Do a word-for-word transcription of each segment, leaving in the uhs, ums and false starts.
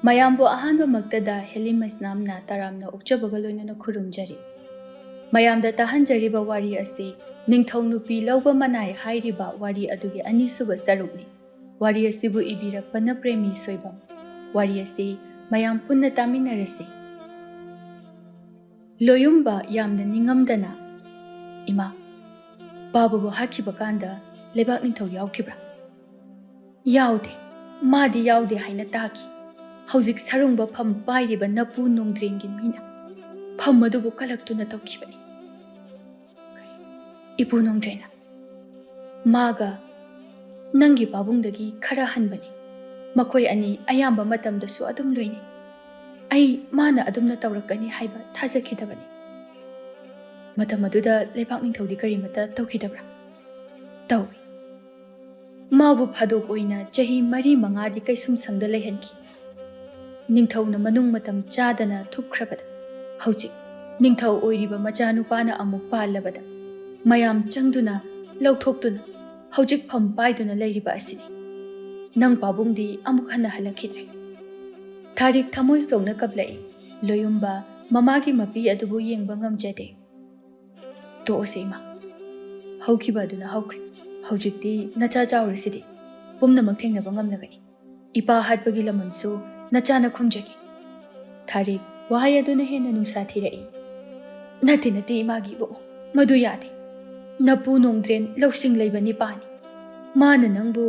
ꯃꯌꯥꯝꯕꯨ ꯑꯍꯥꯟꯕꯃꯛꯇꯗ ꯍꯦꯂꯤ ꯃꯩꯁꯅꯥꯝꯅ ꯇꯔꯥꯝꯅ ꯑꯣꯛꯆꯕꯒ ꯂꯣꯏꯅꯅ ꯈꯨꯔꯨꯝꯖꯔꯤ꯫ ꯃꯌꯥꯝꯗ ꯇꯥꯍꯟꯖꯔꯤꯕ ꯋꯥꯔꯤ ꯑꯁꯤ ꯅꯤꯡꯊꯧ ꯅꯨꯄꯤ ꯂꯧꯕ ꯃꯅꯥꯏ ꯍꯥꯏꯔꯤꯕ ꯋꯥꯔꯤ ꯑꯗꯨꯒꯤ ꯑꯅꯤꯁꯨꯕ ꯁꯔꯨꯛꯅꯤ꯫ ꯋꯥꯔꯤ ꯑꯁꯤꯕꯨ ꯏꯕꯤꯔꯛꯄꯅ ꯄ꯭ꯔꯦꯃꯤ ꯁꯣꯏꯕꯝ꯫ ꯋꯥꯔꯤ ꯑꯁꯤ ꯃꯌꯥꯝ ꯄꯨꯟꯅ ꯇꯥꯃꯤꯟꯅꯔꯁꯤ꯫ ꯂꯣꯌꯨꯝꯕ ꯌꯥꯝꯅ ꯅꯤꯡꯉꯝꯗꯅ, "ꯏꯃꯥ, ꯄꯥꯕꯕꯨ ꯍꯥꯠꯈꯤꯕ ꯀꯥꯟꯗ ꯂꯩꯕꯥꯛ ꯅꯤꯡꯊꯧ ꯌꯥꯎꯈꯤꯕ꯭ꯔꯥ?" "ꯌꯥꯎꯗꯦ, ꯃꯥꯗꯤ ꯌꯥꯎꯗꯦ ꯍꯥꯏꯅ ꯇꯥꯈꯤ꯫ ꯍꯧꯖꯤꯛ ꯁꯔꯨꯡꯕ ꯐꯝ ꯄꯥꯏꯔꯤꯕ ꯅꯄꯨ ꯅꯣꯡꯗ꯭ꯔꯦꯟꯒꯤ ꯃꯤꯅ ꯐꯝ ꯑꯗꯨꯕꯨ ꯀꯜꯂꯛꯇꯨꯅ ꯇꯧꯈꯤꯕꯅꯤ꯫" "ꯏꯄꯨ ꯅꯣꯡꯗ꯭ꯔꯦꯟꯅ?" "ꯃꯥꯒ ꯅꯪꯒꯤ ꯄꯥꯕꯨꯡꯗꯒꯤ ꯈꯔ ꯍꯟꯕꯅꯤ꯫ ꯃꯈꯣꯏ ꯑꯅꯤ ꯑꯌꯥꯝꯕ ꯃꯇꯝꯗꯁꯨ ꯑꯗꯨꯝ ꯂꯣꯏꯅꯩ꯫ ꯑꯩ ꯃꯥꯅ ꯑꯗꯨꯝꯅ ꯇꯧꯔꯛꯀꯅꯤ ꯍꯥꯏꯕ ꯊꯥꯖꯈꯤꯗꯕꯅꯤ꯫" "ꯃꯇꯝ ꯑꯗꯨꯗ ꯂꯩꯕꯥꯛ ꯅꯤꯡꯊꯧꯗꯤ ꯀꯔꯤꯃꯠꯇ ꯇꯧꯈꯤꯗꯕ꯭ꯔꯥ?" "ꯇꯧꯏ꯫ ꯃꯥꯕꯨ ꯐꯥꯗꯣꯛ ꯑꯣꯏꯅ ꯆꯍꯤ ꯃꯔꯤ ꯃꯉꯥꯗꯤ ꯀꯩꯁꯨꯝꯁꯪꯗ ꯂꯩꯍꯟꯈꯤ꯫ ꯅꯤꯡꯊꯧꯅ ꯃꯅꯨꯡ ꯃꯇꯝ ꯆꯥꯗꯅ ꯊꯨꯞꯈ꯭ꯔꯕꯗ, ꯍꯧꯖꯤꯛ ꯅꯤꯡꯊꯧ ꯑꯣꯏꯔꯤꯕ ꯃꯆꯥꯅꯨꯄꯥꯅ ꯑꯃꯨꯛ ꯄꯥꯜꯂꯕꯗ, ꯃꯌꯥꯝ ꯆꯪꯗꯨꯅ ꯂꯧꯊꯣꯛꯇꯨꯅ ꯍꯧꯖꯤꯛ ꯐꯝ ꯄꯥꯏꯗꯨꯅ ꯂꯩꯔꯤꯕ ꯑꯁꯤꯅꯤ꯫ ꯅꯪ ꯄꯥꯕꯨꯡꯗꯤ ꯑꯃꯨꯛ ꯍꯟꯅ ꯍꯜꯂꯛꯈꯤꯗ꯭ꯔꯦ꯫" ꯊꯥꯔꯤꯛ ꯊꯃꯣꯏ ꯁꯣꯛꯅ ꯀꯞꯂꯛꯏ꯫ ꯂꯣꯌꯨꯝꯕ ꯃꯃꯥꯒꯤ ꯃꯄꯤ ꯑꯗꯨꯕꯨ ꯌꯦꯡꯕ ꯉꯝꯖꯗꯦ꯫ "ꯇꯣꯛꯑꯁꯦ ꯏꯃꯥ꯫ ꯍꯧꯈꯤꯕ ꯑꯗꯨꯅ ꯍꯧꯈ꯭ꯔꯦ꯫ ꯍꯧꯖꯤꯛꯇꯤ ꯅꯆꯥ ꯆꯥꯎꯔꯤꯁꯤꯗꯤ꯫ ꯄꯨꯝꯅꯃꯛ ꯊꯦꯡꯅꯕ ꯉꯝꯂꯒꯅꯤ꯫ ꯏꯄꯥ ꯍꯥꯠꯄꯒꯤ ꯂꯃꯟꯁꯨ ꯅꯆꯥꯅ ꯈꯨꯝꯖꯒꯦ꯫" ꯊꯥꯔꯤꯛ ꯋꯥꯍꯩ ꯑꯗꯨꯅ ꯍꯦꯟꯅ ꯅꯨꯡꯁꯥ ꯊꯤꯔꯛꯏ꯫ "ꯅꯠꯇꯦ, ꯅꯠꯇꯦ, ꯏꯃꯥꯒꯤ ꯏꯕꯨꯡꯉꯣ, ꯃꯗꯨ ꯌꯥꯗꯦ꯫ ꯅꯄꯨ ꯅꯣꯡꯗ꯭ꯔꯦꯟ ꯂꯧꯁꯤꯡ ꯂꯩꯕ ꯅꯤꯄꯥꯅꯤ꯫ ꯃꯥꯅ ꯅꯪꯕꯨ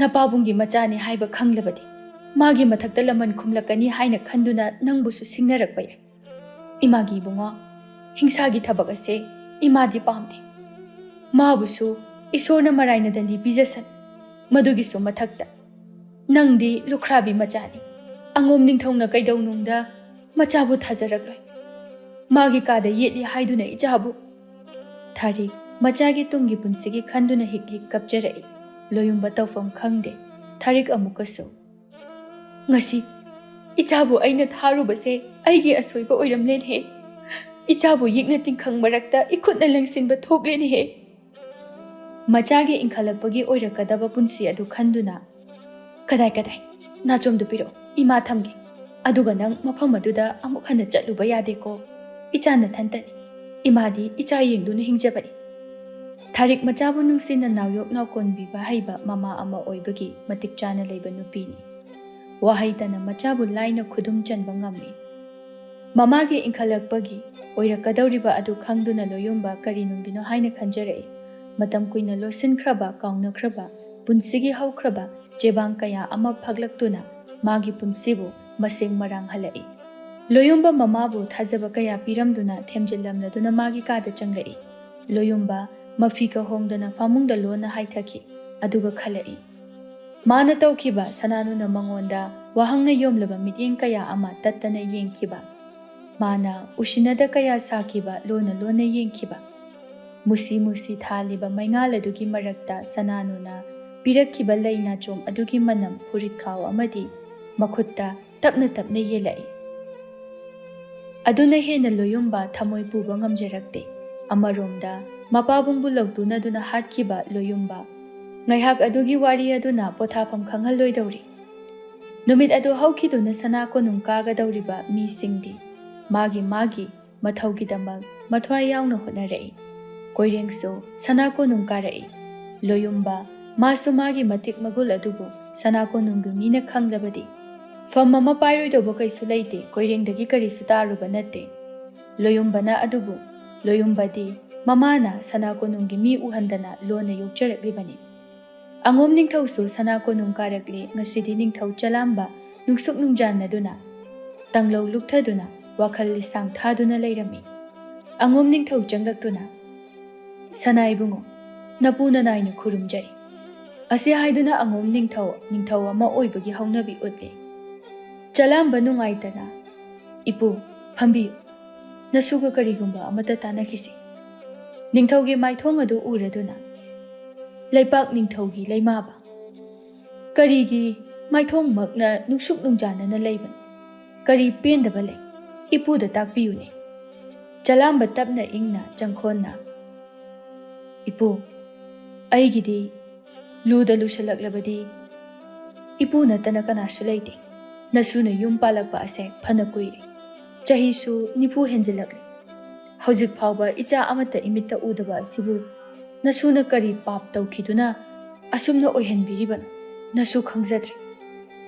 ꯅꯄꯥꯕꯨꯡꯒꯤ ꯃꯆꯥꯅꯤ ꯍꯥꯏꯕ ꯈꯪꯂꯕꯗꯤ, ꯃꯥꯒꯤ ꯃꯊꯛꯇ ꯂꯃꯟ ꯈꯨꯝꯂꯛꯀꯅꯤ ꯍꯥꯏꯅ ꯈꯟꯗꯨꯅ ꯅꯪꯕꯨꯁꯨ ꯁꯤꯡꯅꯔꯛꯄ ꯌꯥꯏ꯫ ꯏꯃꯥꯒꯤ ꯏꯕꯨꯡꯉꯣ, ꯍꯤꯡꯁꯥꯒꯤ ꯊꯕꯛ ꯑꯁꯦ ꯏꯃꯥꯗꯤ ꯄꯥꯝꯗꯦ꯫ ꯃꯥꯕꯨꯁꯨ ꯏꯁꯣꯔꯅ ꯃꯔꯥꯏꯅ ꯗꯟꯗꯤ ꯄꯤꯖꯁꯅꯨ꯫ ꯃꯗꯨꯒꯤꯁꯨ ꯃꯊꯛꯇ, ꯅꯪꯗꯤ ꯂꯨꯈ꯭ꯔꯥꯕꯤ ꯃꯆꯥꯅꯤ꯫ ꯑꯉꯣꯝ ꯅꯤꯡꯊꯧꯅ ꯀꯩꯗꯧꯅꯨꯡꯗ ꯃꯆꯥꯕꯨ ꯊꯥꯖꯔꯛꯂꯣꯏ꯫ ꯃꯥꯒꯤ ꯀꯥꯗ ꯌꯦꯠꯂꯤ ꯍꯥꯏꯗꯨꯅ ꯏꯆꯥꯕꯨ꯫" ꯊꯥꯔꯤꯛ ꯃꯆꯥꯒꯤ ꯇꯨꯡꯒꯤ ꯄꯨꯟꯁꯤꯒꯤ ꯈꯟꯗꯨꯅ ꯍꯤꯛ ꯍꯤꯛ ꯀꯞꯆꯔꯛꯏ꯫ ꯂꯣꯌꯨꯝꯕ ꯇꯧꯐꯝ ꯈꯪꯗꯦ꯫ ꯊꯥꯔꯤꯛ ꯑꯃꯨꯛꯀꯁꯨ, "ꯉꯁꯤ ꯏꯆꯥꯕꯨ ꯑꯩꯅ ꯊꯥꯔꯨꯕꯁꯦ ꯑꯩꯒꯤ ꯑꯁꯣꯏꯕ ꯑꯣꯏꯔꯝꯂꯦꯅꯦꯍꯦ꯫ ꯏꯆꯥꯕꯨ ꯌꯦꯛꯅ ꯇꯤꯡꯈꯪ ꯃꯔꯛꯇ ꯏꯈꯨꯠꯅ ꯂꯦꯡꯁꯤꯟꯕ ꯊꯣꯛꯂꯦꯅꯦꯍꯦ꯫" ꯃꯆꯥꯒꯤ ꯏꯟꯈꯠꯂꯛꯄꯒꯤ ꯑꯣꯏꯔꯛꯀꯗꯕ ꯄꯨꯟꯁꯤ ꯑꯗꯨ ꯈꯟꯗꯨꯅ, "ꯀꯗꯥꯏ, ꯀꯗꯥꯏ? ꯅꯥꯆꯣꯝꯗꯨ ꯄꯤꯔꯛꯎ꯫ "ꯏꯃꯥ ꯊꯝꯒꯦ꯫ ꯑꯗꯨꯒ ꯅꯪ ꯃꯐꯝ ꯑꯗꯨꯗ ꯑꯃꯨꯛ ꯍꯟꯅ ꯆꯠꯂꯨꯕ ꯌꯥꯗꯦꯀꯣ꯫ ꯏꯆꯥ ꯅꯊꯟꯇꯅꯤ꯫ ꯏꯃꯥꯗꯤ ꯏꯆꯥ ꯌꯦꯡꯗꯨꯅ ꯍꯤꯡꯖꯕꯅꯤ꯫" ꯊꯥꯔꯤꯛ ꯃꯆꯥꯕꯨ ꯅꯨꯡꯁꯤꯅ ꯅꯥꯎꯌꯣꯛ ꯅꯥꯎꯀꯣꯟꯕꯤꯕ ꯍꯩꯕ ꯃꯃꯥ ꯑꯃ ꯑꯣꯏꯕꯒꯤ ꯃꯇꯤꯛ ꯆꯥꯅ ꯂꯩꯕ ꯅꯨꯄꯤꯅꯤ꯫ ꯋꯥꯍꯩꯇꯅ ꯃꯆꯥꯕꯨ ꯂꯥꯏꯅ ꯈꯨꯗꯨꯝ ꯆꯟꯕ ꯉꯝꯃꯤ꯫ ꯃꯃꯥꯒꯤ ꯏꯟꯈꯠꯂꯛꯄꯒꯤ ꯑꯣꯏꯔꯛꯀꯗꯧꯔꯤꯕ ꯑꯗꯨ ꯈꯪꯗꯨꯅ ꯂꯣꯌꯨꯝꯕ ꯀꯔꯤꯅꯨꯡꯒꯤꯅꯣ ꯍꯥꯏꯅ ꯈꯟꯖꯔꯛꯏ꯫ ꯃꯇꯝ ꯀꯨꯏꯅ ꯂꯣꯠꯁꯤꯟꯈ꯭ꯔꯕ, ꯀꯥꯎꯅꯈ꯭ꯔꯕ, ꯄꯨꯟꯁꯤꯒꯤ ꯍꯧꯈ꯭ꯔꯕ ꯆꯦꯕꯥꯡ ꯀꯌꯥ ꯑꯃ ꯐꯥꯛꯂꯛꯇꯨꯅ ꯃꯥꯒꯤ ꯄꯨꯟꯁꯤꯕꯨ ꯃꯁꯦꯡ ꯃꯔꯥꯡ ꯍꯜꯂꯛꯏ꯫ ꯂꯣꯌꯨꯝꯕ ꯃꯃꯥꯕꯨ ꯊꯥꯖꯕ ꯀꯌꯥ ꯄꯤꯔꯝꯗꯨꯅ ꯊꯦꯝꯖꯤꯜꯂꯝꯂꯗꯨꯅ ꯃꯥꯒꯤ ꯀꯥꯗ ꯆꯪꯂꯛꯏ꯫ ꯂꯣꯌꯨꯝꯕ ꯃꯐꯤ ꯀꯍꯣꯡꯗꯅ ꯐꯃꯨꯡꯗ ꯂꯣꯟꯅ ꯍꯥꯏꯊꯈꯤ꯫ ꯑꯗꯨꯒ ꯈꯜꯂꯛꯏ꯫ ꯃꯥꯅ ꯇꯧꯈꯤꯕ, ꯁꯅꯥꯅꯨꯅ ꯃꯉꯣꯟꯗ ꯋꯥꯍꯪꯅ ꯌꯣꯝꯂꯕ ꯃꯤꯠꯌꯦꯡ ꯀꯌꯥ ꯑꯃ ꯇꯠꯇꯅ ꯌꯦꯡꯈꯤꯕ, ꯃꯥꯅ ꯎꯁꯤꯟꯅꯗ ꯀꯌꯥ ꯁꯥꯈꯤꯕ, ꯂꯣꯟꯅ ꯂꯣꯟꯅ ꯌꯦꯡꯈꯤꯕ, ꯃꯨꯁꯤ ꯃꯨꯁꯤ ꯊꯥꯜꯂꯤꯕ ꯃꯩꯉꯥꯜ ꯑꯗꯨꯒꯤ ꯃꯔꯛꯇ ꯁꯅꯥꯅꯨꯅ ꯄꯤꯔꯛꯈꯤꯕ ꯂꯩ ꯅꯥꯆꯣꯝ ꯑꯗꯨꯒꯤ ꯃꯅꯝ ꯐꯨꯔꯤꯠꯈꯥꯎ ꯑꯃꯗꯤ ꯃꯈꯨꯠꯇ ꯇꯞꯅ ꯇꯞꯅ ꯌꯦꯜꯂꯛꯏ꯫ ꯑꯗꯨꯅ ꯍꯦꯟꯅ ꯂꯣꯌꯨꯝꯕ ꯊꯃꯣꯏ ꯄꯨꯕ ꯉꯝꯖꯔꯛꯇꯦ꯫ ꯑꯃꯔꯣꯝꯗ ꯃꯄꯥꯕꯨꯡꯕꯨ ꯂꯧꯇꯨꯅꯗꯨꯅ ꯍꯥꯠꯈꯤꯕ ꯂꯣꯌꯨꯝꯕ, ꯉꯥꯏꯍꯥꯛ ꯑꯗꯨꯒꯤ ꯋꯥꯔꯤ ꯑꯗꯨꯅ ꯄꯣꯊꯥꯐꯝ ꯈꯪꯍꯜꯂꯣꯏꯗꯧꯔꯤ꯫ ꯅꯨꯃꯤꯠ ꯑꯗꯨ ꯍꯧꯈꯤꯗꯨꯅ ꯁꯅꯥ ꯀꯣꯅꯨꯡ ꯀꯥꯒꯗꯧꯔꯤꯕ ꯃꯤꯁꯤꯡꯗꯤ ꯃꯥꯒꯤ ꯃꯥꯒꯤ ꯃꯊꯧꯒꯤꯗꯃꯛ ꯃꯊ꯭ꯋꯥꯏ ꯌꯥꯎꯅ ꯍꯣꯠꯅꯔꯛꯏ꯫ ꯀꯣꯏꯔꯦꯡꯁꯨ ꯁꯅꯥ ꯀꯣꯅꯨꯡ ꯀꯥꯔꯛꯏ꯫ ꯂꯣꯌꯨꯝꯕ ꯃꯥꯁꯨ ꯃꯥꯒꯤ ꯃꯇꯤꯛ ꯃꯒꯨꯜ ꯑꯗꯨꯕꯨ ꯁꯅꯥ ꯀꯣꯅꯨꯡꯒꯤ ꯃꯤꯅ ꯈꯪꯂꯕꯗꯤ ꯐꯝ ꯑꯃ ꯄꯥꯏꯔꯣꯏꯗꯧꯕ ꯀꯩꯁꯨ ꯂꯩꯇꯦ, ꯀꯣꯏꯔꯦꯡꯗꯒꯤ ꯀꯔꯤꯁꯨ ꯇꯥꯔꯨꯕ ꯅꯠꯇꯦ꯫ ꯂꯣꯌꯨꯝꯕꯅ ꯑꯗꯨꯕꯨ, ꯂꯣꯌꯨꯝꯕꯗꯤ ꯃꯃꯥꯅ ꯁꯅꯥ ꯀꯣꯅꯨꯡꯒꯤ ꯃꯤ ꯎꯍꯟꯗꯅ ꯂꯣꯟꯅ ꯌꯣꯛꯆꯔꯛꯂꯤꯕꯅꯤ꯫ ꯑꯉꯣꯝ ꯅꯤꯡꯊꯧꯁꯨ ꯁꯅꯥ ꯀꯣꯅꯨꯡ ꯀꯥꯔꯛꯂꯦ꯫ ꯉꯁꯤꯗꯤ ꯅꯤꯡꯊꯧ ꯆꯂꯥꯝꯕ ꯅꯨꯡꯁꯨꯛ ꯅꯨꯡꯖꯥꯟꯅꯗꯨꯅ, ꯇꯥꯡꯂꯧ ꯂꯨꯛꯊꯗꯨꯅ, ꯋꯥꯈꯜ ꯂꯤꯁꯥꯡ ꯊꯥꯗꯨꯅ ꯂꯩꯔꯝꯃꯤ꯫ ꯑꯉꯣꯝ ꯅꯤꯡꯊꯧ ꯆꯪꯂꯛꯇꯨꯅ, "ꯁꯅꯥ ꯏꯕꯨꯡꯉꯣ, ꯅꯄꯨ ꯅꯅꯥꯏꯅ ꯈꯨꯔꯨꯝꯖꯔꯤ꯫" ꯑꯁꯤ ꯍꯥꯏꯗꯨꯅ ꯑꯉꯣꯝ ꯅꯤꯡꯊꯧ, ꯅꯤꯡꯊꯧ ꯑꯃ ꯑꯣꯏꯕꯒꯤ ꯍꯧꯅꯕꯤ ꯎꯠꯂꯤ꯫ ꯆꯂꯥꯝꯕ ꯅꯨꯡꯉꯥꯏꯇꯅ, "ꯏꯄꯨ, ꯐꯝꯕꯤꯌꯨ꯫ ꯅꯁꯨꯒ ꯀꯔꯤꯒꯨꯝꯕ ꯑꯃꯠꯇ ꯇꯥꯟꯅꯈꯤꯁꯤ꯫" ꯅꯤꯡꯊꯧꯒꯤ ꯃꯥꯏꯊꯣꯡ ꯑꯗꯨ ꯎꯔꯗꯨꯅ, "ꯂꯩꯄꯥꯛ ꯅꯤꯡꯊꯧꯒꯤ ꯂꯩꯃꯥꯕ, ꯀꯔꯤꯒꯤ ꯃꯥꯏꯊꯣꯡꯃꯛꯅ ꯅꯨꯡꯁꯨꯛ ꯅꯨꯡꯖꯥꯅꯅ ꯂꯩꯕꯅꯣ? ꯀꯔꯤ ꯄꯦꯟꯗꯕ ꯂꯩ? ꯏꯄꯨꯗ ꯇꯥꯛꯄꯤꯌꯨꯅꯦ꯫" ꯆꯂꯥꯝꯕ ꯇꯞꯅ ꯏꯪꯅ ꯆꯪꯈꯣꯟꯅ, "ꯏꯄꯨ, ꯑꯩꯒꯤꯗꯤ ꯂꯨꯗ ꯂꯨꯁꯜꯂꯛꯂꯕꯗꯤ ꯏꯄꯨ ꯅꯠꯇꯅ ꯀꯅꯥꯁꯨ ꯂꯩꯇꯦ꯫ ꯅꯁꯨꯅ ꯌꯨꯝ ꯄꯥꯜꯂꯛꯄ ꯑꯁꯦ ꯐꯅ ꯀꯨꯏꯔꯦ꯫ ꯆꯍꯤꯁꯨ ꯅꯤꯐꯨ ꯍꯦꯟꯖꯤꯜꯂꯛꯂꯦ꯫ ꯍꯧꯖꯤꯛ ꯐꯥꯎꯕ ꯏꯆꯥ ꯑꯃꯠꯇ ꯏꯃꯤꯠꯇ ꯎꯗꯕ ꯑꯁꯤꯕꯨ ꯅꯁꯨꯅ ꯀꯔꯤ ꯄꯥꯞ ꯇꯧꯈꯤꯗꯨꯅ ꯑꯁꯨꯝꯅ ꯑꯣꯏꯍꯟꯕꯤꯔꯤꯕꯅꯣ? ꯅꯁꯨ ꯈꯪꯖꯗ꯭ꯔꯦ꯫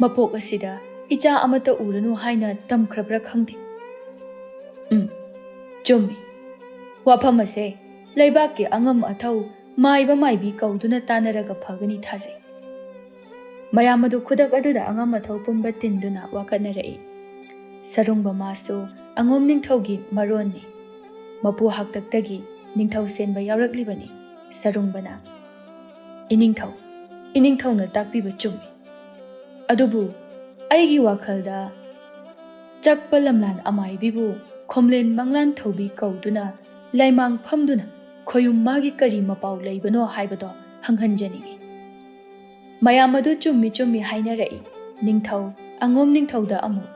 ꯃꯄꯣꯛ ꯑꯁꯤꯗ ꯏꯆꯥ ꯑꯃꯠꯇ ꯎꯔꯅꯨ ꯍꯥꯏꯅ ꯇꯝꯈ꯭ꯔꯕ꯭ꯔꯥ ꯈꯪꯗꯦ꯫ ꯎꯝ, ꯆꯨꯝꯃꯤ꯫ ꯋꯥꯐꯝ ꯑꯁꯦ ꯂꯩꯕꯥꯛꯀꯤ ꯑꯉꯝ ꯑꯊꯧ ꯃꯥꯏꯕ ꯃꯥꯏꯕꯤ ꯀꯧꯗꯨꯅ ꯇꯥꯟꯅꯔꯒ ꯐꯒꯅꯤ ꯊꯥꯖꯩ꯫ ꯃꯌꯥꯝ ꯑꯗꯨ ꯈꯨꯗꯛ ꯑꯗꯨꯗ ꯑꯉꯝ ꯑꯊꯧ ꯄꯨꯝꯕ ꯇꯤꯟꯗꯨꯅ ꯋꯥꯀꯠꯅꯔꯛꯏ꯫ ꯁꯔꯨꯡꯕ ꯃꯥꯁꯨ ꯑꯉꯣꯝ ꯅꯤꯡꯊꯧꯒꯤ ꯃꯔꯣꯟꯅꯤ꯫ ꯃꯄꯨ ꯍꯥꯛꯇꯛꯇꯒꯤ ꯅꯤꯡꯊꯧ ꯁꯦꯟꯕ ꯌꯥꯎꯔꯛꯂꯤꯕꯅꯤ꯫ ꯁꯔꯨꯡꯕꯅ, "ꯏꯅꯤꯡꯊꯧ, ꯏꯅꯤꯡꯊꯧꯅ ꯇꯥꯛꯄꯤꯕ ꯆꯨꯝꯃꯤ꯫ ꯑꯗꯨꯕꯨ ꯑꯩꯒꯤ ꯋꯥꯈꯜꯗ ꯆꯛꯄ ꯂꯝꯂꯥꯟ ꯑꯃꯥꯏꯕꯤꯕꯨ ꯈꯣꯝꯂꯦꯟ ꯃꯪꯂꯥꯟ ꯊꯧꯕꯤ ꯀꯧꯗꯨꯅ ꯂꯩꯃꯥꯡ ꯐꯝꯗꯨꯅ ꯈꯣꯌꯨꯝ ꯃꯥꯒꯤ ꯀꯔꯤ ꯃꯄꯥꯎ ꯂꯩꯕꯅꯣ ꯍꯥꯏꯕꯗꯣ ꯍꯪꯍꯟꯖꯅꯤꯡꯏ꯫" ꯃꯌꯥꯝ ꯑꯗꯨ ꯆꯨꯝꯃꯤ ꯆꯨꯝꯃꯤ ꯍꯥꯏꯅꯔꯛꯏ꯫ ꯅꯤꯡꯊꯧ, ꯑꯉꯣꯝ ꯅꯤꯡꯊꯧꯗ ꯑꯃꯨꯛ,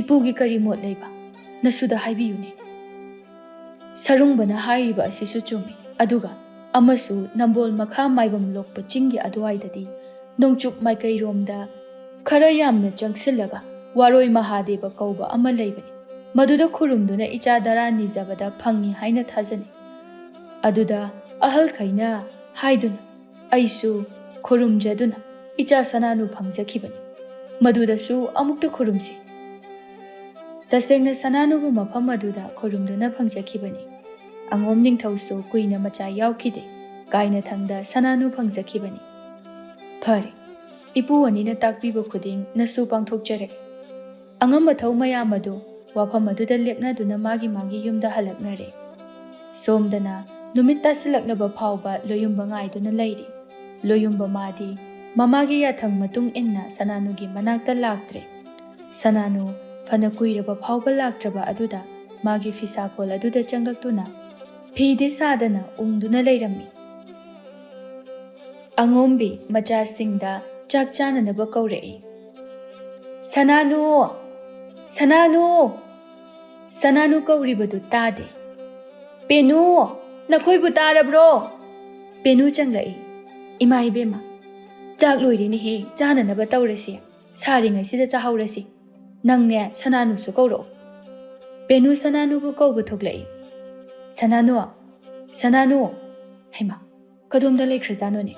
"ꯏꯄꯨꯒꯤ ꯀꯔꯤ ꯃꯣꯠ ꯂꯩꯕ? ꯅꯁꯨꯗ ꯍꯥꯏꯕꯤꯌꯨꯅꯦ꯫" ꯁꯔꯨꯡꯕꯅ ꯍꯥꯏꯔꯤꯕ ꯑꯁꯤꯁꯨ ꯆꯨꯝꯃꯤ꯫ ꯑꯗꯨꯒ ꯑꯃꯁꯨ ꯅꯝꯕꯣꯜ ꯃꯈꯥ ꯃꯥꯏꯕꯝ ꯂꯣꯛꯄ ꯆꯤꯡꯒꯤ ꯑꯗꯨꯋꯥꯏꯗꯗꯤ ꯅꯣꯡꯆꯨꯞ ꯃꯥꯏꯀꯩꯔꯣꯝꯗ ꯈꯔ ꯌꯥꯝꯅ ꯆꯪꯁꯤꯜꯂꯒ ꯋꯥꯔꯣꯏ ꯃꯍꯥꯗꯦꯕ ꯀꯧꯕ ꯑꯃ ꯂꯩꯕꯅꯤ꯫ ꯃꯗꯨꯗ ꯈꯨꯔꯨꯝꯗꯨꯅ ꯏꯆꯥ ꯗꯔꯥ ꯅꯤꯖꯕꯗ ꯐꯪꯉꯤ ꯍꯥꯏꯅ ꯊꯥꯖꯅꯩ꯫ ꯑꯗꯨꯗ ꯑꯍꯜꯈꯩꯅ ꯍꯥꯏꯗꯨꯅ ꯑꯩꯁꯨ ꯈꯨꯔꯨꯝꯖꯗꯨꯅ ꯏꯆꯥ ꯁꯅꯥꯅꯨ ꯐꯪꯖꯈꯤꯕꯅꯤ꯫ ꯃꯗꯨꯗꯁꯨ ꯑꯃꯨꯛꯇ ꯈꯨꯔꯨꯝꯁꯤ꯫ ꯇꯁꯦꯡꯅ ꯁꯅꯥꯅꯨꯕꯨ ꯃꯐꯝ ꯑꯗꯨꯗ ꯈꯨꯔꯨꯝꯗꯨꯅ ꯐꯪꯖꯈꯤꯕꯅꯤ꯫ ꯑꯉꯣꯝ ꯅꯤꯡꯊꯧꯁꯨ ꯀꯨꯏꯅ ꯃꯆꯥ ꯌꯥꯎꯈꯤꯗꯦ꯫ ꯀꯥꯏꯅꯊꯪꯗ ꯁꯅꯥꯅꯨ ꯐꯪꯖꯈꯤꯕꯅꯤ꯫ ꯐꯔꯦ, ꯏꯄꯨ ꯑꯅꯤꯅ ꯇꯥꯛꯄꯤꯕ ꯈꯨꯗꯤꯡ ꯅꯁꯨ ꯄꯥꯡꯊꯣꯛꯆꯔꯒꯦ꯫ ꯑꯉꯝ ꯑꯊꯧ ꯃꯌꯥꯝ ꯑꯗꯨ ꯋꯥꯐꯝ ꯑꯗꯨꯗ ꯂꯦꯞꯅꯗꯨꯅ ꯃꯥꯒꯤ ꯃꯥꯒꯤ ꯌꯨꯝꯗ ꯍꯜꯂꯛꯅꯔꯦ꯫ ꯁꯣꯝꯗꯅ ꯅꯨꯃꯤꯠ ꯇꯥꯁꯤꯜꯂꯛꯂꯕ ꯐꯥꯎꯕ ꯂꯣꯌꯨꯝꯕ ꯉꯥꯏꯗꯨꯅ ꯂꯩꯔꯤ꯫ ꯂꯣꯌꯨꯝꯕ ꯃꯥꯗꯤ ꯃꯃꯥꯒꯤ ꯌꯥꯊꯪ ꯃꯇꯨꯡ ꯏꯟꯅ ꯁꯅꯥꯅꯨꯒꯤ ꯃꯅꯥꯛꯇ ꯂꯥꯛꯇ꯭ꯔꯦ꯫ ꯁꯅꯥꯅꯨ ꯐꯅ ꯀꯨꯏꯔꯕ ꯐꯥꯎꯕ ꯂꯥꯛꯇ꯭ꯔꯕ ꯑꯗꯨꯗ ꯃꯥꯒꯤ ꯐꯤꯁꯥꯀꯣꯜ ꯑꯗꯨꯗ ꯆꯪꯂꯛꯇꯨꯅ ꯐꯤꯗꯤ ꯁꯥꯗꯅ ꯎꯪꯗꯨꯅ ꯂꯩꯔꯝꯃꯤ꯫ ꯑꯉꯣꯝꯕꯤ ꯃꯆꯥꯁꯤꯡꯗ ꯆꯥꯛ ꯆꯥꯅꯅꯕ ꯀꯧꯔꯛꯏ꯫ "ꯁꯅꯥꯅꯨ! ꯁꯅꯥꯅꯨ!" ꯁꯅꯥꯅꯨ ꯀꯧꯔꯤꯕꯗꯨ ꯇꯥꯗꯦ꯫ "ꯄꯦꯅꯨ, ꯅꯈꯣꯏꯕꯨ ꯇꯥꯔꯕ꯭ꯔꯣ?" ꯄꯦꯅꯨ ꯆꯪꯂꯛꯏ꯫ "ꯏꯃꯥ ꯏꯕꯦꯝꯃ, ꯆꯥꯛ ꯂꯣꯏꯔꯦꯅꯦꯍꯦ, ꯆꯥꯅꯅꯕ ꯇꯧꯔꯁꯤ꯫ ꯁꯥꯔꯤꯉꯩꯁꯤꯗ ꯆꯥꯍꯧꯔꯁꯤ꯫ ꯅꯪꯅꯦ ꯁꯅꯥꯅꯨꯁꯨ ꯀꯧꯔꯛꯑꯣ꯫ ꯄꯦꯅꯨ ꯁꯅꯥꯅꯨꯕꯨ ꯀꯧꯕ ꯊꯣꯛꯂꯛꯏ꯫ "ꯁꯅꯥꯅꯨ! ꯁꯅꯥꯅꯨ!" ꯍꯩꯃꯥ, ꯀꯗꯣꯝꯗ ꯂꯩꯈ꯭ꯔꯖꯥꯠꯅꯣꯅꯦ?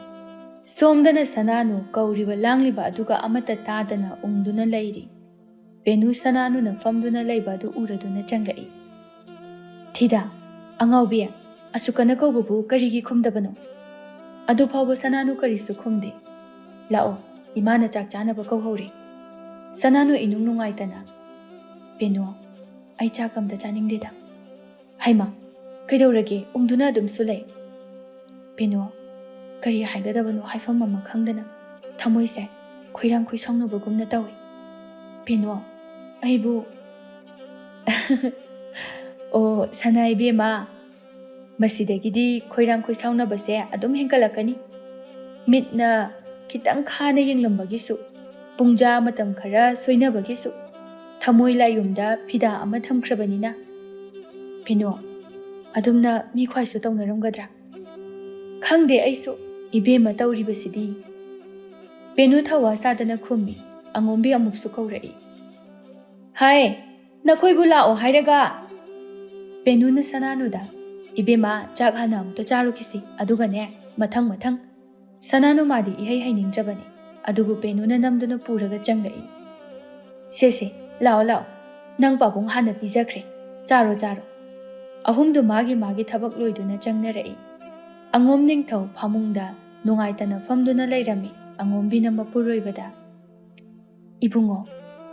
ꯁꯣꯝꯗꯅ ꯁꯅꯥꯅꯨ ꯀꯧꯔꯤꯕ ꯂꯥꯡꯂꯤꯕ ꯑꯗꯨꯒ ꯑꯃꯠꯇ ꯇꯥꯗꯅ ꯎꯪꯗꯨꯅ ꯂꯩꯔꯤ꯫ ꯄꯦꯅꯨ ꯁꯅꯥꯅꯨꯅ ꯐꯝꯗꯨꯅ ꯂꯩꯕ ꯑꯗꯨ ꯎꯔꯗꯨꯅ ꯆꯪꯂꯛꯏ꯫ "ꯊꯤꯗꯥ, ꯑꯉꯥꯎꯕꯤ, ꯑꯁꯨꯛ ꯀꯟꯅ ꯀꯧꯕꯕꯨ ꯀꯔꯤꯒꯤ ꯈꯨꯝꯗꯕꯅꯣ?" ꯑꯗꯨ ꯐꯥꯎꯕ ꯁꯅꯥꯅꯨ ꯀꯔꯤꯁꯨ ꯈꯨꯝꯗꯦ꯫ "ꯂꯥꯛꯑꯣ, ꯏꯃꯥꯅ ꯆꯥꯛ ꯆꯥꯅꯕ ꯀꯧꯍꯧꯔꯦ꯫" ꯁꯅꯥꯅꯨ ꯏꯅꯨꯡ ꯅꯨꯡꯉꯥꯏꯇꯅ, "ꯄꯦꯅꯨ, ꯑꯩ ꯆꯥꯛ ꯑꯝꯇ ꯆꯥꯅꯤꯡꯗꯦꯗ꯫" "ꯍꯩꯃꯥ, ꯀꯩꯗꯧꯔꯒꯦ? ꯎꯪꯗꯨꯅ ꯑꯗꯨꯝꯁꯨ ꯂꯩ꯫" ꯄꯦꯅꯨ, ꯀꯔꯤ ꯍꯥꯏꯒꯗꯕꯅꯣ ꯍꯥꯏꯐꯝ ꯑꯃ ꯈꯪꯗꯅ ꯊꯃꯣꯏꯁꯦ ꯈꯣꯏꯔꯥꯡ ꯈꯣꯏꯁꯥꯎꯅꯕꯒꯨꯝꯅ ꯇꯧꯏ꯫ "ꯄꯦꯅꯨ, ꯑꯩꯕꯨ" "ꯑꯣ, ꯁꯅꯥ ꯏꯕꯦꯝꯃ, ꯃꯁꯤꯗꯒꯤꯗꯤ ꯈꯣꯏꯔꯥꯡ ꯈꯣꯏꯁꯥꯎꯅꯕꯁꯦ ꯑꯗꯨꯝ ꯍꯦꯟꯒꯠꯂꯛꯀꯅꯤ꯫ ꯃꯤꯠꯅ ꯈꯤꯇꯪ ꯈꯥꯅ ꯌꯦꯡꯂꯝꯕꯒꯤꯁꯨ, ꯄꯨꯡꯖꯥ ꯃꯇꯝ ꯈꯔ ꯁꯣꯏꯅꯕꯒꯤꯁꯨ, ꯊꯃꯣꯏ ꯂꯥꯏꯌꯨꯝꯗ ꯐꯤꯗꯥ ꯑꯃ ꯊꯝꯈ꯭ꯔꯕꯅꯤꯅ꯫" "ꯄꯦꯅꯨ, ꯑꯗꯨꯝꯅ ꯃꯤ ꯈ꯭ꯋꯥꯏꯁꯨ ꯇꯧꯅꯔꯝꯒꯗ꯭ꯔꯥ?" "ꯈꯪꯗꯦ ꯑꯩꯁꯨ, ꯏꯕꯦꯝꯃ ꯇꯧꯔꯤꯕꯁꯤꯗꯤ꯫" ꯄꯦꯅꯨ ꯊꯧꯋꯥ ꯁꯥꯗꯅ ꯈꯨꯝꯃꯤ꯫ ꯑꯉꯣꯝꯕꯤ ꯑꯃꯨꯛꯁꯨ ꯀꯧꯔꯛꯏ꯫ "ꯍꯥꯏ, ꯅꯈꯣꯏꯕꯨ ꯂꯥꯛꯑꯣ ꯍꯥꯏꯔꯒ!" ꯄꯦꯅꯨꯅ ꯁꯅꯥꯅꯨꯗ, "ꯏꯕꯦꯝꯃ, ꯆꯥꯛ ꯍꯥꯟꯅ ꯑꯃꯨꯛꯇ ꯆꯥꯔꯨꯈꯤꯁꯤ, ꯑꯗꯨꯒꯅꯦ, ꯃꯊꯪ ꯃꯊꯪ꯫" ꯁꯅꯥꯅꯨ ꯃꯥꯗꯤ ꯏꯍꯩ ꯍꯩꯅꯤꯡꯗ꯭ꯔꯕꯅꯤ, ꯑꯗꯨꯕꯨ ꯄꯦꯅꯨꯅ ꯅꯝꯗꯨꯅ ꯄꯨꯔꯒ ꯆꯪꯂꯛꯏ꯫ "ꯁꯦ ꯁꯦ, ꯂꯥꯛꯑꯣ ꯂꯥꯛꯑꯣ, ꯅꯪ ꯄꯥꯕꯨꯡ ꯍꯥꯟꯅ ꯄꯤꯖꯈ꯭ꯔꯦ, ꯆꯥꯔꯣ ꯆꯥꯔꯣ꯫" ꯑꯍꯨꯝꯗꯨ ꯃꯥꯒꯤ ꯃꯥꯒꯤ ꯊꯕꯛ ꯂꯣꯏꯗꯨꯅ ꯆꯪꯅꯔꯛꯏ꯫ ꯑꯉꯣꯝ ꯅꯤꯡꯊꯧ ꯐꯃꯨꯡꯗ ꯅꯨꯡꯉꯥꯏꯇꯅ ꯐꯝꯗꯨꯅ ꯂꯩꯔꯝꯃꯤ꯫ ꯑꯉꯣꯝꯕꯤꯅ ꯃꯄꯨꯔꯣꯏꯕꯗ, "ꯏꯕꯨꯡꯉꯣ,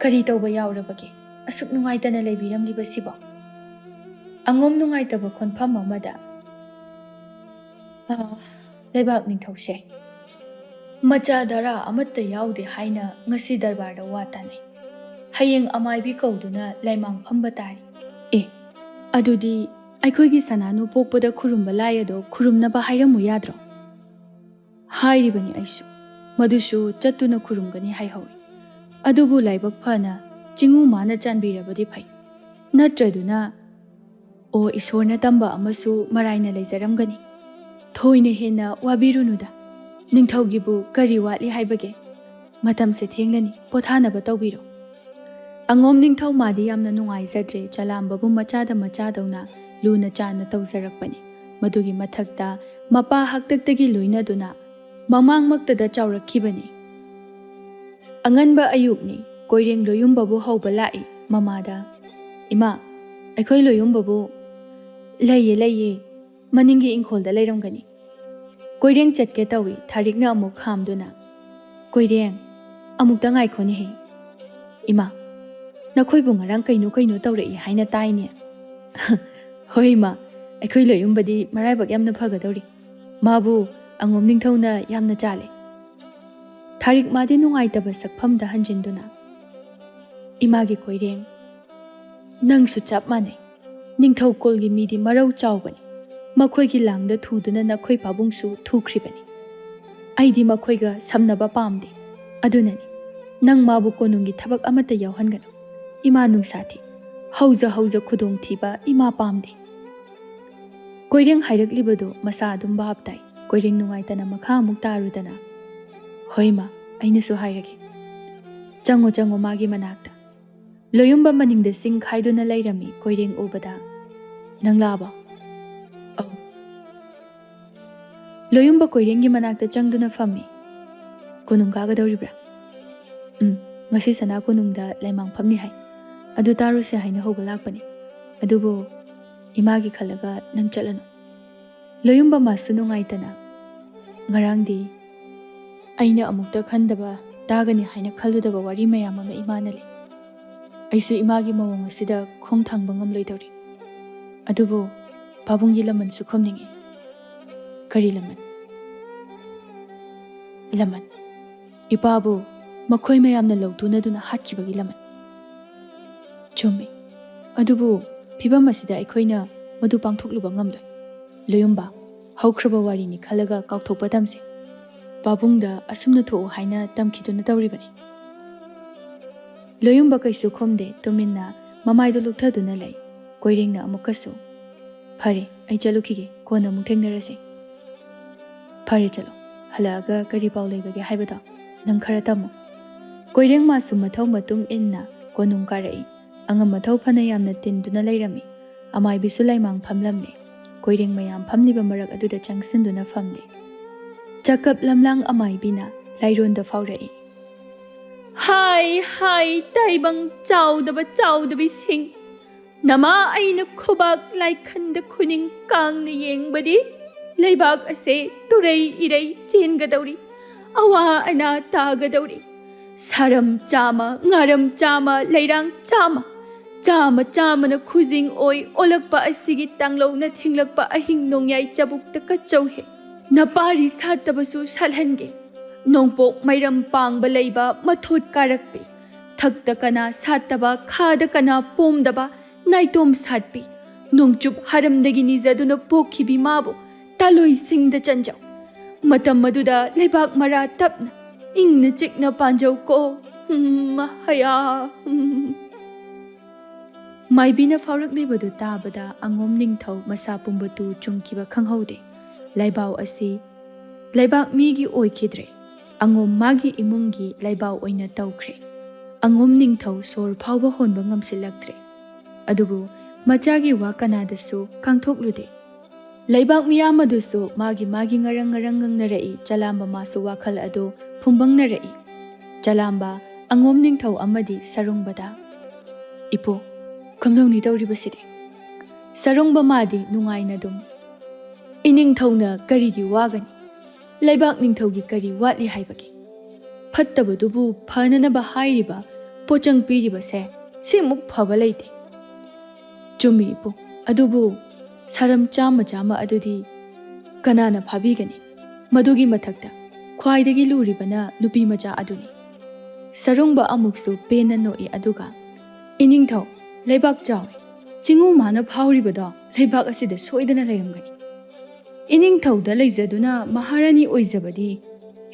ꯀꯔꯤ ꯇꯧꯕ ꯌꯥꯎꯔꯕꯒꯦ? ꯑꯁꯨꯛ ꯅꯨꯡꯉꯥꯏꯇꯅ ꯂꯩꯕꯤꯔꯝꯂꯤꯕꯁꯤꯕꯣ?" ꯑꯉꯣꯝ ꯅꯨꯡꯉꯥꯏꯇꯕ ꯈꯣꯟꯐꯝ ꯑꯃꯗ, "ꯑꯥ, ꯂꯩꯕꯥꯛ ꯅꯤꯡꯊꯧꯁꯦ, ꯃꯆꯥ ꯗꯔꯥ ꯑꯃꯠꯇ ꯌꯥꯎꯗꯦ ꯍꯥꯏꯅ ꯉꯁꯤ ꯗꯔꯕꯥꯔꯗ ꯋꯥ ꯇꯥꯅꯩ꯫ ꯍꯌꯦꯡ ꯑꯃꯥꯏꯕꯤ ꯀꯧꯗꯨꯅ ꯂꯥꯏꯃꯥꯡ ꯐꯝꯕ ꯇꯥꯔꯤ꯫" "ꯑꯦ, ꯑꯗꯨꯗꯤ ꯑꯩꯈꯣꯏꯒꯤ ꯁꯅꯥꯅꯨ ꯄꯣꯛꯄꯗ ꯈꯨꯔꯨꯝꯕ ꯂꯥꯏ ꯑꯗꯣ ꯈꯨꯔꯨꯝꯅꯕ ꯍꯥꯏꯔꯝꯃꯨ ꯌꯥꯗ꯭ꯔꯣ?" "ꯍꯥꯏꯔꯤꯕꯅꯤ ꯑꯩꯁꯨ, ꯃꯗꯨꯁꯨ ꯆꯠꯇꯨꯅ ꯈꯨꯔꯨꯝꯒꯅꯤ ꯍꯥꯏꯍꯧꯏ꯫ ꯑꯗꯨꯕꯨ ꯂꯥꯏꯕꯛ ꯐꯅ ꯆꯤꯡꯉꯨ ꯃꯥꯅ ꯆꯥꯟꯕꯤꯔꯕꯗꯤ ꯐꯩ, ꯅꯠꯇ꯭ꯔꯗꯨꯅ ꯑꯣ ꯏꯁꯣꯔꯅ ꯇꯝꯕ ꯑꯃꯁꯨ ꯃꯔꯥꯏꯅ ꯂꯩꯖꯔꯝꯒꯅꯤ꯫ ꯊꯣꯏꯅ ꯍꯦꯟꯅ ꯋꯥꯕꯤꯔꯨꯅꯨꯗ, ꯅꯤꯡꯊꯧꯒꯤꯕꯨ ꯀꯔꯤ ꯋꯥꯠꯂꯤ ꯍꯥꯏꯕꯒꯦ?" "ꯃꯇꯝꯁꯦ ꯊꯦꯡꯂꯅꯤ, ꯄꯣꯊꯥꯅꯕ ꯇꯧꯕꯤꯔꯣ꯫" ꯑꯉꯣꯝ ꯅꯤꯡꯊꯧ ꯃꯥꯗꯤ ꯌꯥꯝꯅ ꯅꯨꯡꯉꯥꯏꯖꯗ꯭ꯔꯦ, ꯆꯂꯥꯝꯕꯕꯨ ꯃꯆꯥꯗ ꯃꯆꯥꯗꯧꯅ ꯂꯨꯅ ꯆꯥꯟꯅ ꯇꯧꯖꯔꯛꯄꯅꯤ꯫ ꯃꯗꯨꯒꯤ ꯃꯊꯛꯇ ꯃꯄꯥ ꯍꯥꯛꯇꯛꯇꯒꯤ ꯂꯣꯏꯅꯗꯨꯅ ꯃꯃꯥꯡꯃꯛꯇꯗ ꯆꯥꯎꯔꯛꯈꯤꯕꯅꯤ꯫ ꯑꯉꯟꯕ ꯑꯌꯨꯛꯅꯤ꯫ ꯀꯣꯏꯔꯦꯡ ꯂꯣꯌꯨꯝꯕꯕꯨ ꯍꯧꯕ ꯂꯥꯛꯏ꯫ ꯃꯃꯥꯗ, "ꯏꯃꯥ, ꯑꯩꯈꯣꯏ ꯂꯣꯌꯨꯝꯕꯕꯨ?" "ꯂꯩꯌꯦ, ꯂꯩꯌꯦ꯫ ꯃꯅꯤꯡꯒꯤ ꯏꯪꯈꯣꯜꯗ ꯂꯩꯔꯝꯒꯅꯤ꯫" ꯀꯣꯏꯔꯦꯡ ꯆꯠꯀꯦ ꯇꯧꯏ꯫ ꯊꯥꯔꯤꯛꯅ ꯑꯃꯨꯛ ꯈꯥꯝꯗꯨꯅ, "ꯀꯣꯏꯔꯦꯡ, ꯑꯃꯨꯛꯇ ꯉꯥꯏꯈꯣꯅꯦꯍꯦ꯫" "ꯏꯃꯥ, ꯅꯈꯣꯏꯕꯨ ꯉꯔꯥꯡ ꯀꯩꯅꯣ ꯀꯩꯅꯣ ꯇꯧꯔꯛꯏ ꯍꯥꯏꯅ ꯇꯥꯏꯅꯦ?" "ꯍꯣꯏ ꯏꯃꯥ, ꯑꯩꯈꯣꯏ ꯂꯣꯌꯨꯝꯕꯗꯤ ꯃꯔꯥꯏꯕꯛ ꯌꯥꯝꯅ ꯐꯒꯗꯧꯔꯤ꯫ ꯃꯥꯕꯨ ꯑꯉꯣꯝ ꯅꯤꯡꯊꯧꯅ ꯌꯥꯝꯅ ꯆꯥꯜꯂꯤ꯫" ꯊꯥꯔꯤꯛ ꯃꯥꯗꯤ ꯅꯨꯡꯉꯥꯏꯇꯕ ꯁꯛꯐꯝꯗ ꯍꯟꯖꯤꯟꯗꯨꯅ, "ꯏꯃꯥꯒꯤ ꯀꯣꯏꯔꯦꯡ, ꯅꯪꯁꯨ ꯆꯞ ꯃꯥꯟꯅꯩ꯫ ꯅꯤꯡꯊꯧ ꯀꯨꯜꯒꯤ ꯃꯤꯗꯤ ꯃꯔꯧ ꯆꯥꯎꯕꯅꯤ꯫ ꯃꯈꯣꯏꯒꯤ ꯂꯥꯡꯗ ꯊꯨꯗꯨꯅ ꯅꯈꯣꯏ ꯄꯥꯕꯨꯡꯁꯨ ꯊꯨꯈ꯭ꯔꯤꯕꯅꯤ꯫ ꯑꯩꯗꯤ ꯃꯈꯣꯏꯒ ꯁꯝꯅꯕ ꯄꯥꯝꯗꯦ꯫ ꯑꯗꯨꯅꯅꯤ ꯅꯪ ꯃꯥꯕꯨ ꯀꯣꯅꯨꯡꯒꯤ ꯊꯕꯛ ꯑꯃꯠꯇ ꯌꯥꯎꯍꯟꯒꯅꯨ꯫ ꯏꯃꯥ ꯅꯨꯡꯁꯥ ꯊꯤ꯫ ꯍꯧꯖ ꯍꯧꯖ ꯈꯨꯗꯣꯡꯊꯤꯕ ꯏꯃꯥ ꯄꯥꯝꯗꯦ꯫" ꯀꯣꯏꯔꯦꯡ ꯍꯥꯏꯔꯛꯂꯤꯕꯗꯨ ꯃꯁꯥ ꯑꯗꯨꯝ ꯚꯥꯞ ꯇꯥꯏ꯫ ꯀꯣꯏꯔꯦꯡ ꯅꯨꯡꯉꯥꯏꯇꯅ ꯃꯈꯥ ꯑꯃꯨꯛ ꯇꯥꯔꯨꯗꯅ, "ꯍꯣꯏ ꯏꯃꯥ, ꯑꯩꯅꯁꯨ ꯍꯥꯏꯔꯒꯦ꯫ ꯆꯪꯉꯣ, ꯆꯪꯉꯣ ꯃꯥꯒꯤ ꯃꯅꯥꯛꯇ꯫" ꯂꯣꯌꯨꯝꯕ ꯃꯅꯤꯡꯗ ꯆꯤꯡ ꯈꯥꯏꯗꯨꯅ ꯂꯩꯔꯝꯃꯤ꯫ ꯀꯣꯏꯔꯦꯡ ꯎꯕꯗ, "ꯅꯪ ꯂꯥꯛꯑꯕꯣ?" "ꯑꯧ꯫" ꯂꯣꯌꯨꯝꯕ ꯀꯣꯏꯔꯦꯡꯒꯤ ꯃꯅꯥꯛꯇ ꯆꯪꯗꯨꯅ ꯐꯝꯃꯤ꯫ "ꯀꯣꯅꯨꯡ ꯀꯥꯒꯗꯧꯔꯤꯕ꯭ꯔꯥ?" "ꯎꯝ, ꯉꯁꯤ ꯁꯅꯥ ꯀꯣꯅꯨꯡꯗ ꯂꯥꯏꯃꯥꯡ ꯐꯝꯅꯤ ꯍꯥꯏ꯫ ꯑꯗꯨ ꯇꯥꯔꯨꯁꯦ ꯍꯥꯏꯅ ꯍꯧꯕ ꯂꯥꯛꯄꯅꯤ꯫ ꯑꯗꯨꯕꯨ ꯏꯃꯥꯒꯤ ꯈꯜꯂꯒ ꯅꯪ ꯆꯠꯂꯅꯨ꯫" ꯂꯣꯌꯨꯝꯕ ꯃꯥꯁꯨ ꯅꯨꯡꯉꯥꯏꯇꯅ, "ꯉꯔꯥꯡꯗꯤ ꯑꯩꯅ ꯑꯃꯨꯛꯇ ꯈꯟꯗꯕ, ꯇꯥꯒꯅꯤ ꯍꯥꯏꯅ ꯈꯜꯂꯨꯗꯕ ꯋꯥꯔꯤ ꯃꯌꯥꯝ ꯑꯃ ꯏꯃꯥꯅ ꯂꯩ꯫ ꯑꯩꯁꯨ ꯏꯃꯥꯒꯤ ꯃꯑꯣꯡ ꯑꯁꯤꯗ ꯈꯣꯡ ꯊꯥꯡꯕ ꯉꯝꯂꯣꯏꯗꯧꯔꯤ꯫ ꯑꯗꯨꯕꯨ ꯄꯥꯕꯨꯡꯒꯤ ꯂꯃꯟꯁꯨ ꯈꯨꯝꯅꯤꯡꯏ꯫" "ꯀꯔꯤ ꯂꯃꯟ?" "ꯂꯃꯟ꯫ ꯏꯄꯥꯕꯨ ꯃꯈꯣꯏ ꯃꯌꯥꯝꯅ ꯂꯧꯇꯨꯅꯗꯨꯅ ꯍꯥꯠꯈꯤꯕꯒꯤ ꯂꯃꯟ꯫" "ꯆꯨꯝꯃꯤ꯫ ꯑꯗꯨꯕꯨ ꯐꯤꯕꯝ ꯑꯁꯤꯗ ꯑꯩꯈꯣꯏꯅ ꯃꯗꯨ ꯄꯥꯡꯊꯣꯛꯂꯨꯕ ꯉꯝꯂꯣꯏ꯫ ꯂꯣꯌꯨꯝꯕ, ꯍꯧꯈ꯭ꯔꯕ ꯋꯥꯔꯤꯅꯤ ꯈꯜꯂꯒ ꯀꯥꯎꯊꯣꯛꯄ ꯇꯝꯁꯤ꯫ ꯄꯥꯕꯨꯡꯗ ꯑꯁꯨꯝꯅ ꯊꯣꯛꯎ ꯍꯥꯏꯅ ꯇꯝꯈꯤꯗꯨꯅ ꯇꯧꯔꯤꯕꯅꯤ꯫" ꯂꯣꯌꯨꯝꯕ ꯀꯩꯁꯨ ꯈꯨꯝꯗꯦ, ꯇꯨꯃꯤꯟꯅ ꯃꯃꯥꯏꯗꯨ ꯂꯨꯞꯊꯗꯨꯅ ꯂꯩ꯫ ꯀꯣꯏꯔꯦꯡꯅ ꯑꯃꯨꯛꯀꯁꯨ, "ꯐꯔꯦ, ꯑꯩ ꯆꯠꯂꯨꯈꯤꯒꯦ, ꯀꯣꯟꯅ ꯑꯃꯨꯛ ꯊꯦꯡꯅꯔꯁꯤ꯫" "ꯐꯔꯦ, ꯆꯠꯂꯣ꯫ ꯍꯜꯂꯛꯑꯒ ꯀꯔꯤ ꯄꯥꯎ ꯂꯩꯕꯒꯦ ꯍꯥꯏꯕꯗꯣ ꯅꯪ ꯈꯔ ꯇꯝꯃꯨ꯫ ꯀꯣꯏꯔꯦꯡꯃꯁꯨ ꯃꯊꯧ ꯃꯇꯨꯡ ꯏꯟꯅ ꯀꯣꯅꯨꯡ ꯀꯥꯔꯛꯏ꯫ ꯑꯉꯝ ꯑꯊꯧ ꯐꯅ ꯌꯥꯝꯅ ꯇꯤꯟꯗꯨꯅ ꯂꯩꯔꯝꯃꯤ꯫ ꯑꯃꯥꯏꯕꯤꯁꯨ ꯂꯩꯃꯥꯡ ꯐꯝꯂꯝꯂꯦ꯫ ꯀꯣꯏꯔꯦꯡ ꯃꯌꯥꯝ ꯐꯝꯂꯤꯕ ꯃꯔꯛ ꯑꯗꯨꯗ ꯆꯪꯁꯤꯟꯗꯨꯅ ꯐꯝꯂꯦ꯫ ꯆꯀꯞ ꯂꯝꯂꯥꯡ ꯑꯃꯥꯏꯕꯤꯅ ꯂꯥꯏꯔꯣꯟꯗ ꯐꯥꯎꯔꯛꯏ꯫ ꯍꯥꯏ ꯍꯥꯏ ꯇꯥꯏꯕꯪ ꯆꯥꯎꯗꯕ ꯆꯥꯎꯗꯕꯤꯁꯤꯡ, ꯅꯃꯥ ꯑꯩꯅ ꯈꯨꯕꯥꯛ ꯂꯥꯏꯈꯟꯗ ꯈꯨꯅꯤꯡ ꯀꯥꯡꯅ ꯌꯦꯡꯕꯗꯤ ꯂꯩꯕꯥꯛ ꯑꯁꯦ ꯇꯨꯔꯩ ꯏꯔꯩ ꯆꯦꯟꯒꯗꯧꯔꯤ, ꯑꯋꯥ ꯑꯅꯥ ꯇꯥꯒꯗꯧꯔꯤ꯫ ꯁꯥꯔꯝ ꯆꯥꯝꯃ, ꯉꯥꯔꯝ ꯆꯥꯝꯃ, ꯂꯩꯔꯥꯡ ꯆꯥꯝꯃ, ꯆꯥꯝꯃ ꯆꯥꯝꯃꯅ ꯈꯨꯖꯤꯡ ꯑꯣꯏ ꯑꯣꯜꯂꯛꯄ ꯑꯁꯤꯒꯤ ꯇꯥꯡꯂꯧꯅ ꯊꯤꯡꯂꯛꯄ ꯑꯍꯤꯡ ꯅꯣꯡꯌꯥꯏ ꯆꯕꯨꯛꯇ ꯀꯠꯆꯧꯍꯦ꯫ ꯅꯄꯥꯔꯤ ꯁꯥꯠꯇꯕꯁꯨ ꯁꯥꯠꯍꯟꯒꯦ꯫ ꯅꯣꯡꯄꯣꯛ ꯃꯩꯔꯝ ꯄꯥꯡꯕ ꯂꯩꯕ ꯃꯊꯣꯠ ꯀꯥꯔꯛꯄꯤ, ꯊꯛꯇ ꯀꯅꯥ ꯁꯥꯠꯇꯕ, ꯈꯥꯗ ꯀꯅꯥ ꯄꯣꯝꯗꯕ, ꯅꯥꯏꯇꯣꯝ ꯁꯥꯠꯄꯤ, ꯅꯣꯡꯆꯨꯞ ꯍꯥꯔꯝꯗꯒꯤ ꯅꯤꯖꯗꯨꯅ ꯄꯣꯛꯈꯤꯕꯤ ꯃꯥꯕꯨ ꯇꯥꯂꯣꯏꯁꯤꯡꯗ ꯆꯟꯖꯧ꯫ ꯃꯇꯝ ꯑꯗꯨꯗ ꯂꯩꯕꯥꯛ ꯃꯔꯥ ꯇꯞꯅ ꯏꯪꯅ ꯆꯤꯛꯅ ꯄꯥꯟꯖꯧꯀꯣ꯫ ꯎꯝ, ꯍꯌꯥ, ꯎꯝ꯫ ꯃꯥꯏꯕꯤꯅ ꯐꯥꯎꯔꯛꯂꯤꯕꯗꯨ ꯇꯥꯕꯗ ꯑꯉꯣꯝ ꯅꯤꯡꯊꯧ ꯃꯁꯥ ꯄꯨꯝꯕ ꯇꯨ ꯆꯨꯝꯈꯤꯕ ꯈꯪꯍꯧꯗꯦ꯫ ꯂꯥꯏꯕꯥꯎ ꯑꯁꯤ ꯂꯩꯕꯥꯛ ꯃꯤꯒꯤ ꯑꯣꯏꯈꯤꯗ꯭ꯔꯦ꯫ ꯑꯉꯣꯝ ꯃꯥꯒꯤ ꯏꯃꯨꯡꯒꯤ ꯂꯥꯏꯕꯥꯎ ꯑꯣꯏꯅ ꯇꯧꯈ꯭ꯔꯦ꯫ ꯑꯉꯣꯝ ꯅꯤꯡꯊꯧ ꯁꯣꯔ ꯐꯥꯎꯕ ꯍꯣꯟꯕ ꯉꯝꯁꯤꯜꯂꯛꯇ꯭ꯔꯦ꯫ ꯑꯗꯨꯕꯨ ꯃꯆꯥꯒꯤ ꯋꯥ ꯀꯅꯥꯗꯁꯨ ꯀꯥꯡꯊꯣꯛꯂꯨꯗꯦ꯫ ꯂꯩꯕꯥꯛ ꯃꯤꯌꯥꯝ ꯑꯗꯨꯁꯨ ꯃꯥꯒꯤ ꯃꯥꯒꯤ ꯉꯔꯪ ꯉꯔꯪ ꯉꯪꯅꯔꯛꯏ꯫ ꯆꯂꯥꯝꯕ ꯃꯥꯁꯨ ꯋꯥꯈꯜ ꯑꯗꯨ ꯐꯨꯝꯕꯪꯅꯔꯛꯏ꯫ ꯆꯂꯥꯝꯕ, ꯑꯉꯣꯝ ꯅꯤꯡꯊꯧ ꯑꯃꯗꯤ ꯁꯔꯨꯡꯕꯗ, "ꯏꯄꯨ, ꯀꯝꯗꯧꯅꯤ ꯇꯧꯔꯤꯕꯁꯤꯗꯤ?" ꯁꯔꯨꯡꯕ ꯃꯥꯗꯤ ꯅꯨꯡꯉꯥꯏꯅ ꯑꯗꯨꯝ, "ꯏꯅꯤꯡꯊꯧꯅ ꯀꯔꯤꯒꯤ ꯋꯥꯒꯅꯤ? ꯂꯩꯕꯥꯛ ꯅꯤꯡꯊꯧꯒꯤ ꯀꯔꯤ ꯋꯥꯠꯂꯤ ꯍꯥꯏꯕꯒꯦ? ꯐꯠꯇꯕꯗꯨꯕꯨ ꯐꯅꯅꯕ ꯍꯥꯏꯔꯤꯕ ꯄꯣꯠꯆꯪ ꯄꯤꯔꯤꯕꯁꯦ ꯁꯤꯃꯨꯛ ꯐꯕ ꯂꯩꯇꯦ꯫" "ꯆꯨꯝꯃꯤ ꯏꯄꯨ, ꯑꯗꯨꯕꯨ ꯁꯥꯔꯝ ꯆꯥꯝꯃ ꯆꯥꯝꯃ ꯑꯗꯨꯗꯤ ꯀꯅꯥꯅ ꯐꯥꯕꯤꯒꯅꯤ? ꯃꯗꯨꯒꯤ ꯃꯊꯛꯇ ꯈ꯭ꯋꯥꯏꯗꯒꯤ ꯂꯨꯔꯤꯕꯅ ꯅꯨꯄꯤ ꯃꯆꯥ ꯑꯗꯨꯅꯤ꯫" ꯁꯔꯨꯡꯕ ꯑꯃꯨꯛꯁꯨ ꯄꯦꯟꯅ ꯅꯣꯛꯏ, ꯑꯗꯨꯒ, "ꯏꯅꯤꯡꯊꯧ, ꯂꯩꯕꯥꯛ ꯆꯥꯎꯏ꯫ ꯆꯤꯡꯉꯨ ꯃꯥꯅ ꯐꯥꯎꯔꯤꯕꯗꯣ ꯂꯩꯕꯥꯛ ꯑꯁꯤꯗ ꯁꯣꯏꯗꯅ ꯂꯩꯔꯝꯒꯅꯤ꯫ ꯏꯅꯤꯡꯊꯧꯗ ꯂꯩꯖꯗꯨꯅ ꯃꯍꯥꯔꯥꯅꯤ ꯑꯣꯏꯖꯕꯗꯤ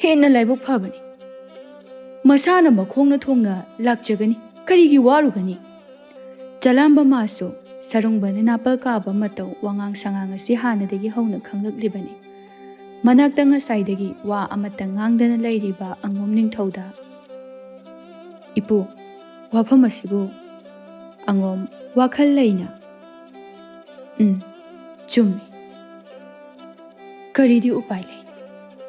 ꯍꯦꯟꯅ ꯂꯥꯏꯕꯛ ꯐꯕꯅꯤ꯫ ꯃꯁꯥꯅ ꯃꯈꯣꯡꯅ ꯊꯣꯡꯅ ꯂꯥꯛꯆꯒꯅꯤ, ꯀꯔꯤꯒꯤ ꯋꯥꯔꯨꯒꯅꯤ?" ꯆꯂꯥꯝꯕ ꯃꯥꯁꯨ ꯁꯔꯨꯡꯕꯅ ꯅꯥꯄꯜ ꯀꯥꯕ ꯃꯇꯧ, ꯋꯥꯉꯥꯡ ꯁꯉꯥꯡ ꯑꯁꯤ ꯍꯥꯟꯅꯗꯒꯤ ꯍꯧꯅ ꯈꯪꯂꯛꯂꯤꯕꯅꯤ꯫ ꯃꯅꯥꯛꯇ ꯉꯁꯥꯏꯗꯒꯤ ꯋꯥ ꯑꯃꯠꯇ ꯉꯥꯡꯗꯅ ꯂꯩꯔꯤꯕ ꯑꯉꯣꯝ ꯅꯤꯡꯊꯧꯗ, "ꯏꯄꯨ, ꯋꯥꯐꯝ ꯑꯁꯤꯕꯨ?" ꯑꯉꯣꯝ ꯋꯥꯈꯜ ꯂꯩꯅ, "ꯎꯝ, ꯆꯨꯝꯃꯤ꯫ ꯀꯔꯤꯗꯤ ꯎꯄꯥꯏ ꯂꯩ?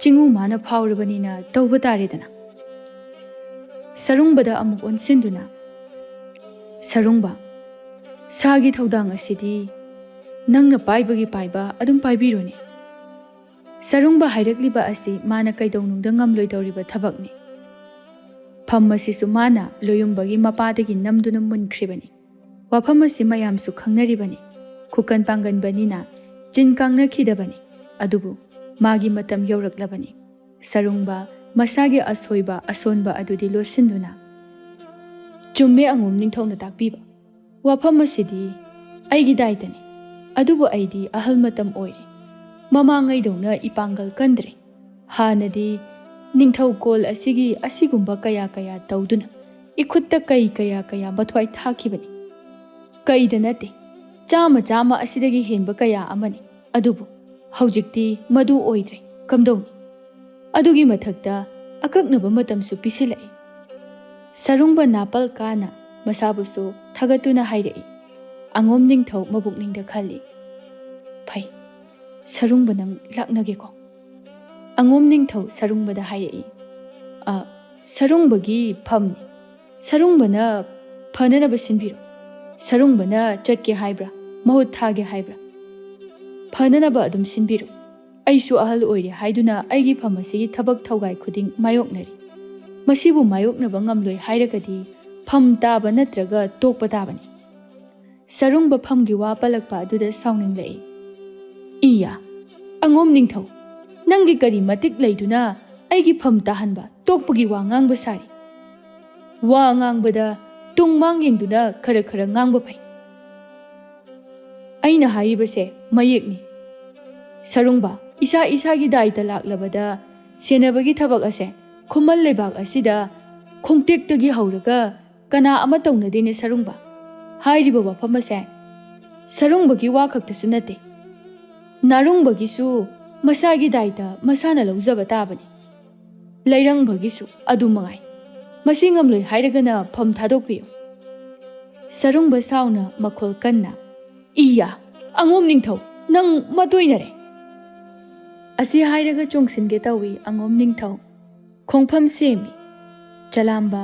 ꯆꯤꯡꯉꯨ ꯃꯥꯅ ꯐꯥꯎꯔꯕꯅꯤꯅ ꯇꯧꯕ ꯇꯥꯔꯦꯗꯅ꯫" ꯁꯔꯨꯡꯕꯗ ꯑꯃꯨꯛ ꯑꯣꯟꯁꯤꯟꯗꯨꯅ, "ꯁꯔꯨꯡꯕ, ꯁꯥꯒꯤ ꯊꯧꯗꯥꯡ ꯑꯁꯤꯗꯤ ꯅꯪꯅ ꯄꯥꯏꯕꯒꯤ ꯄꯥꯏꯕ ꯑꯗꯨꯝ ꯄꯥꯏꯕꯤꯔꯣꯅꯦ꯫" ꯁꯔꯨꯡꯕ ꯍꯥꯏꯔꯛꯂꯤꯕ ꯑꯁꯤ ꯃꯥꯅ ꯀꯩꯗꯧꯅꯨꯡꯗ ꯉꯝꯂꯣꯏꯗꯧꯔꯤꯕ ꯊꯕꯛꯅꯤ꯫ ꯐꯝ ꯑꯁꯤꯁꯨ ꯃꯥꯅ ꯂꯣꯌꯨꯝꯕꯒꯤ ꯃꯄꯥꯗꯒꯤ ꯅꯝꯗꯨꯅ ꯃꯨꯟꯈ꯭ꯔꯤꯕꯅꯤ꯫ ꯋꯥꯐꯝ ꯑꯁꯤ ꯃꯌꯥꯝꯁꯨ ꯈꯪꯅꯔꯤꯕꯅꯤ꯫ ꯈꯨꯀꯟ ꯄꯥꯡꯒꯟꯕꯅꯤꯅ ꯆꯤꯟ ꯀꯥꯡꯅꯈꯤꯗꯕꯅꯤ꯫ ꯑꯗꯨꯕꯨ ꯃꯥꯒꯤ ꯃꯇꯝ ꯌꯧꯔꯛꯂꯕꯅꯤ꯫ ꯁꯔꯨꯡꯕ ꯃꯁꯥꯒꯤ ꯑꯁꯣꯏꯕ ꯑꯁꯣꯟꯕ ꯑꯗꯨꯗꯤ ꯂꯣꯠꯁꯤꯟꯗꯨꯅ, "ꯆꯨꯝꯃꯦ ꯑꯉꯣꯝ ꯅꯤꯡꯊꯧꯅ ꯇꯥꯛꯄꯤꯕ꯫ ꯋꯥꯐꯝ ꯑꯁꯤꯗꯤ ꯑꯩꯒꯤ ꯗꯥꯏꯇꯅꯤ꯫ ꯑꯗꯨꯕꯨ ꯑꯩꯗꯤ ꯑꯍꯜ ꯃꯇꯝ ꯑꯣꯏꯔꯦ꯫ ꯃꯃꯥꯡꯉꯩꯗꯧꯅ ꯏꯄꯥꯡꯒꯜ ꯀꯟꯗ꯭ꯔꯦ꯫ ꯍꯥꯟꯅꯗꯤ ꯅꯤꯡꯊꯧꯀꯣꯜ ꯑꯁꯤꯒꯤ ꯑꯁꯤꯒꯨꯝꯕ ꯀꯌꯥ ꯀꯌꯥ ꯇꯧꯗꯨꯅ ꯏꯈꯨꯠꯇ ꯀꯩ ꯀꯌꯥ ꯀꯌꯥ ꯃꯊ꯭ꯋꯥꯏ ꯊꯥꯈꯤꯕꯅꯤ꯫ ꯀꯩꯗ ꯅꯠꯇꯦ, ꯆꯥꯝꯃ ꯆꯥꯝꯃ ꯑꯁꯤꯗꯒꯤ ꯍꯦꯟꯕ ꯀꯌꯥ ꯑꯃꯅꯤ꯫ ꯑꯗꯨꯕꯨ ꯍꯧꯖꯤꯛꯇꯤ ꯃꯗꯨ ꯑꯣꯏꯗ꯭ꯔꯦ꯫ ꯀꯝꯗꯧꯅꯤ? ꯑꯗꯨꯒꯤ ꯃꯊꯛꯇ ꯑꯀꯛꯅꯕ ꯃꯇꯝꯁꯨ ꯄꯤꯁꯤꯜꯂꯛꯏ꯫" ꯁꯔꯨꯡꯕ ꯅꯥꯄꯜ ꯀꯥꯅ ꯃꯁꯥꯕꯨꯁꯨ ꯊꯥꯒꯠꯇꯨꯅ ꯍꯥꯏꯔꯛꯏ꯫ ꯑꯉꯣꯝ ꯅꯤꯡꯊꯧ ꯃꯕꯨꯛꯅꯤꯡꯗ ꯈꯜꯂꯤ, "ꯐꯩ, ꯁꯔꯨꯡꯕ ꯅꯪ ꯂꯥꯛꯅꯒꯦꯀꯣ꯫" ꯑꯉꯣꯝ ꯅꯤꯡꯊꯧ ꯁꯔꯨꯡꯕꯗ ꯍꯥꯏꯔꯛꯏ, "ꯑ, ꯁꯔꯨꯡꯕꯒꯤ ꯐꯝꯅꯤ꯫ ꯁꯔꯨꯡꯕꯅ ꯐꯅꯅꯕ ꯁꯤꯟꯕꯤꯔꯣ꯫ ꯁꯔꯨꯡꯕꯅ ꯆꯠꯀꯦ ꯍꯥꯏꯕ꯭ꯔꯥ, ꯃꯍꯨꯠ ꯊꯥꯒꯦ ꯍꯥꯏꯕ꯭ꯔꯥ? ꯐꯅꯅꯕ ꯑꯗꯨꯝ ꯁꯤꯟꯕꯤꯔꯣ꯫ ꯑꯩꯁꯨ ꯑꯍꯜ ꯑꯣꯏꯔꯦ ꯍꯥꯏꯗꯨꯅ ꯑꯩꯒꯤ ꯐꯝ ꯑꯁꯤꯒꯤ ꯊꯕꯛ ꯊꯧꯒꯥꯏ ꯈꯨꯗꯤꯡ ꯃꯥꯌꯣꯛꯅꯔꯤ꯫ ꯃꯁꯤꯕꯨ ꯃꯥꯌꯣꯛꯅꯕ ꯉꯝꯂꯣꯏ ꯍꯥꯏꯔꯒꯗꯤ ꯐꯝ ꯇꯥꯕ ꯅꯠꯇ꯭ꯔꯒ ꯇꯣꯛꯄ ꯇꯥꯕꯅꯤ꯫" ꯁꯔꯨꯡꯕ ꯐꯝꯒꯤ ꯋꯥ ꯄꯜꯂꯛꯄ ꯑꯗꯨꯗ ꯁꯥꯎꯅꯤꯡꯂꯛꯏ꯫ "ꯏꯌꯥ, ꯑꯉꯣꯝ ꯅꯤꯡꯊꯧ, ꯅꯪꯒꯤ ꯀꯔꯤ ꯃꯇꯤꯛ ꯂꯩꯗꯨꯅ ꯑꯩꯒꯤ ꯐꯝ ꯇꯥꯍꯟꯕ ꯇꯣꯛꯄꯒꯤ ꯋꯥ ꯉꯥꯡꯕ ꯁꯥꯔꯤ? ꯋꯥ ꯉꯥꯡꯕꯗ ꯇꯨꯡ ꯃꯥꯡ ꯌꯦꯡꯗꯨꯅ ꯈꯔ ꯈꯔ ꯉꯥꯡꯕ ꯐꯩ꯫ ꯑꯩꯅ ꯍꯥꯏꯔꯤꯕꯁꯦ ꯃꯌꯦꯛꯅꯤ꯫ ꯁꯔꯨꯡꯕ, ꯏꯁꯥ ꯏꯁꯥꯒꯤ ꯗꯥꯏꯇ ꯂꯥꯛꯂꯕꯗ ꯁꯦꯟꯅꯕꯒꯤ ꯊꯕꯛ ꯑꯁꯦ ꯈꯨꯃꯟ ꯂꯩꯕꯥꯛ ꯑꯁꯤꯗ ꯈꯣꯡꯇꯦꯛꯇꯒꯤ ꯍꯧꯔꯒ ꯀꯅꯥ ꯑꯃ ꯇꯧꯅꯗꯦꯅꯦ ꯁꯔꯨꯡꯕ꯫ ꯍꯥꯏꯔꯤꯕ ꯋꯥꯐꯝ ꯑꯁꯦ ꯁꯔꯨꯡꯕꯒꯤ ꯋꯥ ꯈꯛꯇꯁꯨ ꯅꯠꯇꯦ, ꯅꯥꯔꯨꯡꯕꯒꯤꯁꯨ ꯃꯁꯥꯒꯤ ꯗꯥꯏꯇ ꯃꯁꯥꯅ ꯂꯧꯖꯕ ꯇꯥꯕꯅꯤ꯫ ꯂꯩꯔꯪꯕꯒꯤꯁꯨ ꯑꯗꯨ ꯃꯉꯥꯏ꯫ ꯃꯁꯤ ꯉꯝꯂꯣꯏ ꯍꯥꯏꯔꯒꯅ ꯐꯝ ꯊꯥꯗꯣꯛꯄꯤꯌꯨ꯫ ꯁꯔꯨꯡꯕ ꯁꯥꯎꯅ ꯃꯈꯣꯜ ꯀꯟꯅ, "ꯏꯌꯥ, ꯑꯉꯣꯝ ꯅꯤꯡꯊꯧ, ꯅꯪ ꯃꯇꯣꯏꯅꯔꯦ!" ꯑꯁꯤ ꯍꯥꯏꯔꯒ ꯆꯣꯡꯁꯤꯟꯒꯦ ꯇꯧꯏ ꯑꯉꯣꯝ ꯅꯤꯡꯊꯧ꯫ ꯈꯣꯡꯐꯝ ꯁꯦꯝꯃꯤ꯫ ꯆꯂꯥꯝꯕ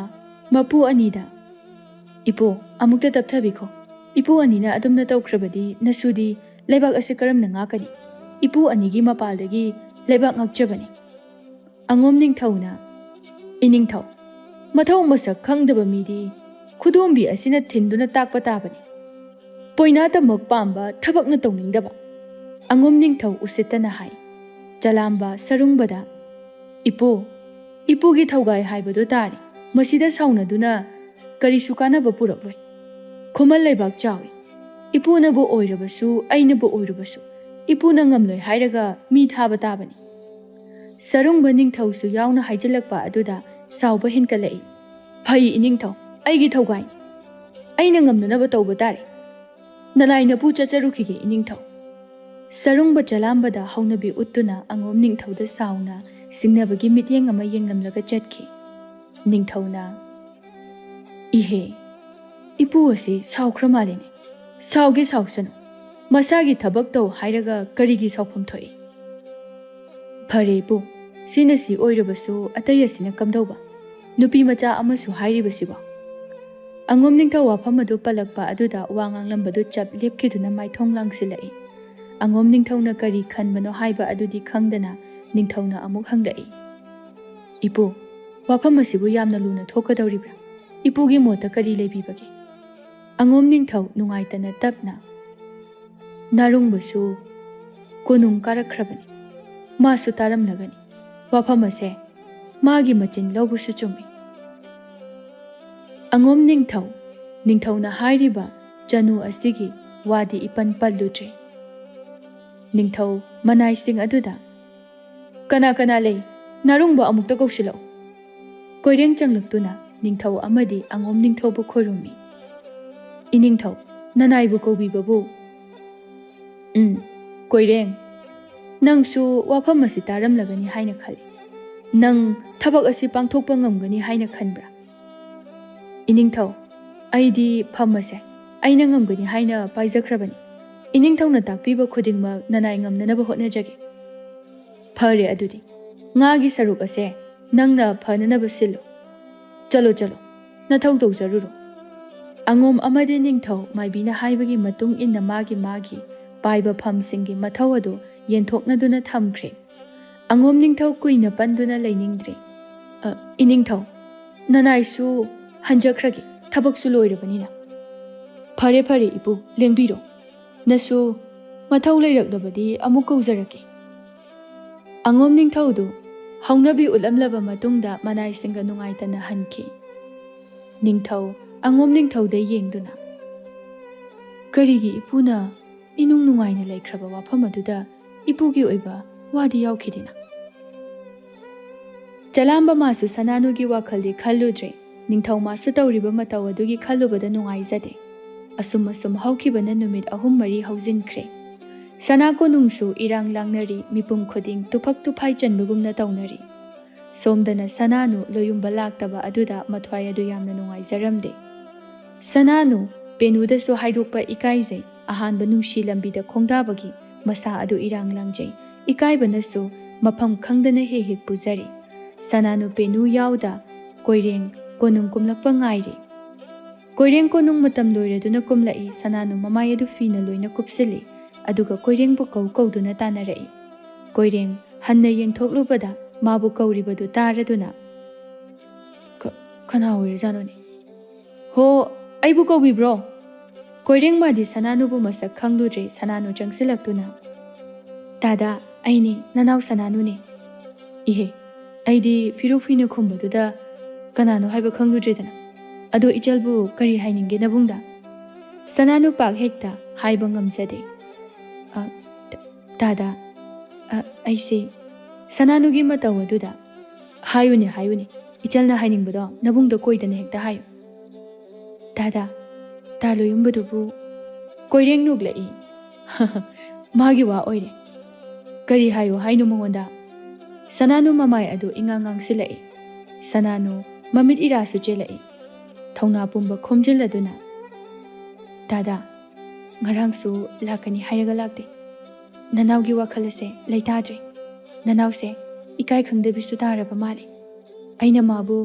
ꯃꯄꯨ ꯑꯅꯤꯗ, "ꯏꯄꯨ, ꯑꯃꯨꯛꯇ ꯇꯞꯊꯕꯤꯈꯣ꯫ ꯏꯄꯨ ꯑꯅꯤꯅ ꯑꯗꯨꯝꯅ ꯇꯧꯈ꯭ꯔꯕꯗꯤ ꯅꯁꯨꯗꯤ ꯂꯩꯕꯥꯛ ꯑꯁꯤ ꯀꯔꯝꯅ ꯉꯥꯛꯀꯅꯤ? ꯏꯄꯨ ꯑꯅꯤꯒꯤ ꯃꯄꯥꯜꯗꯒꯤ ꯂꯩꯕꯥꯛ ꯉꯥꯛꯆꯕꯅꯤ꯫" ꯑꯉꯣꯝ ꯅꯤꯡꯊꯧꯅ, "ꯏꯅꯤꯡꯊꯧ, ꯃꯊꯧ ꯃꯁꯛ ꯈꯪꯗꯕ ꯃꯤꯗꯤ ꯈꯨꯗꯣꯝꯕꯤ ꯑꯁꯤꯅ ꯊꯤꯟꯗꯨꯅ ꯇꯥꯛꯄ ꯇꯥꯕꯅꯤ꯫ ꯄꯣꯏꯅꯥꯇꯃꯛ ꯄꯥꯝꯕ, ꯊꯕꯛꯅ ꯇꯧꯅꯤꯡꯗꯕ꯫" ꯑꯉꯣꯝ ꯅꯤꯡꯊꯧ ꯎꯁꯤꯠꯇꯅ ꯍꯥꯏ꯫ ꯆꯂꯥꯝꯕ ꯁꯔꯨꯡꯕꯗ, "ꯏꯄꯨ, ꯏꯄꯨꯒꯤ ꯊꯧꯒꯥꯏ ꯍꯥꯏꯕꯗꯨ ꯇꯥꯔꯦ꯫ ꯃꯁꯤꯗ ꯁꯥꯎꯅꯗꯨꯅ ꯀꯔꯤꯁꯨ ꯀꯥꯟꯅꯕ ꯄꯨꯔꯛꯂꯣꯏ꯫ ꯈꯨꯃꯟ ꯂꯩꯕꯥꯛ ꯆꯥꯎꯏ꯫ ꯏꯄꯨꯅꯕꯨ ꯑꯣꯏꯔꯕꯁꯨ, ꯑꯩꯅꯕꯨ ꯑꯣꯏꯔꯕꯁꯨ, ꯏꯄꯨꯅ ꯉꯝꯂꯣꯏ ꯍꯥꯏꯔꯒ ꯃꯤ ꯊꯥꯕ ꯇꯥꯕꯅꯤ꯫" ꯁꯔꯨꯡꯕ ꯅꯤꯡꯊꯧꯁꯨ ꯌꯥꯎꯅ ꯍꯥꯏꯖꯤꯜꯂꯛꯄ ꯑꯗꯨꯗ ꯁꯥꯎꯕ ꯍꯦꯟꯀꯠꯂꯛꯏ꯫ "ꯐꯩ ꯏꯅꯤꯡꯊꯧ, ꯑꯩꯒꯤ ꯊꯧꯒꯥꯏꯅꯤ꯫ ꯑꯩꯅ ꯉꯝꯅꯅꯕ ꯇꯧꯕ ꯇꯥꯔꯦ꯫ ꯅꯅꯥꯏ ꯅꯄꯨ ꯆꯠꯆꯔꯨꯈꯤꯒꯦ ꯏꯅꯤꯡꯊꯧ꯫" ꯁꯔꯨꯡꯕ ꯆꯂꯥꯝꯕꯗ ꯍꯧꯅꯕꯤ ꯎꯠꯇꯨꯅ ꯑꯉꯣꯝ ꯅꯤꯡꯊꯧꯗ ꯁꯥꯎꯅ ꯁꯤꯡꯅꯕꯒꯤ ꯃꯤꯠꯌꯦꯡ ꯑꯃ ꯌꯦꯡꯂꯝꯂꯒ ꯆꯠꯈꯤ꯫ ꯅꯤꯡꯊꯧꯅ, "ꯏꯍꯦ, ꯏꯄꯨ ꯑꯁꯤ ꯁꯥꯎꯈ꯭ꯔ ꯃꯥꯜꯂꯤꯅꯦ꯫ ꯁꯥꯎꯒꯦ ꯁꯥꯎꯁꯅꯨ꯫ ꯃꯁꯥꯒꯤ ꯊꯕꯛ ꯇꯧ ꯍꯥꯏꯔꯒ ꯀꯔꯤꯒꯤ ꯁꯥꯎꯐꯝ ꯊꯣꯛꯏ? ꯐꯔꯦ ꯏꯄꯨ, ꯁꯤꯅ ꯁꯤ ꯑꯣꯏꯔꯕꯁꯨ ꯑꯇꯩ ꯑꯁꯤꯅ ꯀꯝꯗꯧꯕ? ꯅꯨꯄꯤ ꯃꯆꯥ ꯑꯃꯁꯨ ꯍꯥꯏꯔꯤꯕꯁꯤꯕꯣ?" ꯑꯉꯣꯝ ꯅꯤꯡꯊꯧ ꯋꯥꯐꯝ ꯑꯗꯨ ꯄꯜꯂꯛꯄ ꯑꯗꯨꯗ ꯋꯥ ꯉꯥꯡꯂꯝꯕꯗꯨ ꯆꯞ ꯂꯦꯞꯈꯤꯗꯨꯅ ꯃꯥꯏꯊꯣꯡ ꯂꯥꯡꯁꯤꯜꯂꯛꯏ꯫ ꯑꯉꯣꯝ ꯅꯤꯡꯊꯧꯅ ꯀꯔꯤ ꯈꯟꯕꯅꯣ ꯍꯥꯏꯕ ꯑꯗꯨꯗꯤ ꯈꯪꯗꯅ ꯅꯤꯡꯊꯧꯅ ꯑꯃꯨꯛ ꯍꯪꯂꯛꯏ, "ꯏꯄꯨ, ꯋꯥꯐꯝ ꯑꯁꯤꯕꯨ ꯌꯥꯝꯅ ꯂꯨꯅ ꯊꯣꯛꯀꯗꯧꯔꯤꯕ꯭ꯔꯥ? ꯏꯄꯨꯒꯤ ꯃꯣꯠꯇ ꯀꯔꯤ ꯂꯩꯕꯤꯕꯒꯦ?" ꯑꯉꯣꯝ ꯅꯤꯡꯊꯧ ꯅꯨꯡꯉꯥꯏꯇꯅ ꯇꯞꯅ, "ꯅꯥꯔꯨꯡꯕꯁꯨ ꯀꯣꯅꯨꯡ ꯀꯥꯔꯛꯈ꯭ꯔꯕꯅꯤ꯫ ꯃꯥꯁꯨ ꯇꯥꯔꯝꯂꯒꯅꯤ꯫ ꯋꯥꯐꯝ ꯑꯁꯦ ꯃꯥꯒꯤ ꯃꯆꯤꯟ ꯂꯧꯕꯁꯨ ꯆꯨꯝꯃꯤ꯫" ꯑꯉꯣꯝ ꯅꯤꯡꯊꯧ, ꯅꯤꯡꯊꯧꯅ ꯍꯥꯏꯔꯤꯕ ꯆꯅꯨ ꯑꯁꯤꯒꯤ ꯋꯥꯗꯤ ꯏꯄꯟ ꯄꯜꯂꯨꯗ꯭ꯔꯦ꯫ ꯅꯤꯡꯊꯧ ꯃꯅꯥꯏꯁꯤꯡ ꯑꯗꯨꯗ, "ꯀꯅꯥ ꯀꯅꯥ ꯂꯩ? ꯅꯥꯔꯨꯡꯕ ꯑꯃꯨꯛꯇ ꯀꯧꯁꯤꯜꯂꯛꯎ꯫" ꯀꯣꯏꯔꯦꯡ ꯆꯪꯂꯛꯇꯨꯅ ꯅꯤꯡꯊꯧ ꯑꯃꯗꯤ ꯑꯉꯣꯝ ꯅꯤꯡꯊꯧꯕꯨ ꯈꯨꯔꯨꯝꯃꯤ꯫ "ꯏꯅꯤꯡꯊꯧ, ꯅꯅꯥꯏꯕꯨ ꯀꯧꯕꯤꯕꯕꯨ?" "ꯎꯝ, ꯀꯣꯏꯔꯦꯡ, ꯅꯪꯁꯨ ꯋꯥꯐꯝ ꯑꯁꯤ ꯇꯥꯔꯝꯂꯒꯅꯤ ꯍꯥꯏꯅ ꯈꯜꯂꯤ꯫ ꯅꯪ ꯊꯕꯛ ꯑꯁꯤ ꯄꯥꯡꯊꯣꯛꯄ ꯉꯝꯒꯅꯤ ꯍꯥꯏꯅ ꯈꯟꯕ꯭ꯔꯥ? ꯏꯅꯤꯡꯊꯧ, ꯑꯩꯗꯤ ꯐꯝ ꯑꯁꯦ ꯑꯩꯅ ꯉꯝꯒꯅꯤ ꯍꯥꯏꯅ ꯄꯥꯏꯖꯈ꯭ꯔꯕꯅꯤ꯫ ꯏꯅꯤꯡꯊꯧꯅ ꯇꯥꯛꯄꯤꯕ ꯈꯨꯗꯤꯡꯃꯛ ꯅꯅꯥꯏ ꯉꯝꯅꯅꯕ ꯍꯣꯠꯅꯖꯒꯦ꯫ ꯐꯔꯦ ꯑꯗꯨꯗꯤ, ꯉꯥꯒꯤ ꯁꯔꯨꯛ ꯑꯁꯦ ꯅꯪꯅ ꯐꯅꯅꯕ ꯁꯤꯜꯂꯨ꯫ ꯆꯠꯂꯣ ꯆꯠꯂꯣ, ꯅꯊꯧ ꯇꯧꯖꯔꯨꯔꯣ꯫ ꯑꯉꯣꯝ ꯑꯃꯗꯤ ꯅꯤꯡꯊꯧ ꯃꯥꯏꯕꯤꯅ ꯍꯥꯏꯕꯒꯤ ꯃꯇꯨꯡ ꯏꯟꯅ ꯃꯥꯒꯤ ꯃꯥꯒꯤ ꯄꯥꯏꯕ ꯐꯝꯁꯤꯡꯒꯤ ꯃꯊꯧ ꯑꯗꯨ ꯌꯦꯟꯊꯣꯛꯅꯗꯨꯅ ꯊꯝꯈ꯭ꯔꯦ꯫ ꯑꯉꯣꯝ ꯅꯤꯡꯊꯧ ꯀꯨꯏꯅ ꯄꯟꯗꯨꯅ ꯂꯩꯅꯤꯡꯗ꯭ꯔꯦ꯫ "ꯑ, ꯏꯅꯤꯡꯊꯧ, ꯅꯅꯥꯏꯁꯨ ꯍꯟꯖꯈ꯭ꯔꯒꯦ, ꯊꯕꯛꯁꯨ ꯂꯣꯏꯔꯕꯅꯤꯅ꯫" "ꯐꯔꯦ ꯐꯔꯦ ꯏꯄꯨ, ꯂꯦꯡꯕꯤꯔꯣ꯫ ꯅꯁꯨ ꯃꯊꯧ ꯂꯩꯔꯛꯂꯕꯗꯤ ꯑꯃꯨꯛ ꯀꯧꯖꯔꯛꯀꯦ꯫" ꯑꯉꯣꯝ ꯅꯤꯡꯊꯧꯗꯨ ꯍꯧꯅꯕꯤ ꯎꯠꯂꯝꯂꯕ ꯃꯇꯨꯡꯗ ꯃꯅꯥꯏꯁꯤꯡꯒ ꯅꯨꯡꯉꯥꯏꯇꯅ ꯍꯟꯈꯤ꯫ ꯅꯤꯡꯊꯧ ꯑꯉꯣꯝ ꯅꯤꯡꯊꯧꯗ ꯌꯦꯡꯗꯨꯅ, "ꯀꯔꯤꯒꯤ ꯏꯄꯨꯅ ꯏꯅꯨꯡ ꯅꯨꯡꯉꯥꯏꯅ ꯂꯩꯈ꯭ꯔꯕ ꯋꯥꯐꯝ ꯑꯗꯨꯗ ꯏꯄꯨꯒꯤ ꯑꯣꯏꯕ ꯋꯥꯗꯤ ꯌꯥꯎꯈꯤꯗꯦꯅ?" ꯆꯂꯥꯝꯕ ꯃꯥꯁꯨ ꯁꯅꯥꯅꯨꯒꯤ ꯋꯥꯈꯜꯗꯤ ꯈꯜꯂꯨꯗ꯭ꯔꯦ꯫ ꯅꯤꯡꯊꯧ ꯃꯥꯁꯨ ꯇꯧꯔꯤꯕ ꯃꯇꯧ ꯑꯗꯨꯒꯤ ꯈꯜꯂꯨꯕꯗ ꯅꯨꯡꯉꯥꯏꯖꯗꯦ꯫ ꯑꯁꯨꯝ ꯑꯁꯨꯝ ꯍꯧꯈꯤꯕꯅ ꯅꯨꯃꯤꯠ ꯑꯍꯨꯝ ꯃꯔꯤ ꯍꯧꯖꯤꯟꯈ꯭ꯔꯦ꯫ ꯁꯅꯥ ꯀꯣꯅꯨꯡꯁꯨ ꯏꯔꯥꯡ ꯂꯥꯡꯅꯔꯤ, ꯃꯤꯄꯨꯝ ꯈꯨꯗꯤꯡ ꯇꯨꯐꯛ ꯇꯨꯐꯥꯏ ꯆꯟꯕꯒꯨꯝꯅ ꯇꯧꯅꯔꯤ꯫ ꯁꯣꯝꯗꯅ ꯁꯅꯥꯅꯨ ꯂꯣꯌꯨꯝꯕ ꯂꯥꯛꯇꯕ ꯑꯗꯨꯗ ꯃꯊ꯭ꯋꯥꯏ ꯑꯗꯨ ꯌꯥꯝꯅ ꯅꯨꯡꯉꯥꯏꯖꯔꯝꯗꯦ꯫ ꯁꯅꯥꯅꯨ ꯄꯦꯅꯨꯗꯁꯨ ꯍꯥꯏꯗꯣꯛꯄ ꯏꯀꯥꯏꯖꯩ꯫ ꯑꯍꯥꯟꯕ ꯅꯨꯡꯁꯤ ꯂꯝꯕꯤꯗ ꯈꯣꯡꯗꯥꯕꯒꯤ ꯃꯁꯥ ꯑꯗꯨ ꯏꯔꯥꯡ ꯂꯥꯡꯖꯩ꯫ ꯏꯀꯥꯏꯕꯅꯁꯨ ꯃꯐꯝ ꯈꯪꯗꯅ ꯍꯦꯛ ꯍꯦꯛ ꯄꯨꯖꯔꯤ꯫ ꯁꯅꯥꯅꯨ ꯄꯦꯅꯨ ꯌꯥꯎꯗ ꯀꯣꯏꯔꯦꯡ ꯀꯣꯅꯨꯡ ꯀꯨꯝꯂꯛꯄ ꯉꯥꯏꯔꯤ꯫ ꯀꯣꯏꯔꯦꯡ ꯀꯣꯅꯨꯡ ꯃꯇꯝ ꯂꯣꯏꯔꯗꯨꯅ ꯀꯨꯝꯂꯛꯏ꯫ ꯁꯅꯥꯅꯨ ꯃꯃꯥꯏ ꯑꯗꯨ ꯐꯤꯅ ꯂꯣꯏꯅ ꯀꯨꯞꯁꯤꯜꯂꯤ, ꯑꯗꯨꯒ ꯀꯣꯏꯔꯦꯡꯕꯨ ꯀꯧ ꯀꯧꯗꯨꯅ ꯇꯥꯟꯅꯔꯛꯏ꯫ ꯀꯣꯏꯔꯦꯡ ꯍꯟꯅ ꯌꯦꯡꯊꯣꯛꯂꯨꯕꯗ ꯃꯥꯕꯨ ꯀꯧꯔꯤꯕꯗꯨ ꯇꯥꯔꯗꯨꯅ, "ꯀ-, ꯀꯅꯥ ꯑꯣꯏꯔꯖꯥꯠꯅꯣꯅꯦ? ꯍꯣ, ꯑꯩꯕꯨ ꯀꯧꯕꯤꯕ꯭ꯔꯣ?" ꯀꯣꯏꯔꯦꯡ ꯃꯥꯗꯤ ꯁꯅꯥꯅꯨꯕꯨ ꯃꯁꯛ ꯈꯪꯂꯨꯗ꯭ꯔꯦ꯫ ꯁꯅꯥꯅꯨ ꯆꯪꯁꯤꯜꯂꯛꯇꯨꯅ, "ꯇꯥꯗꯥ, ꯑꯩꯅꯤ, ꯅꯅꯥꯎ ꯁꯅꯥꯅꯨꯅꯤ꯫" "ꯏꯍꯦ, ꯑꯩꯗꯤ ꯐꯤꯔꯨꯛ ꯐꯤꯅ ꯈꯨꯝꯕꯗꯨꯗ ꯀꯅꯥꯅꯣ ꯍꯥꯏꯕ ꯈꯪꯂꯨꯗ꯭ꯔꯦꯗꯅ꯫ ꯑꯗꯣ ꯏꯆꯜꯕꯨ ꯀꯔꯤ ꯍꯥꯏꯅꯤꯡꯒꯦ ꯅꯕꯨꯡꯗ?" ꯁꯅꯥꯅꯨ ꯄꯥꯛ ꯍꯦꯛꯇ ꯍꯥꯏꯕ ꯉꯝꯖꯗꯦ꯫ "ꯑ, ꯇ-, ꯇꯥꯗꯥ, ꯑ, ꯑꯩꯁꯦ ꯁꯅꯥꯅꯨꯒꯤ ꯃꯇꯧ ꯑꯗꯨꯗ꯫" "ꯍꯥꯏꯌꯨꯅꯦ, ꯍꯥꯏꯌꯨꯅꯦ, ꯏꯆꯜꯅ ꯍꯥꯏꯅꯤꯡꯕꯗꯣ ꯅꯕꯨꯡꯗ ꯀꯣꯏꯗꯅ ꯍꯦꯛꯇ ꯍꯥꯏꯌꯨ꯫" "ꯇꯥꯗꯥ, ꯇꯥ ꯂꯣꯌꯨꯝꯕꯗꯨꯕꯨ?" ꯀꯣꯏꯔꯦꯡ ꯅꯣꯛꯂꯛꯏ꯫ "ꯃꯥꯒꯤ ꯋꯥ ꯑꯣꯏꯔꯦ꯫ "ꯀꯔꯤ ꯍꯥꯏꯌꯨ ꯍꯥꯏꯅꯣ ꯃꯉꯣꯟꯗ?" ꯁꯅꯥꯅꯨ ꯃꯃꯥꯏ ꯑꯗꯨ ꯏꯉꯥꯡ ꯉꯥꯡꯁꯤꯜꯂꯛꯏ꯫ ꯁꯅꯥꯅꯨ ꯃꯃꯤꯠ ꯏꯔꯥꯁꯨ ꯆꯦꯜꯂꯛꯏ꯫ ꯊꯧꯅꯥ ꯄꯨꯝꯕ ꯈꯣꯝꯖꯤꯜꯂꯗꯨꯅ, "ꯗꯥꯗꯥ, ꯉꯔꯥꯡꯁꯨ ꯂꯥꯛꯀꯅꯤ ꯍꯥꯏꯔꯒ ꯂꯥꯛꯇꯦ꯫ ꯅꯅꯥꯎꯒꯤ ꯋꯥꯈꯜ ꯑꯁꯦ ꯂꯩꯇꯥꯗ꯭ꯔꯦ꯫ ꯅꯅꯥꯎꯁꯦ ꯏꯀꯥꯏ ꯈꯪꯗꯕꯤꯁꯨ ꯇꯥꯔꯕ ꯃꯥꯜꯂꯦ꯫ ꯑꯩꯅ ꯃꯥꯕꯨ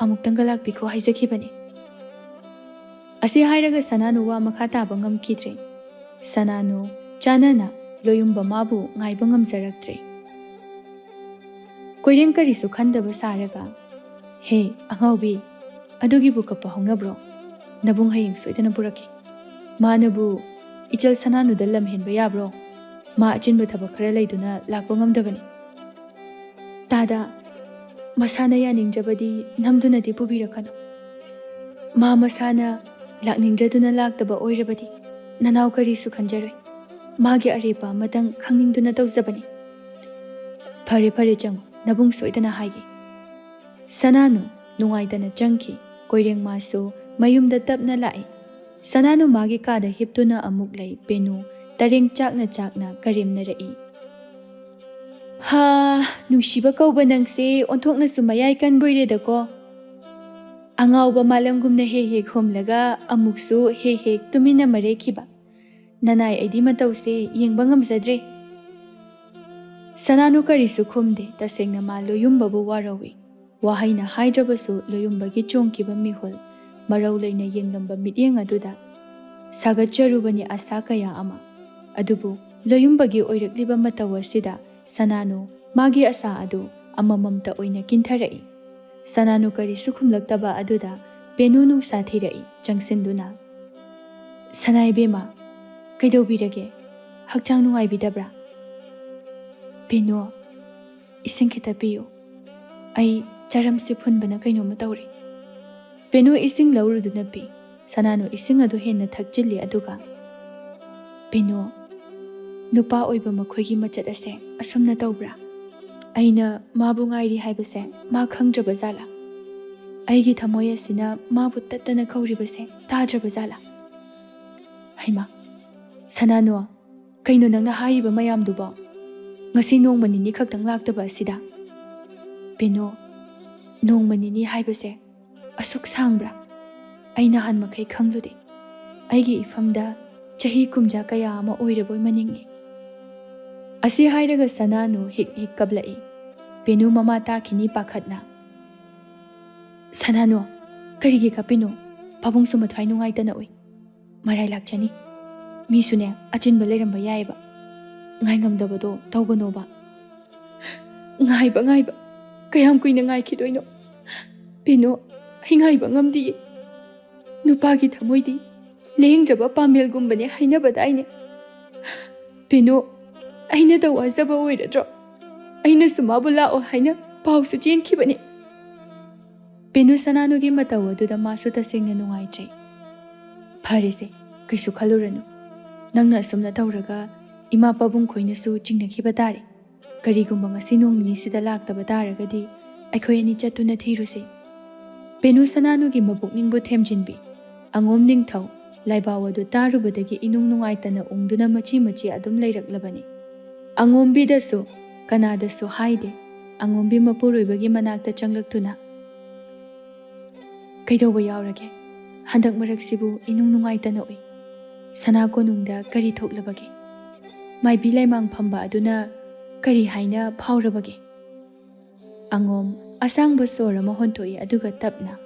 ꯑꯃꯨꯛꯇꯪꯒ ꯂꯥꯛꯄꯤꯈꯣ ꯍꯥꯏꯖꯈꯤꯕꯅꯤ"꯫ ꯑꯁꯤ ꯍꯥꯏꯔꯒ ꯁꯅꯥꯅꯨ ꯋꯥ ꯃꯈꯥ ꯇꯥꯕ ꯉꯝꯈꯤꯗ꯭ꯔꯦ꯫ ꯁꯅꯥꯅꯨ ꯆꯥꯟꯅꯅ ꯂꯣꯌꯨꯝꯕ ꯃꯥꯕꯨ ꯉꯥꯏꯕ ꯉꯝꯖꯔꯛꯇ꯭ꯔꯦ꯫ ꯀꯣꯏꯔꯦꯡ ꯀꯔꯤꯁꯨ ꯈꯟꯗꯕ ꯁꯥꯔꯒ, "ꯍꯦ, ꯑꯉꯥꯎꯕꯤ, ꯑꯗꯨꯒꯤꯕꯨ ꯀꯞꯄ ꯍꯧꯅꯕ꯭ꯔꯣ? ꯅꯕꯨꯡ ꯍꯌꯦꯡ ꯁꯣꯏꯗꯅ ꯄꯨꯔꯛꯀꯦ꯫ ꯃꯥꯅꯕꯨ ꯏꯆꯜ ꯁꯅꯥꯅꯨꯗ ꯂꯝ ꯍꯦꯟꯕ ꯌꯥꯕ꯭ꯔꯣ? ꯃꯥ ꯑꯆꯤꯟꯕ ꯊꯕꯛ ꯈꯔ ꯂꯩꯗꯨꯅ ꯂꯥꯛꯄ ꯉꯝꯗꯕꯅꯤ"꯫ "ꯗꯥꯗꯥ, ꯃꯁꯥꯅ ꯌꯥꯅꯤꯡꯗ꯭ꯔꯕꯗꯤ ꯅꯝꯗꯨꯅꯗꯤ ꯄꯨꯕꯤꯔꯛꯀꯅꯨ꯫ ꯃꯥ ꯃꯁꯥꯅ ꯂꯥꯛꯅꯤꯡꯗ꯭ꯔꯗꯨꯅ ꯂꯥꯛꯇꯕ ꯑꯣꯏꯔꯕꯗꯤ ꯅꯅꯥꯎ ꯀꯔꯤꯁꯨ ꯈꯟꯖꯔꯣꯏ꯫ ꯃꯥꯒꯤ ꯑꯔꯦꯞꯄ ꯑꯃꯇꯪ ꯈꯪꯅꯤꯡꯗꯨꯅ ꯇꯧꯖꯕꯅꯤ"꯫ "ꯐꯔꯦ, ꯐꯔꯦ, ꯆꯪꯉꯨ, ꯅꯕꯨꯡ ꯁꯣꯏꯗꯅ ꯍꯥꯏꯒꯦ"꯫ ꯁꯅꯥꯅꯨ ꯅꯨꯡꯉꯥꯏꯇꯅ ꯆꯪꯈꯤ꯫ ꯀꯣꯏꯔꯦꯡ ꯃꯥꯁꯨ ꯃꯌꯨꯝꯗ ꯇꯞꯅ ꯂꯥꯛꯏ꯫ ꯁꯅꯥꯅꯨ ꯃꯥꯒꯤ ꯀꯥꯗ ꯍꯤꯞꯇꯨꯅ ꯑꯃꯨꯛ ꯂꯩ꯫ ꯄꯦꯅꯨ ꯇꯔꯦꯡ ꯆꯥꯛꯅ ꯆꯥꯛꯅ ꯀꯔꯦꯝꯅꯔꯛꯏ꯫ "ꯍꯥ, ꯅꯨꯡꯁꯤꯕ ꯀꯧꯕ ꯅꯪꯁꯦ ꯑꯣꯟꯊꯣꯛꯅꯁꯨ ꯃꯌꯥꯏ ꯀꯟꯕꯣꯏꯔꯦꯗꯀꯣ꯫ ꯑꯉꯥꯎꯕ ꯃꯥꯂꯪꯒꯨꯝꯅ ꯍꯦꯛ ꯍꯦꯛ ꯍꯨꯝꯂꯒ ꯑꯃꯨꯛꯁꯨ ꯍꯦꯛ ꯍꯦꯛ ꯇꯨꯃꯤꯟꯅ ꯃꯔꯩꯈꯤꯕ꯫ ꯅꯅꯥꯏ ꯑꯩꯗꯤ ꯃꯇꯧꯁꯦ ꯌꯦꯡꯕ ꯉꯝꯖꯗ꯭ꯔꯦ"꯫ ꯁꯅꯥꯅꯨ ꯀꯔꯤꯁꯨ ꯈꯨꯝꯗꯦ꯫ ꯇꯁꯦꯡꯅ ꯃꯥ ꯂꯣꯌꯨꯝꯕꯕꯨ ꯋꯥꯔꯧꯏ꯫ ꯋꯥꯍꯩꯅ ꯍꯥꯏꯗ꯭ꯔꯕꯁꯨ ꯂꯣꯌꯨꯝꯕꯒꯤ ꯆꯣꯡꯈꯤꯕ ꯃꯤꯍꯨꯜ, ꯃꯔꯧ ꯂꯩꯅ ꯌꯦꯡꯂꯝꯕ ꯃꯤꯠꯌꯦꯡ ꯑꯗꯨꯗ ꯁꯥꯒꯠꯆꯔꯨꯕꯅꯤ ꯑꯁꯥ ꯀꯌꯥ ꯑꯃ꯫ ꯑꯗꯨꯕꯨ ꯂꯣꯌꯨꯝꯕꯒꯤ ꯑꯣꯏꯔꯛꯂꯤꯕ ꯃꯇꯧ ꯑꯁꯤꯗ ꯁꯅꯥꯅꯨ ꯃꯥꯒꯤ ꯑꯁꯥ ꯑꯗꯨ ꯑꯃꯃꯝꯇ ꯑꯣꯏꯅ ꯀꯤꯟꯊꯔꯛꯏ꯫ ꯁꯅꯥꯅꯨ ꯀꯔꯤꯁꯨ ꯈꯨꯝꯂꯛꯇꯕ ꯑꯗꯨꯗ ꯄꯦꯅꯨ ꯅꯨꯡꯁꯥ ꯊꯤꯔꯛꯏ ꯆꯪꯁꯤꯟꯗꯨꯅ꯫ "ꯁꯅꯥ ꯏꯕꯦꯝꯃ, ꯀꯩꯗꯧꯕꯤꯔꯒꯦ? ꯍꯛꯆꯥꯡ ꯅꯨꯡꯉꯥꯏꯕꯤꯗꯕ꯭ꯔꯥ?" "ꯄꯦꯅꯨ, ꯏꯁꯤꯡ ꯈꯤꯇ ꯄꯤꯌꯨ꯫ ꯑꯩ ꯆꯔꯝꯁꯦ ꯐꯨꯟꯕꯅ ꯀꯩꯅꯣꯝꯃ ꯇꯧꯔꯦ"꯫ ꯄꯦꯅꯨ ꯏꯁꯤꯡ ꯂꯧꯔꯨꯗꯨꯅ ꯄꯤ꯫ ꯁꯅꯥꯅꯨ ꯏꯁꯤꯡ ꯑꯗꯨ ꯍꯦꯟꯅ ꯊꯛꯆꯤꯜꯂꯤ, ꯑꯗꯨꯒ, "ꯄꯦꯅꯨ, ꯅꯨꯄꯥ ꯑꯣꯏꯕ ꯃꯈꯣꯏꯒꯤ ꯃꯆꯠ ꯑꯁꯦ ꯑꯁꯨꯝꯅ ꯇꯧꯕ꯭ꯔꯥ? ꯑꯩꯅ ꯃꯥꯕꯨ ꯉꯥꯏꯔꯤ ꯍꯥꯏꯕꯁꯦ ꯃꯥ ꯈꯪꯗ꯭ꯔꯕ ꯖꯥꯠꯂꯥ? ꯑꯩꯒꯤ ꯊꯃꯣꯏ ꯑꯁꯤꯅ ꯃꯥꯕꯨ ꯇꯠꯇꯅ ꯀꯧꯔꯤꯕꯁꯦ ꯇꯥꯗ꯭ꯔꯕ ꯖꯥꯠꯂꯥ?" "ꯍꯩꯃꯥ, ꯁꯅꯥꯅꯨ, ꯀꯩꯅꯣ ꯅꯪꯅ ꯍꯥꯏꯔꯤꯕ ꯃꯌꯥꯝꯗꯨꯕꯣ? ꯉꯁꯤ ꯅꯣꯡꯃ ꯅꯤꯅꯤ ꯈꯛꯇꯪ ꯂꯥꯛꯇꯕ ꯑꯁꯤꯗ? ꯄꯦꯅꯨ, ꯅꯣꯡꯃ ꯅꯤꯅꯤ ꯍꯥꯏꯕꯁꯦ ꯑꯁꯨꯛ ꯁꯥꯡꯕ꯭ꯔꯥ? ꯑꯩ ꯅꯍꯥꯟ ꯃꯈꯩ ꯈꯪꯂꯨꯗꯦ꯫ ꯑꯩꯒꯤ ꯏꯐꯝꯗ ꯆꯍꯤ ꯀꯨꯝꯖꯥ ꯀꯌꯥ ꯑꯃ ꯑꯣꯏꯔꯕꯣꯏ ꯃꯅꯤꯡꯏ꯫ ꯑꯁꯤ ꯍꯥꯏꯔꯒ ꯁꯅꯥꯅꯨ ꯍꯤꯛ ꯍꯤꯛ ꯀꯞꯂꯛꯏ꯫ ꯄꯦꯅꯨ ꯃꯃꯥ ꯇꯥꯈꯤꯅꯤ ꯄꯥꯈꯠꯅ, "ꯁꯅꯥꯅꯨ, ꯀꯔꯤꯒꯤ ꯀꯞꯄꯤꯅꯣ? ꯄꯥꯕꯨꯡꯁꯨ ꯃꯊ꯭ꯋꯥꯏ ꯅꯨꯡꯉꯥꯏꯇꯅ ꯎꯏ꯫ ꯃꯔꯥꯏ ꯂꯥꯛꯆꯅꯤ꯫ ꯃꯤꯁꯨꯅꯦ ꯑꯆꯤꯟꯕ ꯂꯩꯔꯝꯕ ꯌꯥꯏꯌꯦꯕ꯫ ꯉꯥꯏꯉꯝꯗꯕꯗꯣ ꯇꯧꯒꯅꯣꯕ꯫" "ꯉꯥꯏꯕ, ꯉꯥꯏꯕ, ꯀꯌꯥꯝ ꯀꯨꯏꯅ ꯉꯥꯏꯈꯤꯗꯣꯏꯅꯣ? ꯄꯦꯅꯨ, ꯑꯩ ꯉꯥꯏꯕ ꯉꯝꯗꯤꯌꯦ꯫ ꯅꯨꯄꯥꯒꯤ ꯊꯃꯣꯏꯗꯤ ꯂꯦꯡꯗ꯭ꯔꯕ ꯄꯥꯃꯦꯜꯒꯨꯝꯕꯅꯦ ꯍꯥꯏꯅꯕꯗꯥꯏꯅꯦ? ꯄꯦꯅꯨ, ꯑꯩꯅ ꯇꯧ ꯍꯥꯏꯖꯕ ꯑꯣꯏꯔꯗ꯭ꯔꯣ? ꯑꯩꯅꯁꯨ ꯃꯥꯕꯨ ꯂꯥꯛꯑꯣ ꯍꯥꯏꯅ ꯄꯥꯎꯁꯨ ꯆꯦꯟꯈꯤꯕꯅꯤ꯫" ꯄꯦꯅꯨ ꯁꯅꯥꯅꯨꯒꯤ ꯃꯇꯧ ꯑꯗꯨꯗ ꯃꯥꯁꯨ ꯇꯁꯦꯡꯅ ꯅꯨꯡꯉꯥꯏꯇ꯭ꯔꯦ꯫ "ꯐꯔꯦꯁꯦ, ꯀꯩꯁꯨ ꯈꯜꯂꯨꯔꯅꯨ꯫ ꯅꯪꯅ ꯑꯁꯨꯝꯅ ꯇꯧꯔꯒ ꯏꯃꯥ ꯄꯥꯕꯨꯡ ꯈꯣꯏꯅꯁꯨ ꯆꯤꯡꯅꯈꯤꯕ ꯇꯥꯔꯦ꯫ ꯀꯔꯤꯒꯨꯝꯕ ꯉꯁꯤ ꯅꯣꯡ ꯅꯤꯅꯤꯁꯤꯗ ꯂꯥꯛꯇꯕ ꯇꯥꯔꯒꯗꯤ ꯑꯩꯈꯣꯏ ꯑꯅꯤ ꯆꯠꯇꯨꯅ ꯊꯤꯔꯨꯁꯦ꯫" ꯄꯦꯅꯨ ꯁꯅꯥꯅꯨꯒꯤ ꯃꯕꯨꯛꯅꯤꯡꯕꯨ ꯊꯦꯝꯖꯤꯟꯕꯤ꯫ ꯑꯉꯣꯝ ꯅꯤꯡꯊꯧ ꯂꯥꯏꯕꯥꯎ ꯑꯗꯨ ꯇꯥꯔꯨꯕꯗꯒꯤ ꯏꯅꯨꯡ ꯅꯨꯡꯉꯥꯏꯇꯅ ꯎꯪꯗꯨꯅ ꯃꯆꯤ ꯃꯆꯤ ꯑꯗꯨꯝ ꯂꯩꯔꯛꯂꯕꯅꯤ꯫ ꯑꯉꯣꯝꯕꯤꯗꯁꯨ ꯀꯅꯥꯗꯁꯨ ꯍꯥꯏꯗꯦ꯫ ꯑꯉꯣꯝꯕꯤ ꯃꯄꯨꯔꯣꯏꯕꯒꯤ ꯃꯅꯥꯛꯇ ꯆꯪꯂꯛꯇꯨꯅ, "ꯀꯩꯗꯧꯕ ꯌꯥꯎꯔꯒꯦ? ꯍꯟꯗꯛ ꯃꯔꯛꯁꯤꯕꯨ ꯏꯅꯨꯡ ꯅꯨꯡꯉꯥꯏꯇꯅ ꯎꯏ꯫ ꯁꯅꯥ ꯀꯣꯅꯨꯡꯗ ꯀꯔꯤ ꯊꯣꯛꯂꯕꯒꯦ? ꯃꯥꯏꯕꯤ ꯂꯩꯃꯥꯡ ꯐꯝꯕ ꯑꯗꯨꯅ ꯀꯔꯤ ꯍꯥꯏꯅ ꯐꯥꯎꯔꯕꯒꯦ?" ꯑꯉꯣꯝ ꯑꯁꯥꯡꯕ ꯁꯣꯔ ꯑꯃ ꯍꯣꯟꯊꯣꯛꯏ, ꯑꯗꯨꯒ ꯇꯞꯅ,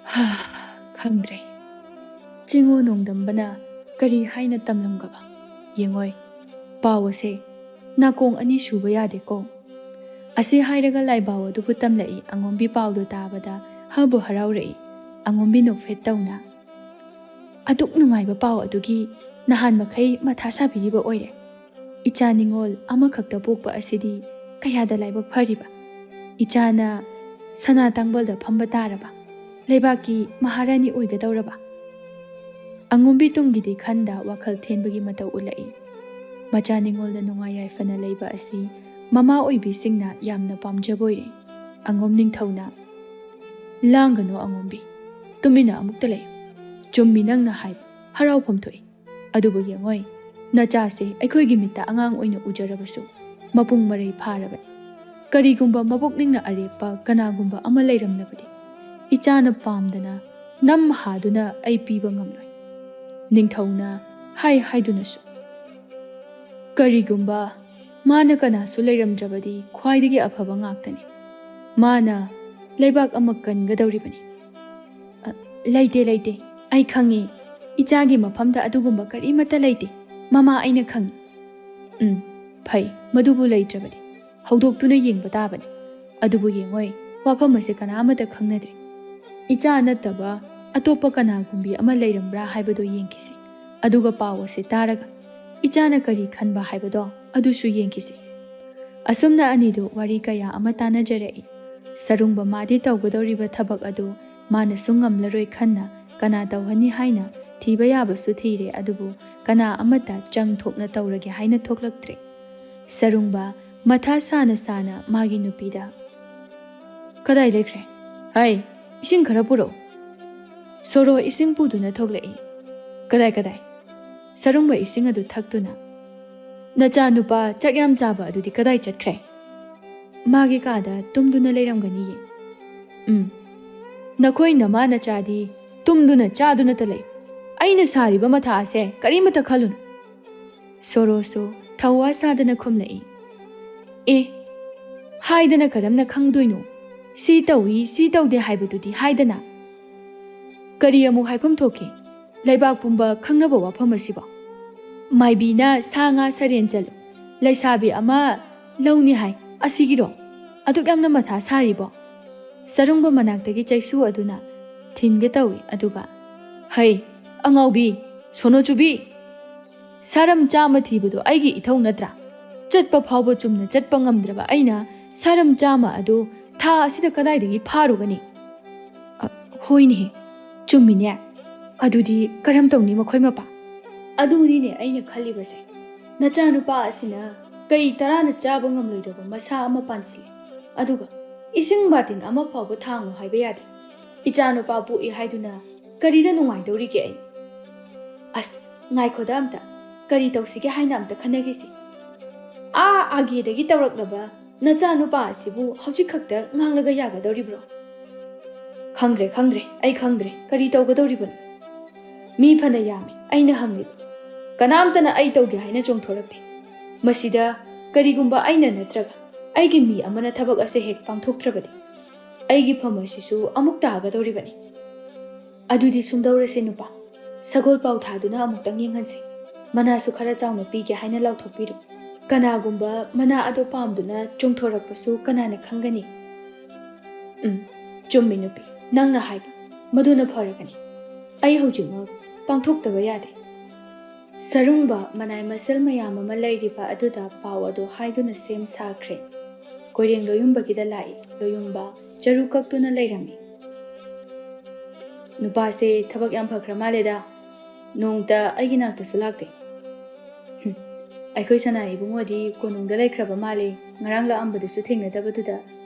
"ꯍꯥ, ꯈꯪꯗ꯭ꯔꯦ꯫ ꯆꯤꯡꯉꯨ ꯅꯣꯡꯗꯝꯕꯅ ꯀꯔꯤ ꯍꯥꯏꯅ ꯇꯝꯂꯝꯒꯕ? ꯌꯦꯡꯉꯣꯏ, ꯄꯥꯎ ꯑꯁꯦ ꯅꯥꯀꯣꯡ ꯑꯅꯤ ꯁꯨꯕ ꯌꯥꯗꯦꯀꯣ꯫" ꯑꯁꯤ ꯍꯥꯏꯔꯒ ꯂꯥꯏꯕꯥꯎ ꯑꯗꯨꯕꯨ ꯇꯝꯂꯛꯏ꯫ ꯑꯉꯣꯝꯕꯤ ꯄꯥꯎꯗꯨ ꯇꯥꯕꯗ ꯍꯥꯕꯨ ꯍꯔꯥꯎꯔꯛꯏ꯫ ꯑꯉꯣꯝꯕꯤ ꯅꯣꯛꯐꯦꯠ ꯇꯧꯅ, "ꯑꯗꯨꯛ ꯅꯨꯡꯉꯥꯏꯕ ꯄꯥꯎ ꯑꯗꯨꯒꯤ ꯅꯍꯥꯟ ꯃꯈꯩ ꯃꯊꯥ ꯁꯥꯕꯤꯔꯤꯕ ꯑꯣꯏꯔꯦ꯫ ꯏꯆꯥ ꯅꯤꯉꯣꯜ ꯑꯃꯈꯛꯇ ꯄꯣꯛꯄ ꯑꯁꯤꯗꯤ ꯀꯌꯥꯗ ꯂꯥꯏꯕꯛ ꯐꯔꯤꯕ꯫ ꯏꯆꯥꯅ ꯁꯅꯥ ꯇꯥꯡꯕꯜꯗ ꯐꯝꯕ ꯇꯥꯔꯕ, ꯂꯩꯕꯥꯛꯀꯤ ꯃꯍꯥꯔꯥꯅꯤ ꯑꯣꯏꯒꯗꯧꯔꯕ꯫" ꯑꯉꯣꯝꯕꯤ ꯇꯨꯡꯒꯤꯗꯤ ꯈꯟꯗ ꯋꯥꯈꯜ ꯊꯦꯟꯕꯒꯤ ꯃꯇꯧ ꯎꯠꯂꯛꯏ꯫ ꯃꯆꯥ ꯅꯤꯉꯣꯜꯗ ꯅꯨꯡꯉꯥꯏ ꯌꯥꯏꯐꯅ ꯂꯩꯕ ꯑꯁꯤ ꯃꯃꯥ ꯑꯣꯏꯕꯤꯁꯤꯡꯅ ꯌꯥꯝꯅ ꯄꯥꯝꯖꯕ ꯑꯣꯏꯔꯦ꯫ ꯑꯉꯣꯝ ꯅꯤꯡꯊꯧꯅ, "ꯂꯥꯡꯒꯅꯨ ꯑꯉꯣꯝꯕꯤ, ꯇꯨꯃꯤꯟꯅ ꯑꯃꯨꯛꯇ ꯂꯩꯌꯨ꯫ ꯆꯨꯝꯃꯤ ꯅꯪꯅ ꯍꯥꯏꯕ, ꯍꯔꯥꯎꯐꯝ ꯊꯣꯛꯏ꯫ ꯑꯗꯨꯕꯨ ꯌꯦꯡꯉꯣꯏ, ꯅꯆꯥꯁꯦ ꯑꯩꯈꯣꯏꯒꯤ ꯃꯤꯠꯇ ꯑꯉꯥꯡ ꯑꯣꯏꯅ ꯎꯖꯔꯕꯁꯨ ꯃꯄꯨꯡ ꯃꯔꯩ ꯐꯥꯔꯕꯅꯤ꯫ ꯀꯔꯤꯒꯨꯝꯕ ꯃꯄꯨꯛꯅꯤꯡꯅ ꯑꯔꯦꯞꯄ ꯀꯅꯥꯒꯨꯝꯕ ꯑꯃ ꯂꯩꯔꯝꯂꯕꯗꯤ ꯏꯆꯥꯅ ꯄꯥꯝꯗꯅ ꯅꯝ ꯍꯥꯗꯨꯅ ꯑꯩ ꯄꯤꯕ ꯉꯝꯂꯣꯏ꯫ ꯅꯤꯡꯊꯧꯅ ꯍꯥꯏ ꯍꯥꯏꯗꯨꯅꯁꯨ꯫ ꯀꯔꯤꯒꯨꯝꯕ ꯃꯥꯅ ꯀꯅꯥꯁꯨ ꯂꯩꯔꯝꯗ꯭ꯔꯕꯗꯤ ꯈ꯭ꯋꯥꯏꯗꯒꯤ ꯑꯐꯕ ꯉꯥꯛꯇꯅꯤ꯫ ꯃꯥꯅ ꯂꯩꯕꯥꯛ ꯑꯃ ꯀꯟꯒꯗꯧꯔꯤꯕꯅꯤ꯫ "ꯑ, ꯂꯩꯇꯦ, ꯂꯩꯇꯦ꯫ ꯑꯩ ꯈꯪꯉꯤ꯫ ꯏꯆꯥꯒꯤ ꯃꯐꯝꯗ ꯑꯗꯨꯒꯨꯝꯕ ꯀꯔꯤꯃꯠꯇ ꯂꯩꯇꯦ꯫ ꯃꯃꯥ, ꯑꯩꯅ ꯈꯪꯉꯤ꯫" "ꯎꯝ, ꯐꯩ꯫ ꯃꯗꯨꯕꯨ ꯂꯩꯇ꯭ꯔꯕꯗꯤ ꯍꯧꯗꯣꯛꯇꯨꯅ ꯌꯦꯡꯕ ꯇꯥꯕꯅꯤ꯫ ꯑꯗꯨꯕꯨ ꯌꯦꯡꯉꯣꯏ, ꯋꯥꯐꯝ ꯑꯁꯦ ꯀꯅꯥ ꯑꯃꯠꯇ ꯈꯪꯅꯗ꯭ꯔꯤ꯫ ꯏꯆꯥ ꯅꯠꯇꯕ ꯑꯇꯣꯞꯄ ꯀꯅꯥꯒꯨꯝꯕꯤ ꯑꯃ ꯂꯩꯔꯝꯕ꯭ꯔꯥ ꯍꯥꯏꯕꯗꯣ ꯌꯦꯡꯈꯤꯁꯤ꯫ ꯑꯗꯨꯒ ꯄꯥꯎ ꯑꯁꯦ ꯇꯥꯔꯒ ꯏꯆꯥꯅ ꯀꯔꯤ ꯈꯟꯕ ꯍꯥꯏꯕꯗꯣ ꯑꯗꯨꯁꯨ ꯌꯦꯡꯈꯤꯁꯤ꯫" ꯑꯁꯨꯝꯅ ꯑꯅꯤꯗꯨ ꯋꯥꯔꯤ ꯀꯌꯥ ꯑꯃ ꯇꯥꯟꯅꯖꯔꯛꯏ꯫ ꯁꯔꯨꯡꯕ ꯃꯥꯗꯤ ꯇꯧꯒꯗꯧꯔꯤꯕ ꯊꯕꯛ ꯑꯗꯨ ꯃꯥꯅꯁꯨ ꯉꯝꯂꯔꯣꯏ ꯈꯟꯅ ꯀꯅꯥ ꯇꯧꯍꯟꯅꯤ ꯍꯥꯏꯅ ꯊꯤꯕ ꯌꯥꯕꯁꯨ ꯊꯤꯔꯦ, ꯑꯗꯨꯕꯨ ꯀꯅꯥ ꯑꯃꯠꯇ ꯆꯪ ꯊꯣꯛꯅ ꯇꯧꯔꯒꯦ ꯍꯥꯏꯅ ꯊꯣꯛꯂꯛꯇ꯭ꯔꯦ꯫ ꯁꯔꯨꯡꯕ ꯃꯊꯥ ꯁꯥꯅ ꯁꯥꯅ ꯃꯥꯒꯤ ꯅꯨꯄꯤꯗ, "ꯀꯗꯥꯏ ꯂꯩꯈ꯭ꯔꯦ? ꯍꯩ, ꯏꯁꯤꯡ ꯈꯔ ꯄꯨꯔꯛꯎ꯫" ꯁꯣꯔꯣ ꯏꯁꯤꯡ ꯄꯨꯗꯨꯅ ꯊꯣꯛꯂꯛꯏ꯫ "ꯀꯗꯥꯏ, ꯀꯗꯥꯏ?" ꯁꯔꯨꯡꯕ ꯏꯁꯤꯡ ꯑꯗꯨ ꯊꯛꯇꯨꯅ, "ꯅꯆꯥꯅꯨꯄꯥ ꯆꯥꯛ ꯌꯥꯝ ꯆꯥꯕ ꯑꯗꯨꯗꯤ ꯀꯗꯥꯏ ꯆꯠꯈ꯭ꯔꯦ?" "ꯃꯥꯒꯤ ꯀꯥꯗ ꯇꯨꯝꯗꯨꯅ ꯂꯩꯔꯝꯒꯅꯤꯌꯦ꯫" "ꯎꯝ, ꯅꯈꯣꯏ ꯅꯃꯥ ꯅꯆꯥꯗꯤ ꯇꯨꯝꯗꯨꯅ ꯆꯥꯗꯨꯅꯇ ꯂꯩ꯫ ꯑꯩꯅ ꯁꯥꯔꯤꯕ ꯃꯊꯥ ꯑꯁꯦ ꯀꯔꯤꯃꯠꯇ ꯈꯜꯂꯨꯅꯨ꯫" ꯁꯣꯔꯣꯁꯨ ꯊꯧꯋꯥ ꯁꯥꯗꯅ ꯈꯨꯝꯂꯛꯏ꯫ "ꯑꯦ, ꯍꯥꯏꯗꯅ ꯀꯔꯝꯅ ꯈꯪꯗꯣꯏꯅꯣ? ꯁꯤ ꯇꯧꯏ, ꯁꯤ ꯇꯧꯗꯦ ꯍꯥꯏꯕꯗꯨꯗꯤ ꯍꯥꯏꯗꯅ꯫ ꯀꯔꯤ ꯑꯃꯨꯛ ꯍꯥꯏꯐꯝ ꯊꯣꯛꯀꯦ? ꯂꯩꯕꯥꯛ ꯄꯨꯝꯕ ꯈꯪꯅꯕ ꯋꯥꯐꯝ ꯑꯁꯤꯕꯣ? ꯃꯥꯏꯕꯤꯅ ꯁꯥ ꯉꯥ ꯁꯔꯦꯟ ꯆꯠꯂꯨ, ꯂꯩꯁꯥꯕꯤ ꯑꯃ ꯂꯧꯅꯤ ꯍꯥꯏ, ꯑꯁꯤꯒꯤꯔꯣ? ꯑꯗꯨꯛ ꯌꯥꯝꯅ ꯃꯊꯥ ꯁꯥꯔꯤꯕꯣ?" ꯁꯔꯨꯡꯕ ꯃꯅꯥꯛꯇꯒꯤ ꯆꯩꯁꯨ ꯑꯗꯨꯅ ꯊꯤꯟꯒꯦ ꯇꯧꯏ, ꯑꯗꯨꯒ, "ꯍꯩ, ꯑꯉꯥꯎꯕꯤ, ꯁꯣꯅꯣꯆꯨꯕꯤ! ꯁꯥꯔꯝ ꯆꯥꯝꯃ ꯊꯤꯕꯗꯣ ꯑꯩꯒꯤ ꯏꯊꯧ ꯅꯠꯇ꯭ꯔꯥ? ꯆꯠꯄ ꯐꯥꯎꯕ ꯆꯨꯝꯅ ꯆꯠꯄ ꯉꯝꯗ꯭ꯔꯕ ꯑꯩꯅ ꯁꯥꯔꯝ ꯆꯥꯝꯃ ꯑꯗꯨ ꯊꯥ ꯑꯁꯤꯗ ꯀꯗꯥꯏꯗꯒꯤ ꯐꯥꯔꯨꯒꯅꯤ?" "ꯑ, ꯍꯣꯏꯅꯦꯍꯦ, ꯆꯨꯝꯃꯤꯅꯦ꯫ ꯑꯗꯨꯗꯤ ꯀꯔꯝ ꯇꯧꯅꯤ ꯃꯈꯣꯏ ꯃꯄꯥ?" "ꯑꯗꯨꯅꯤꯅꯦ ꯑꯩꯅ ꯈꯜꯂꯤꯕꯁꯦ꯫ ꯅꯆꯥꯅꯨꯄꯥ ꯑꯁꯤꯅ ꯀꯩ ꯇꯔꯥꯅ ꯆꯥꯕ ꯉꯝꯂꯣꯏꯗꯕ ꯃꯁꯥ ꯑꯃ ꯄꯥꯟꯁꯤꯜꯂꯦ꯫ ꯑꯗꯨꯒ ꯏꯁꯤꯡ ꯕꯥꯇꯤꯟ ꯑꯃ ꯐꯥꯎꯕ ꯊꯥꯡꯉꯨ ꯍꯥꯏꯕ ꯌꯥꯗꯦ꯫ ꯏꯆꯥꯅꯨꯄꯥ ꯄꯣꯛꯏ ꯍꯥꯏꯗꯨꯅ ꯀꯔꯤꯗ ꯅꯨꯡꯉꯥꯏꯗꯧꯔꯤꯒꯦ ꯑꯩ? ꯑꯁ, ꯉꯥꯏꯈꯣꯗ ꯑꯝꯇ꯫ ꯀꯔꯤ ꯇꯧꯁꯤꯒꯦ ꯍꯥꯏꯅ ꯑꯝꯇ ꯈꯟꯅꯈꯤꯁꯤ꯫ ꯑꯥ ꯑꯥꯒꯦꯗꯒꯤ ꯇꯧꯔꯛꯂꯕ ꯅꯆꯥꯅꯨꯄꯥ ꯑꯁꯤꯕꯨ ꯍꯧꯖꯤꯛ ꯈꯛꯇ ꯉꯥꯡꯂꯒ ꯌꯥꯒꯗꯧꯔꯤꯕ꯭ꯔꯣ? ꯈꯪꯗ꯭ꯔꯦ, ꯈꯪꯗ꯭ꯔꯦ, ꯑꯩ ꯈꯪꯗ꯭ꯔꯦ꯫ ꯀꯔꯤ ꯇꯧꯒꯗꯧꯔꯤꯕꯅꯣ? ꯃꯤ ꯐꯅ ꯌꯥꯝꯃꯤ ꯑꯩꯅ ꯍꯪꯂꯤꯕ꯫ ꯀꯅꯥꯝꯇꯅ ꯑꯩ ꯇꯧꯒꯦ ꯍꯥꯏꯅ ꯆꯣꯡꯊꯣꯔꯛꯇꯦ꯫ ꯃꯁꯤꯗ ꯀꯔꯤꯒꯨꯝꯕ ꯑꯩꯅ ꯅꯠꯇ꯭ꯔꯒ ꯑꯩꯒꯤ ꯃꯤ ꯑꯃꯅ ꯊꯕꯛ ꯑꯁꯦ ꯍꯦꯛ ꯄꯥꯡꯊꯣꯛꯇ꯭ꯔꯕꯗꯤ ꯑꯩꯒꯤ ꯐꯝ ꯑꯁꯤꯁꯨ ꯑꯃꯨꯛ ꯇꯥꯒꯗꯧꯔꯤꯕꯅꯤ꯫ ꯑꯗꯨꯗꯤ ꯁꯨꯝꯗꯧꯔꯁꯤ ꯅꯨꯄꯥ, ꯁꯒꯣꯜ ꯄꯥꯎ ꯊꯥꯗꯨꯅ ꯑꯃꯨꯛꯇꯪ ꯌꯦꯡꯍꯟꯁꯤ꯫ ꯃꯅꯥꯁꯨ ꯈꯔ ꯆꯥꯎꯅ ꯄꯤꯒꯦ ꯍꯥꯏꯅ ꯂꯥꯎꯊꯣꯛꯄꯤꯔꯨ꯫ ꯀꯅꯥꯒꯨꯝꯕ ꯃꯅꯥ ꯑꯗꯣ ꯄꯥꯝꯗꯨꯅ ꯆꯣꯡꯊꯣꯔꯛꯄꯁꯨ ꯀꯅꯥꯅ ꯈꯪꯒꯅꯤ? ꯎꯝ, ꯆꯨꯝꯃꯤ ꯅꯨꯄꯤ, ꯅꯪꯅ ꯍꯥꯏꯕ꯫ ꯃꯗꯨꯅ ꯐꯔꯒꯅꯤ꯫ ꯑꯩ ꯍꯧꯖꯤꯛꯃꯛ ꯄꯥꯡꯊꯣꯛꯇꯕ ꯌꯥꯗꯦ꯫ ꯁꯔꯨꯡꯕ ꯃꯅꯥꯏ ꯃꯁꯤꯜ ꯃꯌꯥꯝ ꯑꯃ ꯂꯩꯔꯤꯕ ꯑꯗꯨꯗ ꯄꯥꯎ ꯑꯗꯨ ꯍꯥꯏꯗꯨꯅ ꯁꯦꯝ ꯁꯥꯈ꯭ꯔꯦ꯫ ꯀꯣꯏꯔꯦꯡ ꯂꯣꯌꯨꯝꯕꯒꯤꯗ ꯂꯥꯛꯏ꯫ ꯂꯣꯌꯨꯝꯕ ꯆꯔꯨ ꯀꯛꯇꯨꯅ ꯂꯩꯔꯝꯃꯤ꯫ ꯅꯨꯄꯥꯁꯦ ꯊꯕꯛ ꯌꯥꯝ ꯐꯈ꯭ꯔ ꯃꯥꯜꯂꯦꯗ꯫ ꯅꯣꯡꯇ ꯑꯩꯒꯤ ꯅꯥꯛꯇꯁꯨ ꯂꯥꯛꯇꯦ꯫ ꯍꯨꯝ, ꯑꯩꯈꯣꯏ ꯁꯅꯥ ꯏꯕꯨꯡꯉꯣꯗꯤ ꯀꯣꯅꯨꯡꯗ ꯂꯩꯈ꯭ꯔꯕ ꯃꯥꯜꯂꯦ꯫ ꯉꯔꯥꯡ ꯂꯥꯛꯑꯝꯕꯗꯨꯁꯨ ꯊꯦꯡꯅꯗꯕꯗꯨꯗ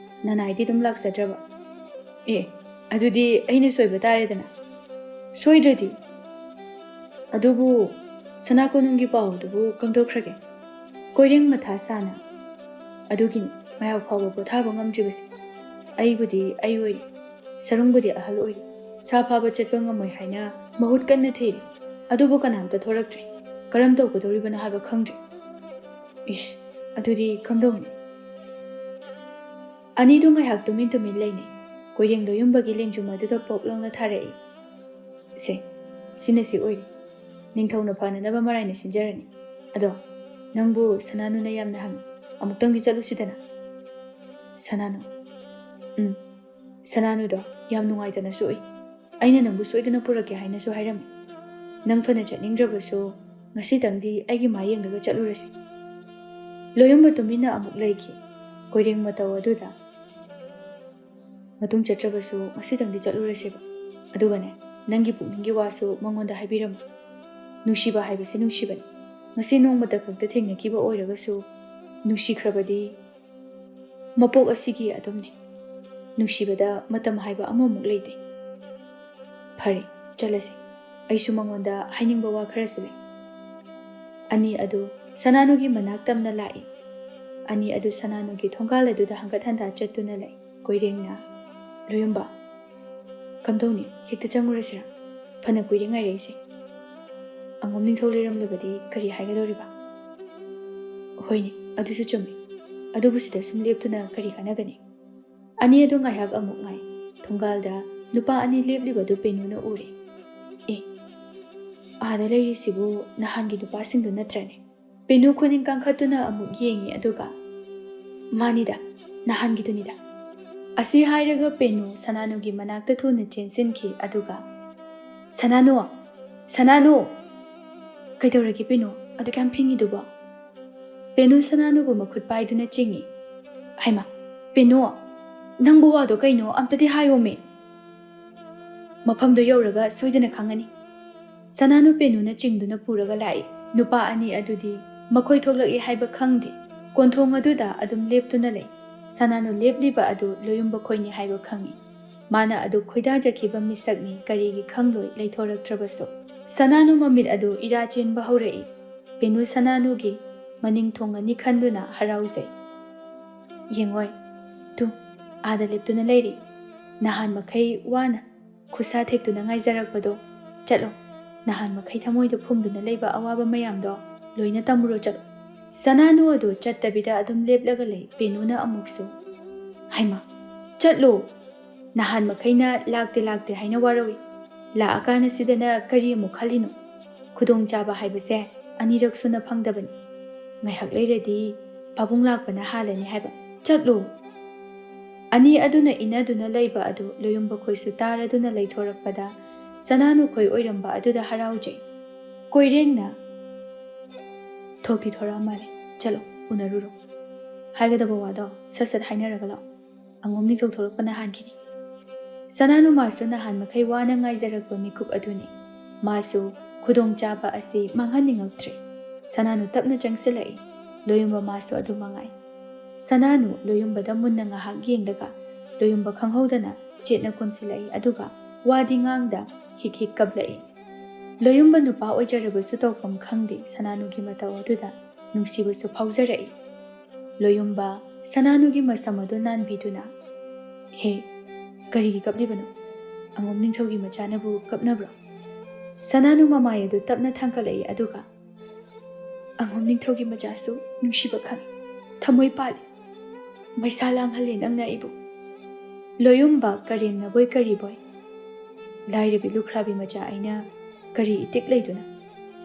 ꯅꯅꯥꯏꯗꯤ ꯑꯗꯨꯝ ꯂꯥꯛꯆꯗ꯭ꯔꯕ? ꯑꯦ, ꯑꯗꯨꯗꯤ ꯑꯩꯅ ꯁꯣꯏꯕ ꯇꯥꯔꯦꯗꯅ꯫ ꯁꯣꯏꯗ꯭ꯔꯗꯤ꯫ ꯑꯗꯨꯕꯨ ꯁꯅꯥ ꯀꯣꯅꯨꯡꯒꯤ ꯄꯥꯎ ꯑꯗꯨꯕꯨ ꯀꯝꯗꯧꯈ꯭ꯔꯒꯦ? ꯀꯣꯏꯔꯦꯡ ꯃꯊꯥ ꯁꯥꯅ, ꯑꯗꯨꯒꯤꯅꯤ ꯃꯍꯥꯛ ꯐꯥꯎꯕ ꯄꯣꯊꯥꯕ ꯉꯝꯗ꯭ꯔꯤꯕꯁꯦ꯫ ꯑꯩꯕꯨꯗꯤ ꯑꯩ ꯑꯣꯏꯔꯤ, ꯁꯔꯨꯡꯕꯨꯗꯤ ꯑꯍꯜ ꯑꯣꯏꯔꯤ꯫ ꯁꯥ ꯐꯥꯕ ꯆꯠꯄ ꯉꯝꯃꯣꯏ ꯍꯥꯏꯅ ꯃꯍꯨꯠ ꯀꯟꯅ ꯊꯤꯔꯤ꯫ ꯑꯗꯨꯕꯨ ꯀꯅꯥꯝꯇ ꯊꯣꯔꯛꯇ꯭ꯔꯦ꯫ ꯀꯔꯝ ꯇꯧꯒꯗꯧꯔꯤꯕꯅꯣ ꯍꯥꯏꯕ ꯈꯪꯗ꯭ꯔꯦ꯫ ꯏꯁ, ꯑꯗꯨꯗꯤ ꯀꯝꯗꯧꯅꯤ? ꯑꯅꯤꯗꯨ ꯉꯥꯏꯍꯥꯛ ꯇꯨꯃꯤꯟ ꯇꯨꯃꯤꯟ ꯂꯩꯅꯩ꯫ ꯀꯣꯏꯔꯦꯡ ꯂꯣꯌꯨꯝꯕꯒꯤ ꯂꯦꯡꯖꯨꯝ ꯑꯗꯨꯗ ꯄꯣꯞ ꯂꯥꯎꯅ ꯊꯥꯔꯛꯏ꯫ ꯁꯦ, ꯁꯤꯅ ꯁꯤ ꯑꯣꯏꯔꯦ꯫ ꯅꯤꯡꯊꯧꯅ ꯐꯅꯅꯕ ꯃꯔꯥꯏꯅ ꯁꯤꯟꯖꯔꯅꯤ꯫ ꯑꯗꯣ, ꯅꯪꯕꯨ ꯁꯅꯥꯅꯨꯅ ꯌꯥꯝꯅ ꯍꯪꯉꯤ꯫ ꯑꯃꯨꯛꯇꯪꯗꯤ ꯆꯠꯂꯨꯁꯤꯗꯅ꯫ ꯁꯅꯥꯅꯨ꯫ ꯎꯝ꯫ ꯁꯅꯥꯅꯨꯗꯣ ꯌꯥꯝ ꯅꯨꯡꯉꯥꯏꯇꯅꯁꯨ ꯎꯏ꯫ ꯑꯩꯅ ꯅꯪꯕꯨ ꯁꯣꯏꯗꯅ ꯄꯨꯔꯛꯀꯦ ꯍꯥꯏꯅꯁꯨ ꯍꯥꯏꯔꯝꯃꯤ꯫ ꯅꯪ ꯐꯅ ꯆꯠꯅꯤꯡꯗ꯭ꯔꯕꯁꯨ ꯉꯁꯤꯇꯪꯗꯤ ꯑꯩꯒꯤ ꯃꯥꯏ ꯌꯦꯡꯂꯒ ꯆꯠꯂꯨꯔꯁꯤ꯫ ꯂꯣꯌꯨꯝꯕ ꯇꯨꯃꯤꯟꯅ ꯑꯃꯨꯛ ꯂꯩꯈꯤ꯫ ꯀꯣꯏꯔꯦꯡ ꯃꯇꯧ ꯑꯗꯨꯗ ꯃꯇꯨꯡ ꯆꯠꯇ꯭ꯔꯕꯁꯨ ꯉꯁꯤꯇꯪꯗꯤ ꯆꯠꯂꯨꯔꯁꯦꯕ꯫ ꯑꯗꯨꯒꯅꯦ, ꯅꯪꯒꯤ ꯄꯨꯛꯅꯤꯡꯒꯤ ꯋꯥꯁꯨ ꯃꯉꯣꯟꯗ ꯍꯥꯏꯕꯤꯔꯝꯃꯨ꯫ ꯅꯨꯡꯁꯤꯕ ꯍꯥꯏꯕꯁꯤ ꯅꯨꯡꯁꯤꯕꯅꯤ꯫ ꯉꯁꯤ ꯅꯣꯡꯃꯇ ꯈꯛꯇ ꯊꯦꯡꯅꯈꯤꯕ ꯑꯣꯏꯔꯒꯁꯨ ꯅꯨꯡꯁꯤꯈ꯭ꯔꯕꯗꯤ ꯃꯄꯣꯛ ꯑꯁꯤꯒꯤ ꯑꯗꯨꯝꯅꯤ꯫ ꯅꯨꯡꯁꯤꯕꯗ ꯃꯇꯝ ꯍꯥꯏꯕ ꯑꯃꯃꯨꯛ ꯂꯩꯇꯦ꯫ ꯐꯔꯦ, ꯆꯠꯂꯁꯤ꯫ ꯑꯩꯁꯨ ꯃꯉꯣꯟꯗ ꯍꯥꯏꯅꯤꯡꯕ ꯋꯥ ꯈꯔꯁꯨ ꯂꯩ꯫ ꯑꯅꯤ ꯑꯗꯨ ꯁꯅꯥꯅꯨꯒꯤ ꯃꯅꯥꯛ ꯇꯝꯅ ꯂꯥꯛꯏ꯫ ꯑꯅꯤ ꯑꯗꯨ ꯁꯅꯥꯅꯨꯒꯤ ꯊꯣꯡꯒꯥꯜ ꯑꯗꯨꯗ ꯍꯪꯒꯠ ꯍꯟꯗꯥ ꯆꯠꯇꯨꯅ ꯂꯩ꯫ ꯀꯣꯏꯔꯦꯡꯅ, "ꯂꯣꯌꯨꯝꯕ, ꯀꯝꯗꯧꯅꯤ? ꯍꯦꯛꯇ ꯆꯪꯉꯨꯔꯁꯤꯔꯥ? ꯐꯅ ꯀꯨꯏꯔꯦ ꯉꯥꯏꯔꯛꯏꯁꯦ꯫ ꯑꯉꯣꯝ ꯅꯤꯡꯊꯧ ꯂꯩꯔꯝꯂꯕꯗꯤ ꯀꯔꯤ ꯍꯥꯏꯒꯗꯧꯔꯤꯕ? ꯍꯣꯏꯅꯦ, ꯑꯗꯨꯁꯨ ꯆꯨꯝꯃꯤ꯫ ꯑꯗꯨꯕꯨ ꯁꯤꯗ ꯁꯨꯝ ꯂꯦꯞꯇꯨꯅ ꯀꯔꯤ ꯀꯥꯟꯅꯒꯅꯤ?" ꯑꯅꯤ ꯑꯗꯨ ꯉꯥꯏꯍꯥꯛ ꯑꯃꯨꯛ ꯉꯥꯏ꯫ ꯊꯣꯡꯒꯥꯜꯗ ꯅꯨꯄꯥ ꯑꯅꯤ ꯂꯦꯞꯂꯤꯕꯗꯨ ꯄꯦꯅꯨꯅ ꯎꯔꯦ꯫ "ꯑꯦ, ꯑꯥꯗ ꯂꯩꯔꯤꯁꯤꯕꯨ ꯅꯍꯥꯟꯒꯤ ꯅꯨꯄꯥꯁꯤꯡꯗꯨ ꯅꯠꯇ꯭ꯔꯅꯦ?" ꯄꯦꯅꯨ ꯈꯨꯅꯤꯡ ꯀꯥꯡꯈꯠꯇꯨꯅ ꯑꯃꯨꯛ ꯌꯦꯡꯉꯤ, ꯑꯗꯨꯒ, "ꯃꯥꯅꯤꯗ, ꯅꯍꯥꯟꯒꯤꯗꯨꯅꯤꯗ"꯫ ꯑꯁꯤ ꯍꯥꯏꯔꯒ ꯄꯦꯅꯨ ꯁꯅꯥꯅꯨꯒꯤ ꯃꯅꯥꯛꯇ ꯊꯨꯅ ꯆꯦꯟꯁꯤꯟꯈꯤ, ꯑꯗꯨꯒ, "ꯁꯅꯥꯅꯨ! ꯁꯅꯥꯅꯨ!" "ꯀꯩꯗꯧꯔꯒꯦ ꯄꯦꯅꯨ? ꯑꯗꯨꯛ ꯌꯥꯝ ꯐꯤꯡꯉꯤꯗꯨꯕꯣ?" ꯄꯦꯅꯨ ꯁꯅꯥꯅꯨꯕꯨ ꯃꯈꯨꯠ ꯄꯥꯏꯗꯨꯅ ꯆꯤꯡꯏ꯫ "ꯍꯩꯃꯥ, ꯄꯦꯅꯨ, ꯅꯪꯕꯨ ꯋꯥꯗꯣ ꯀꯩꯅꯣ? ꯑꯝꯇꯗꯤ ꯍꯥꯏꯌꯣꯃꯤ꯫ ꯃꯐꯝꯗꯣ ꯌꯧꯔꯒ ꯁꯣꯏꯗꯅ ꯈꯪꯉꯅꯤ"꯫ ꯁꯅꯥꯅꯨ ꯄꯦꯅꯨꯅ ꯆꯤꯡꯗꯨꯅ ꯄꯨꯔꯒ ꯂꯥꯛꯏ꯫ ꯅꯨꯄꯥ ꯑꯅꯤ ꯑꯗꯨꯗꯤ ꯃꯈꯣꯏ ꯊꯣꯛꯂꯛꯏ ꯍꯥꯏꯕ ꯈꯪꯗꯦ꯫ ꯀꯣꯟꯊꯣꯡ ꯑꯗꯨꯗ ꯑꯗꯨꯝ ꯂꯦꯞꯇꯨꯅ ꯂꯩ꯫ ꯁꯅꯥꯅꯨ ꯂꯦꯞꯂꯤꯕ ꯑꯗꯨ ꯂꯣꯌꯨꯝꯕ ꯈꯣꯏꯅꯤ ꯍꯥꯏꯕ ꯈꯪꯏ꯫ ꯃꯥꯅ ꯑꯗꯨꯛ ꯈꯣꯏꯗꯥꯖꯈꯤꯕ ꯃꯤꯁꯛꯅꯤ ꯀꯔꯤꯒꯤ ꯈꯪꯂꯣꯏ ꯂꯩꯊꯣꯔꯛꯇ꯭ꯔꯕꯁꯨ꯫ ꯁꯅꯥꯅꯨ ꯃꯃꯤꯠ ꯑꯗꯨ ꯏꯔꯥ ꯆꯦꯟꯕ ꯍꯧꯔꯛꯏ꯫ ꯄꯦꯅꯨ ꯁꯅꯥꯅꯨꯒꯤ ꯃꯅꯤꯡ ꯊꯨꯡꯉꯅꯤ ꯈꯟꯗꯨꯅ ꯍꯔꯥꯎꯖꯩ꯫ "ꯌꯦꯡꯉꯣꯏ, ꯇꯨ, ꯑꯥꯗ ꯂꯦꯞꯇꯨꯅ ꯂꯩꯔꯤ꯫ ꯅꯍꯥꯟ ꯃꯈꯩ ꯋꯥꯅ ꯈꯨꯠꯁꯥ ꯊꯦꯛꯇꯨꯅ ꯉꯥꯏꯖꯔꯛꯄꯗꯣ꯫ ꯆꯠꯂꯣ, ꯅꯍꯥꯟ ꯃꯈꯩ ꯊꯃꯣꯏꯗ ꯐꯨꯝꯗꯨꯅ ꯂꯩꯕ ꯑꯋꯥꯕ ꯃꯌꯥꯝꯗꯣ ꯂꯣꯏꯅ ꯇꯝꯃꯨꯔꯣ, ꯆꯠꯂꯣ"꯫ ꯁꯅꯥꯅꯨ ꯑꯗꯨ ꯆꯠꯇꯕꯤꯗ ꯑꯗꯨꯝ ꯂꯦꯞꯂꯒ ꯂꯩ꯫ ꯄꯦꯅꯨꯅ ꯑꯃꯨꯛꯁꯨ, "ꯍꯩꯃꯥ, ꯆꯠꯂꯣ! ꯅꯍꯥꯟ ꯃꯈꯩꯅ ꯂꯥꯛꯇꯦ ꯂꯥꯛꯇꯦ ꯍꯥꯏꯅ ꯋꯥꯔꯧꯏ꯫ ꯂꯥꯛꯑꯀꯥꯟ ꯑꯁꯤꯗꯅ ꯀꯔꯤ ꯑꯃꯨꯛ ꯈꯜꯂꯤꯅꯣ? ꯈꯨꯗꯣꯡꯆꯥꯕ ꯍꯥꯏꯕꯁꯦ ꯑꯅꯤꯔꯛ ꯁꯨꯅ ꯐꯪꯗꯕꯅꯤ꯫ ꯉꯥꯏꯍꯥꯛ ꯂꯩꯔꯗꯤ ꯄꯥꯕꯨꯡ ꯂꯥꯛꯄꯅ ꯍꯥꯜꯂꯅꯤ ꯍꯥꯏꯕ꯫ ꯆꯠꯂꯣ!" ꯑꯅꯤ ꯑꯗꯨꯅ ꯏꯟꯅꯗꯨꯅ ꯂꯩꯕ ꯑꯗꯨ ꯂꯣꯌꯨꯝꯕ ꯈꯣꯏꯁꯨ ꯇꯥꯔꯗꯨꯅ ꯂꯩꯊꯣꯔꯛꯄꯗ ꯁꯅꯥꯅꯨ ꯈꯣꯏ ꯑꯣꯏꯔꯝꯕ ꯑꯗꯨꯗ ꯍꯔꯥꯎꯖꯩ꯫ ꯀꯣꯏꯔꯦꯡꯅ, "ꯊꯣꯛꯇꯤ ꯊꯣꯔꯛꯑ ꯃꯥꯜꯂꯦ꯫ ꯆꯠꯂꯣ, ꯎꯅꯔꯨꯔꯣ꯫ ꯍꯥꯏꯒꯗꯕ ꯋꯥꯗꯣ ꯁꯠ ꯁꯠ ꯍꯥꯏꯅꯔꯒ ꯂꯥꯛꯑꯣ꯫ ꯑꯉꯣꯝ ꯅꯤꯡꯊꯧ ꯊꯣꯛꯂꯛꯄꯅ ꯍꯥꯟꯈꯤꯅꯤ"꯫ ꯁꯅꯥꯅꯨ ꯃꯥꯁꯨ ꯅꯍꯥꯟ ꯃꯈꯩ ꯋꯥꯅ ꯉꯥꯏꯖꯔꯛꯄ ꯃꯤꯀꯨꯞ ꯑꯗꯨꯅꯤ꯫ ꯃꯥꯁꯨ ꯈꯨꯗꯣꯡꯆꯥꯕ ꯑꯁꯤ ꯃꯥꯡꯍꯟꯅꯤꯡꯉꯛꯇ꯭ꯔꯦ꯫ ꯁꯅꯥꯅꯨ ꯇꯞꯅ ꯆꯪꯁꯤꯜꯂꯛꯏ꯫ ꯂꯣꯌꯨꯝꯕ ꯃꯥꯁꯨ ꯑꯗꯨ ꯃꯉꯥꯏ꯫ ꯁꯅꯥꯅꯨ ꯂꯣꯌꯨꯝꯕꯗ ꯃꯨꯟꯅ ꯉꯥꯏꯍꯥꯛ ꯌꯦꯡꯂꯒ ꯂꯣꯌꯨꯝꯕ ꯈꯪꯍꯧꯗꯅ ꯆꯦꯠꯅ ꯀꯣꯟꯁꯤꯜꯂꯛꯏ, ꯑꯗꯨꯒ ꯋꯥꯗꯤ ꯉꯥꯡꯗ ꯍꯤꯛ ꯍꯤꯛ ꯀꯞꯂꯛꯏ꯫ ꯂꯣꯌꯨꯝꯕ ꯅꯨꯄꯥ ꯑꯣꯏꯖꯔꯕꯁꯨ ꯇꯧꯐꯝ ꯈꯪꯗꯦ ꯁꯅꯥꯅꯨꯒꯤ ꯃꯇꯧ ꯑꯗꯨꯗ ꯅꯨꯡꯁꯤꯕꯁꯨ ꯐꯥꯎꯖꯔꯛꯏ꯫ ꯂꯣꯌꯨꯝꯕ ꯁꯅꯥꯅꯨꯒꯤ ꯃꯁꯝ ꯑꯗꯨ ꯅꯥꯟꯕꯤꯗꯨꯅ, "ꯍꯦ, ꯀꯔꯤꯒꯤ ꯀꯞꯂꯤꯕꯅꯣ? ꯑꯉꯣꯝ ꯅꯤꯡꯊꯧꯒꯤ ꯃꯆꯥꯅꯕꯨ ꯀꯞꯅꯕ꯭ꯔꯣ?" ꯁꯅꯥꯅꯨ ꯃꯃꯥꯏ ꯑꯗꯨ ꯇꯞꯅ ꯊꯥꯡꯒꯠꯂꯛꯏ, ꯑꯗꯨꯒ, "ꯑꯉꯣꯝ ꯅꯤꯡꯊꯧꯒꯤ ꯃꯆꯥꯁꯨ ꯅꯨꯡꯁꯤꯕ ꯈꯪꯏ, ꯊꯃꯣꯏ ꯄꯥꯜꯂꯤ꯫ ꯃꯩꯁꯥ ꯂꯥꯡꯍꯜꯂꯦ ꯅꯪꯅ ꯑꯩꯕꯨ꯫" ꯂꯣꯌꯨꯝꯕ ꯀꯔꯦꯝꯅꯕꯣꯏ ꯀꯔꯤꯕꯣꯏ, "ꯂꯥꯏꯔꯕꯤ ꯂꯨꯈ꯭ꯔꯥꯕꯤ ꯃꯆꯥ ꯑꯩꯅ ꯀꯔꯤ ꯏꯇꯤꯛ ꯂꯩꯗꯨꯅ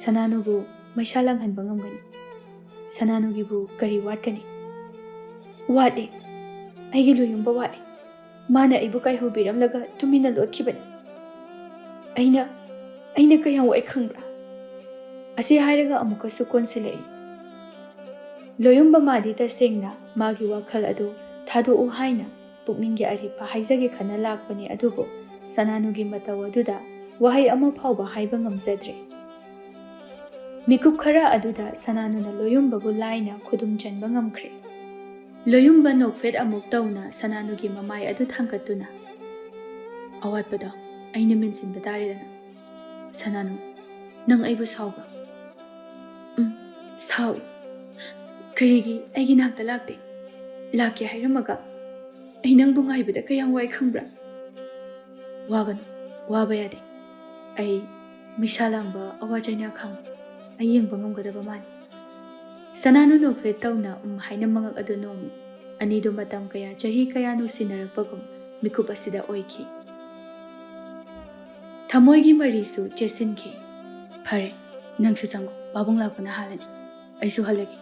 ꯁꯅꯥꯅꯨꯕꯨ ꯃꯩꯁꯥ ꯂꯥꯡꯍꯟꯕ ꯉꯝꯒꯅꯤ? ꯁꯅꯥꯅꯨꯒꯤꯕꯨ ꯀꯔꯤ ꯋꯥꯠꯀꯅꯤ?" "ꯋꯥꯠꯂꯤ, ꯑꯩꯒꯤ ꯂꯣꯌꯨꯝꯕ ꯋꯥꯠꯂꯤ꯫ ꯃꯥꯅ ꯑꯩꯕꯨ ꯀꯥꯏꯍꯧꯕꯤꯔꯝꯂꯒ ꯇꯨꯃꯤꯟꯅ ꯂꯣꯠꯈꯤꯕꯅꯤ꯫ ꯑꯩꯅ, ꯑꯩꯅ ꯀꯌꯥꯝ ꯋꯥꯏ ꯈꯪꯕ꯭ꯔꯥ?" ꯑꯁꯤ ꯍꯥꯏꯔꯒ ꯑꯃꯨꯛꯀꯁꯨ ꯀꯣꯟꯁꯤꯜꯂꯛꯏ꯫ ꯂꯣꯌꯨꯝꯕ ꯃꯥꯗꯤ ꯇꯁꯦꯡꯅ ꯃꯥꯒꯤ ꯋꯥꯈꯜ ꯑꯗꯨ ꯊꯥꯗꯣꯛꯎ ꯍꯥꯏꯅ ꯄꯨꯛꯅꯤꯡꯒꯤ ꯑꯔꯦꯞꯄ ꯍꯥꯏꯖꯒꯦ ꯈꯟꯅ ꯂꯥꯛꯄꯅꯤ, ꯑꯗꯨꯕꯨ ꯁꯅꯥꯅꯨꯒꯤ ꯃꯇꯧ ꯑꯗꯨꯗ ꯋꯥꯍꯩ ꯑꯃ ꯐꯥꯎꯕ ꯍꯥꯏꯕ ꯉꯝꯖꯗ꯭ꯔꯦ꯫ ꯃꯤꯀꯨꯞ ꯈꯔ ꯑꯗꯨꯗ ꯁꯅꯥꯅꯨꯅ ꯂꯣꯌꯨꯝꯕꯕꯨ ꯂꯥꯏꯅ ꯈꯨꯗꯨꯝ ꯆꯟꯕ ꯉꯝꯈ꯭ꯔꯦ꯫ ꯂꯣꯌꯨꯝꯕ ꯅꯣꯛꯐꯦꯠ ꯑꯃꯨꯛ ꯇꯧꯅ ꯁꯅꯥꯅꯨꯒꯤ ꯃꯃꯥꯏ ꯑꯗꯨ ꯊꯥꯡꯒꯠꯇꯨꯅ, "ꯑꯋꯥꯠꯄꯗꯣ ꯑꯩꯅ ꯃꯦꯟꯁꯤꯟꯕ ꯇꯥꯔꯦꯗꯅ꯫ ꯁꯅꯥꯅꯨ, ꯅꯪ ꯑꯩꯕꯨ ꯁꯥꯎꯕ꯭ꯔꯣ?" "ꯎꯝ, ꯁꯥꯎꯏ꯫ ꯀꯔꯤꯒꯤ ꯑꯩꯒꯤ ꯅꯥꯛꯇ ꯂꯥꯛꯇꯦ? ꯂꯥꯛꯀꯦ ꯍꯥꯏꯔꯝꯃꯒ ꯑꯩ ꯅꯪꯕꯨ ꯉꯥꯏꯕꯗ ꯀꯌꯥꯝ ꯋꯥꯏ ꯈꯪꯕ꯭ꯔꯥ?" "ꯋꯥꯒꯅꯨ, ꯋꯥꯕ ꯌꯥꯗꯦ꯫ ꯑꯩ ꯃꯩꯁꯥ ꯂꯥꯡꯕ ꯑꯋꯥ ꯆꯩꯅꯥ ꯈꯪ ꯑꯩ ꯌꯦꯡꯕ ꯉꯝꯒꯗꯕ ꯃꯥꯅꯤ꯫" ꯁꯅꯥꯅꯨ ꯅꯣꯛꯐꯦꯠ ꯇꯧꯅ ꯎꯝ ꯍꯥꯏꯅ ꯃꯉꯛ ꯑꯗꯨ ꯅꯣꯝꯃꯤ꯫ ꯑꯅꯤꯗꯨ ꯃꯇꯝ ꯀꯌꯥ, ꯆꯍꯤ ꯀꯌꯥ ꯅꯨꯡꯁꯤꯅꯔꯛꯄꯒꯨꯝ ꯃꯤꯀꯨꯞ ꯑꯁꯤꯗ ꯑꯣꯏꯈꯤ꯫ ꯊꯃꯣꯏꯒꯤ ꯃꯔꯤꯁꯨ ꯆꯦꯠꯁꯤꯟꯈꯤ꯫ "ꯐꯔꯦ, ꯅꯪꯁꯨ ꯆꯪꯉꯣ, ꯄꯥꯕꯨꯡ ꯂꯥꯛꯄꯅ ꯍꯥꯜꯂꯅꯤ꯫ ꯑꯩꯁꯨ ꯍꯜꯂꯒꯦ꯫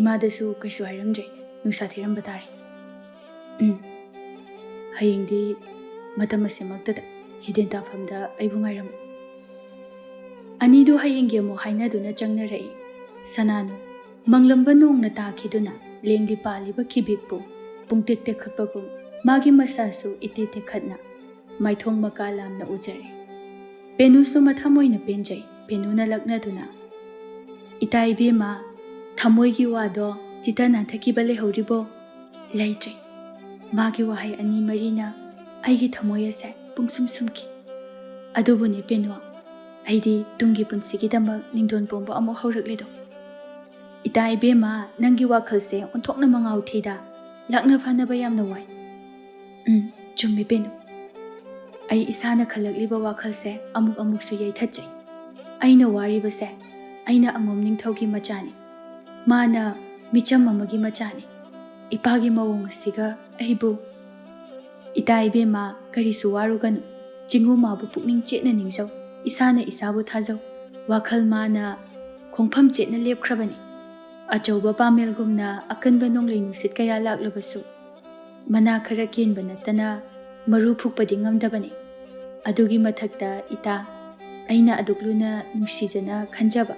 ꯏꯃꯥꯗꯁꯨ ꯀꯩꯁꯨ ꯍꯥꯏꯔꯝꯗ꯭ꯔꯦ, ꯅꯨꯡꯁꯥ ꯊꯤꯔꯝꯕ ꯇꯥꯔꯦ꯫ ꯎꯝ, ꯍꯌꯦꯡꯗꯤ ꯃꯇꯝ ꯑꯁꯤꯃꯛꯇꯗ ꯍꯤꯗꯦꯟ ꯇꯥꯐꯝꯗ ꯑꯩꯕꯨ ꯉꯥꯏꯔꯝꯃꯨ꯫" ꯑꯅꯤꯗꯨ ꯍꯌꯦꯡꯒꯤ ꯑꯃꯨꯛ ꯍꯥꯏꯅꯗꯨꯅ ꯆꯪꯅꯔꯛꯏ꯫ ꯁꯅꯥꯅꯨ, ꯃꯪꯂꯝꯕ ꯅꯣꯡꯅ ꯇꯥꯈꯤꯗꯨꯅ ꯂꯦꯡꯂꯤ ꯄꯥꯜꯂꯤꯕ ꯀꯤꯕꯤꯛꯄꯨ ꯄꯨꯡꯇꯦꯛ ꯇꯦꯛꯈꯠꯄꯒꯨꯝ ꯃꯥꯒꯤ ꯃꯁꯥꯁꯨ ꯏꯇꯦꯛ ꯇꯦꯛꯈꯠꯅ ꯃꯥꯏꯊꯣꯡ ꯃꯀꯥ ꯂꯥꯝꯅ ꯎꯖꯔꯦ꯫ ꯄꯦꯅꯨꯁꯨ ꯃꯊꯃꯣꯏꯅ ꯄꯦꯟꯖꯩ꯫ ꯄꯦꯅꯨꯅ ꯂꯛꯅꯗꯨꯅ, "ꯏꯇꯥ ꯏꯕꯦꯝꯃ, ꯊꯃꯣꯏꯒꯤ ꯋꯥꯗꯣ ꯆꯤꯠꯇ ꯅꯥꯟꯊꯈꯤꯕ ꯂꯩꯍꯧꯔꯤꯕꯣ?" "ꯂꯩꯇ꯭ꯔꯦ꯫ ꯃꯥꯒꯤ ꯋꯥꯍꯩ ꯑꯅꯤ ꯃꯔꯤꯅ ꯑꯩꯒꯤ ꯊꯃꯣꯏ ꯑꯁꯦ ꯄꯨꯡꯁꯨꯝ ꯁꯨꯝꯈꯤ꯫ ꯑꯗꯨꯕꯨꯅꯦ ꯄꯦꯅꯨ, ꯑꯩꯗꯤ ꯇꯨꯡꯒꯤ ꯄꯨꯟꯁꯤꯒꯤꯗꯃꯛ ꯅꯤꯡꯗꯣꯟ ꯄꯣꯝꯕ ꯑꯃꯨꯛ ꯍꯧꯔꯛꯂꯦꯗꯣ꯫ ꯏꯇꯥ ꯏꯕꯦꯝꯃ, ꯅꯪꯒꯤ ꯋꯥꯈꯜꯁꯦ ꯑꯣꯟꯊꯣꯛꯅ ꯃꯉꯥꯎ ꯊꯤꯗ꯫ ꯂꯥꯛꯅ ꯐꯥꯅꯕ ꯌꯥꯝꯅ ꯋꯥꯏ꯫ ꯎꯝ, ꯆꯨꯝꯃꯤ ꯄꯦꯅꯨ꯫ ꯑꯩ ꯏꯁꯥꯅ ꯈꯜꯂꯛꯂꯤꯕ ꯋꯥꯈꯜꯁꯦ ꯑꯃꯨꯛ ꯑꯃꯨꯛꯁꯨ ꯌꯩꯊꯠꯆꯩ꯫ ꯑꯩꯅ ꯋꯥꯔꯤꯕꯁꯦ, ꯑꯩꯅ ꯑꯉꯣꯝ ꯅꯤꯡꯊꯧꯒꯤ ꯃꯆꯥꯅꯤ꯫ ꯃꯥꯅ ꯃꯤꯆꯝ ꯑꯃꯒꯤ ꯃꯆꯥꯅꯤ꯫ ꯏꯄꯥꯒꯤ ꯃꯑꯣꯡ ꯑꯁꯤꯒ ꯑꯩꯕꯨ ꯏꯇꯥ ꯏꯕꯦꯝꯃ, ꯀꯔꯤꯁꯨ ꯋꯥꯔꯨꯒꯅꯨ꯫ ꯆꯤꯡꯉꯨ ꯃꯥꯕꯨ ꯄꯨꯛꯅꯤꯡ ꯆꯦꯠꯅ ꯅꯤꯡꯖꯧ꯫ ꯏꯁꯥꯅ ꯏꯁꯥꯕꯨ ꯊꯥꯖꯧ꯫ ꯋꯥꯈꯜ ꯃꯥꯅ ꯈꯣꯡꯐꯝ ꯆꯦꯠꯅ ꯂꯦꯞꯈ꯭ꯔꯕꯅꯤ꯫ ꯑꯆꯧꯕ ꯄꯥꯃꯦꯜꯒꯨꯝꯅ ꯑꯀꯟꯕ ꯅꯣꯡꯂꯩ ꯅꯨꯡꯁꯤꯠ ꯀꯌꯥ ꯂꯥꯛꯂꯕꯁꯨ, ꯃꯅꯥ ꯈꯔ ꯀꯦꯟꯕ ꯅꯠꯇꯅ ꯃꯔꯨ ꯐꯨꯛꯄꯗꯤ ꯉꯝꯗꯕꯅꯤ꯫ ꯑꯗꯨꯒꯤ ꯃꯊꯛꯇ ꯏꯇꯥ, ꯑꯩꯅ ꯑꯗꯨꯛ ꯂꯨꯅ ꯅꯨꯡꯁꯤꯖꯅ ꯈꯟꯖꯕ,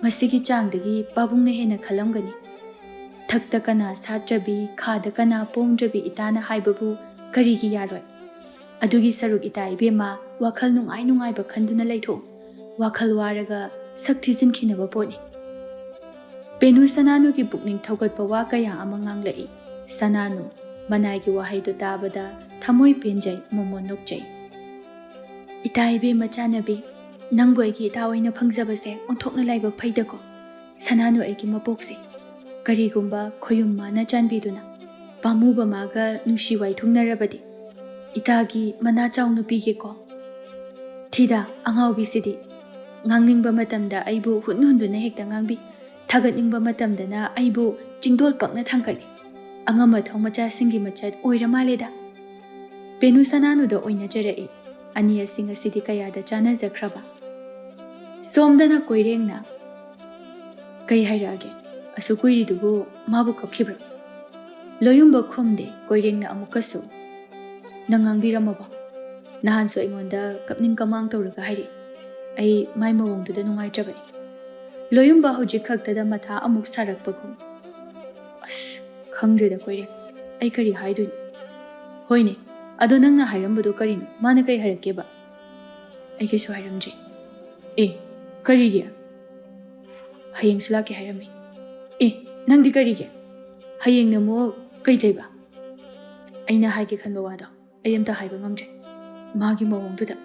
ꯃꯁꯤꯒꯤ ꯆꯥꯡꯗꯒꯤ ꯄꯥꯕꯨꯡꯅ ꯍꯦꯟꯅ ꯈꯜꯂꯝꯒꯅꯤ꯫ ꯊꯛꯇ ꯀꯅꯥ ꯁꯥꯠꯇ꯭ꯔꯕꯤ, ꯈꯥꯗ ꯀꯅꯥ ꯄꯣꯡꯗ꯭ꯔꯕꯤ ꯏꯇꯥꯅ ꯍꯥꯏꯕꯕꯨ ꯀꯔꯤꯒꯤ ꯌꯥꯔꯣꯏ? ꯑꯗꯨꯒꯤ ꯁꯔꯨꯛ ꯏꯇꯥ ꯏꯕꯦꯝꯃ, ꯋꯥꯈꯜ ꯅꯨꯡꯉꯥꯏ ꯅꯨꯡꯉꯥꯏꯕ ꯈꯟꯗꯨꯅ ꯂꯩꯊꯣꯛꯎ꯫ ꯋꯥꯈꯜ ꯋꯥꯔꯒ ꯁꯛ ꯊꯤꯖꯤꯟꯈꯤꯅꯕ ꯄꯣꯠꯅꯤ꯫ ꯄꯦꯅꯨ ꯁꯅꯥꯅꯨꯒꯤ ꯄꯨꯛꯅꯤꯡ ꯊꯧꯒꯠꯄ ꯋꯥ ꯀꯌꯥ ꯑꯃ ꯉꯥꯡꯂꯛꯏ꯫ ꯁꯅꯥꯅꯨ, ꯃꯅꯥꯏꯒꯤ ꯋꯥꯍꯩꯗꯨ ꯇꯥꯕꯗ ꯊꯃꯣꯏ ꯄꯦꯟꯖꯩ, ꯃꯣꯃꯣꯟ ꯅꯣꯛꯆꯩ꯫ ꯏꯇꯥ ꯏꯕꯦꯝꯃ ꯆꯥꯟꯅꯕꯤ, ꯅꯪꯕꯨ ꯑꯩꯒꯤ ꯏꯇꯥ ꯑꯣꯏꯅ ꯐꯪꯖꯕꯁꯦ ꯑꯣꯟꯊꯣꯛꯅ ꯂꯥꯏꯕꯛ ꯐꯩꯗꯀꯣ꯫ ꯁꯅꯥꯅꯨ ꯑꯩꯒꯤ ꯃꯄꯣꯛꯁꯦ꯫ ꯀꯔꯤꯒꯨꯝꯕ ꯈꯣꯌꯨꯝ ꯃꯥꯅ ꯆꯥꯟꯕꯤꯗꯨꯅ ꯄꯥꯝꯃꯨꯕ ꯃꯥꯒ ꯅꯨꯡꯁꯤ ꯋꯥꯏꯊꯨꯡꯅꯔꯕꯗꯤ ꯏꯇꯥꯒꯤ ꯃꯅꯥ ꯆꯥꯎꯅ ꯄꯤꯒꯦꯀꯣ꯫ ꯊꯤꯗ, ꯑꯉꯥꯎꯕꯤꯁꯤꯗꯤ꯫ ꯉꯥꯡꯅꯤꯡꯕ ꯃꯇꯝꯗ ꯑꯩꯕꯨ ꯍꯨꯟ ꯍꯨꯟꯗꯨꯅ ꯍꯦꯛꯇ ꯉꯥꯡꯕꯤ꯫ ꯊꯥꯒꯠꯅꯤꯡꯕ ꯃꯇꯝꯗꯅ ꯑꯩꯕꯨ ꯆꯤꯡꯗꯣꯜ ꯄꯛꯅ ꯊꯥꯡꯒꯠꯂꯤ꯫ ꯑꯉꯝ ꯑꯊꯧ ꯃꯆꯥꯁꯤꯡꯒꯤ ꯃꯆꯠ ꯑꯣꯏꯔ ꯃꯥꯜꯂꯦꯗ꯫ ꯄꯦꯅꯨ ꯁꯅꯥꯅꯨꯗ ꯑꯣꯏꯅꯖꯔꯛꯏ꯫ ꯑꯅꯤ ꯑꯁꯤ ꯉꯁꯤꯗꯤ ꯀꯌꯥꯗ ꯆꯥꯟꯅꯖꯈ꯭ꯔꯕ꯫ ꯁꯣꯝꯗꯅ ꯀꯣꯏꯔꯦꯡꯅ, "ꯀꯩ ꯍꯥꯏꯔꯛꯑꯒꯦ? ꯑꯁꯨꯛ ꯀꯨꯏꯔꯤꯗꯨꯕꯨ ꯃꯥꯕꯨ ꯀꯞꯈꯤꯕ꯭ꯔꯣ?" ꯂꯣꯌꯨꯝꯕ ꯈꯨꯝꯗꯦ꯫ ꯀꯣꯏꯔꯦꯡꯅ ꯑꯃꯨꯛꯀꯁꯨ, "ꯅꯪ ꯉꯥꯡꯕꯤꯔꯝꯃꯕꯣ? ꯅꯍꯥꯟꯁꯨ ꯑꯩꯉꯣꯟꯗ ꯀꯞꯅꯤꯡ ꯀꯃꯥꯡ ꯇꯧꯔꯒ ꯍꯥꯏꯔꯛꯏ꯫ ꯑꯩ ꯃꯥꯏ ꯃꯑꯣꯡꯗꯨꯗ ꯅꯨꯡꯉꯥꯏꯇ꯭ꯔꯕꯅꯤ꯫" ꯂꯣꯌꯨꯝꯕ ꯍꯧꯖꯤꯛ ꯈꯛꯇꯗ ꯃꯊꯥ ꯑꯃꯨꯛ ꯁꯥꯔꯛꯄꯒꯨꯝ꯫ "ꯑꯁ, ꯈꯪꯗ꯭ꯔꯦꯗ ꯀꯣꯏꯔꯦꯡ, ꯑꯩ ꯀꯔꯤ ꯍꯥꯏꯗꯣꯏꯅꯣ? ꯍꯣꯏꯅꯦ, ꯑꯗꯣ ꯅꯪꯅ ꯍꯥꯏꯔꯝꯕꯗꯣ ꯀꯔꯤꯅꯣ? ꯃꯥꯅ ꯀꯩ ꯍꯥꯏꯔꯛꯀꯦꯕ?" "ꯑꯩ ꯀꯩꯁꯨ ꯍꯥꯏꯔꯝꯗ꯭ꯔꯤ꯫" "ꯑꯦ, ꯀꯔꯤꯒꯤ? ꯍꯌꯦꯡꯁꯨ ꯂꯥꯛꯀꯦ ꯍꯥꯏꯔꯝꯃꯤ꯫" "ꯑꯦ, ꯅꯪꯗꯤ ꯀꯔꯤꯒꯤ? ꯍꯌꯦꯡꯅ ꯑꯃꯨꯛ ꯀꯩ ꯂꯩꯕ?" "ꯑꯩꯅ ꯍꯥꯏꯒꯦ ꯈꯟꯕ ꯋꯥꯗꯣ ꯑꯩ ꯑꯝꯇ ꯍꯥꯏꯕ ꯉꯝꯗ꯭ꯔꯦ, ꯃꯥꯒꯤ ꯃꯑꯣꯡꯗꯨꯗ꯫"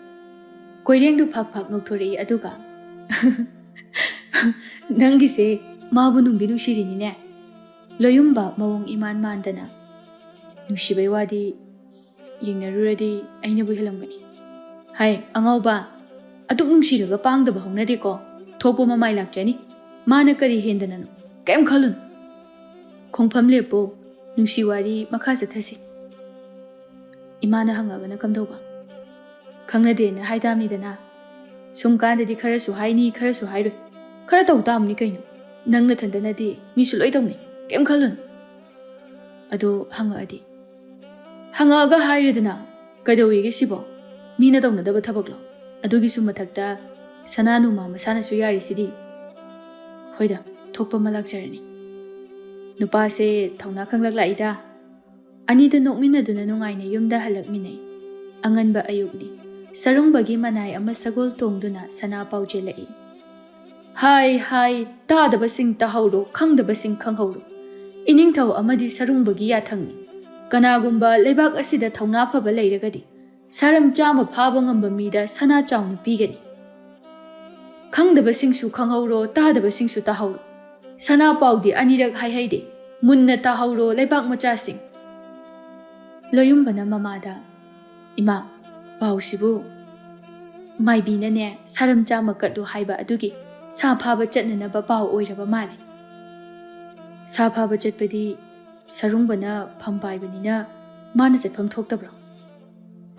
ꯀꯣꯏꯔꯦꯡꯗꯨ ꯐꯥꯛ ꯐꯥꯛ ꯅꯣꯛꯊꯣꯔꯛꯏ, ꯑꯗꯨꯒ "ꯅꯪꯒꯤꯁꯦ ꯃꯥꯕꯨ ꯅꯨꯡꯗꯤ ꯅꯨꯡꯁꯤꯔꯤꯅꯤꯅꯦ?" ꯂꯣꯌꯨꯝꯕ ꯃꯑꯣꯡ ꯏꯃꯥꯟ ꯃꯥꯟꯗꯅ, "ꯅꯨꯡꯁꯤꯕꯩ ꯋꯥꯗꯤ ꯌꯦꯡꯅꯔꯨꯔꯗꯤ ꯑꯩꯅꯕꯨ ꯍꯦꯜꯂꯝꯒꯅꯤ꯫ ꯍꯥꯏ ꯑꯉꯥꯎꯕ, ꯑꯗꯨꯛ ꯅꯨꯡꯁꯤꯔꯒ ꯄꯥꯡꯗꯕ ꯍꯧꯅꯗꯦꯀꯣ꯫ ꯊꯣꯛꯄ ꯃꯃꯥꯏ ꯂꯥꯛꯆꯅꯤ꯫ ꯃꯥꯅ ꯀꯔꯤ ꯍꯦꯟꯗꯅꯅꯣ? ꯀꯩꯝ ꯈꯜꯂꯨꯅꯨ꯫ ꯈꯣꯡꯐꯝ ꯂꯦꯞꯄꯣ, ꯅꯨꯡꯁꯤ ꯋꯥꯔꯤ ꯃꯈꯥ ꯆꯠꯊꯁꯤ꯫ ꯏꯃꯥꯅ ꯍꯪꯉꯒꯅ ꯀꯝꯗꯧꯕ? ꯈꯪꯅꯗꯦꯅ ꯍꯥꯏ ꯇꯥꯕꯅꯤꯗꯅ꯫ ꯁꯨꯝ ꯀꯥꯟꯗꯗꯤ ꯈꯔꯁꯨ ꯍꯥꯏꯅꯤ, ꯈꯔꯁꯨ ꯍꯥꯏꯔꯣꯏ꯫ ꯈꯔ ꯇꯧ ꯇꯥꯕꯅꯤ ꯀꯩꯅꯣ꯫ ꯅꯪ ꯅꯊꯟꯗꯅꯗꯤ ꯃꯤꯁꯨ ꯂꯣꯏ ꯇꯧꯅꯩ꯫ ꯀꯩꯝ ꯈꯜꯂꯨꯅꯨ꯫ ꯑꯗꯣ ꯍꯪꯉꯛꯑꯗꯤ? ꯍꯪꯉꯛꯑꯒ ꯍꯥꯏꯔꯦꯗꯅ꯫ ꯀꯩꯗꯧꯋꯤꯒꯦ ꯁꯤꯕꯣ? ꯃꯤꯅ ꯇꯧꯅꯗꯕ ꯊꯕꯛꯂꯣ? ꯑꯗꯨꯒꯤꯁꯨ ꯃꯊꯛꯇ ꯁꯅꯥ ꯅꯨꯃꯥ ꯃꯁꯥꯅꯁꯨ ꯌꯥꯔꯤꯁꯤꯗꯤ꯫ ꯍꯣꯏꯗ, ꯊꯣꯛꯄ ꯑꯃ ꯂꯥꯛꯆꯔꯅꯤ꯫ ꯅꯨꯄꯥꯁꯦ ꯊꯧꯅꯥ ꯈꯪꯂꯛ ꯂꯥꯛꯏꯗ꯫ ꯑꯅꯤꯗꯨ ꯅꯣꯛꯃꯤꯟꯅꯗꯨꯅ ꯅꯨꯡꯉꯥꯏꯅ ꯌꯨꯝꯗ ꯍꯜꯂꯛꯃꯤꯟꯅꯩ꯫ ꯑꯉꯟꯕ ꯑꯌꯨꯛꯅꯤ꯫ ꯁꯔꯨꯡꯕꯒꯤ ꯃꯅꯥꯏ ꯑꯃ ꯁꯒꯣꯜ ꯇꯣꯡꯗꯨꯅ ꯁꯅꯥ ꯄꯥꯎ ꯆꯦꯜꯂꯛꯏ꯫ "ꯍꯥꯏ, ꯍꯥꯏ, ꯇꯥꯗꯕꯁꯤꯡ ꯇꯥꯍꯧꯔꯣ, ꯈꯪꯗꯕꯁꯤꯡ ꯈꯪꯍꯧꯔꯣ꯫ ꯏꯅꯤꯡꯊꯧ ꯑꯃꯗꯤ ꯁꯔꯨꯡꯕꯒꯤ ꯌꯥꯊꯪꯅꯤ꯫ ꯀꯅꯥꯒꯨꯝꯕ ꯂꯩꯕꯥꯛ ꯑꯁꯤꯗ ꯊꯧꯅꯥ ꯐꯕ ꯂꯩꯔꯒꯗꯤ ꯁꯥꯔꯝ ꯆꯥꯝꯃ ꯐꯥꯕ ꯉꯝꯕ ꯃꯤꯗ ꯁꯅꯥ ꯆꯥꯎꯅ ꯄꯤꯒꯅꯤ꯫ ꯈꯪꯗꯕꯁꯤꯡꯁꯨ ꯈꯪꯍꯧꯔꯣ, ꯇꯥꯗꯕꯁꯤꯡꯁꯨ ꯇꯥꯍꯧꯔꯣ꯫ ꯁꯅꯥ ꯄꯥꯎꯗꯤ ꯑꯅꯤꯔꯛ ꯍꯥꯏꯍꯩꯗꯦ꯫ ꯃꯨꯟꯅ ꯇꯥꯍꯧꯔꯣ, ꯂꯩꯕꯥꯛ ꯃꯆꯥꯁꯤꯡ꯫" ꯂꯣꯌꯨꯝꯕꯅ ꯃꯃꯥꯗ, "ꯏꯃꯥ, ꯄꯥꯎꯁꯤꯕꯨ ꯃꯥꯏꯕꯤꯅꯅꯦ ꯁꯥꯔꯝ ꯆꯥꯝꯃ ꯀꯠꯂꯨ ꯍꯥꯏꯕ ꯑꯗꯨꯒꯤ ꯁꯥ ꯐꯥꯕ ꯆꯠꯅꯅꯕ ꯄꯥꯎ ꯑꯣꯏꯔꯕ ꯃꯥꯜꯂꯦ꯫ ꯁꯥ ꯐꯥꯕ ꯆꯠꯄꯗꯤ ꯁꯔꯨꯡꯕꯅ ꯐꯝ ꯄꯥꯏꯕꯅꯤꯅ ꯃꯥꯅ ꯆꯠꯐꯝ ꯊꯣꯛꯇꯕ꯭ꯔꯣ?"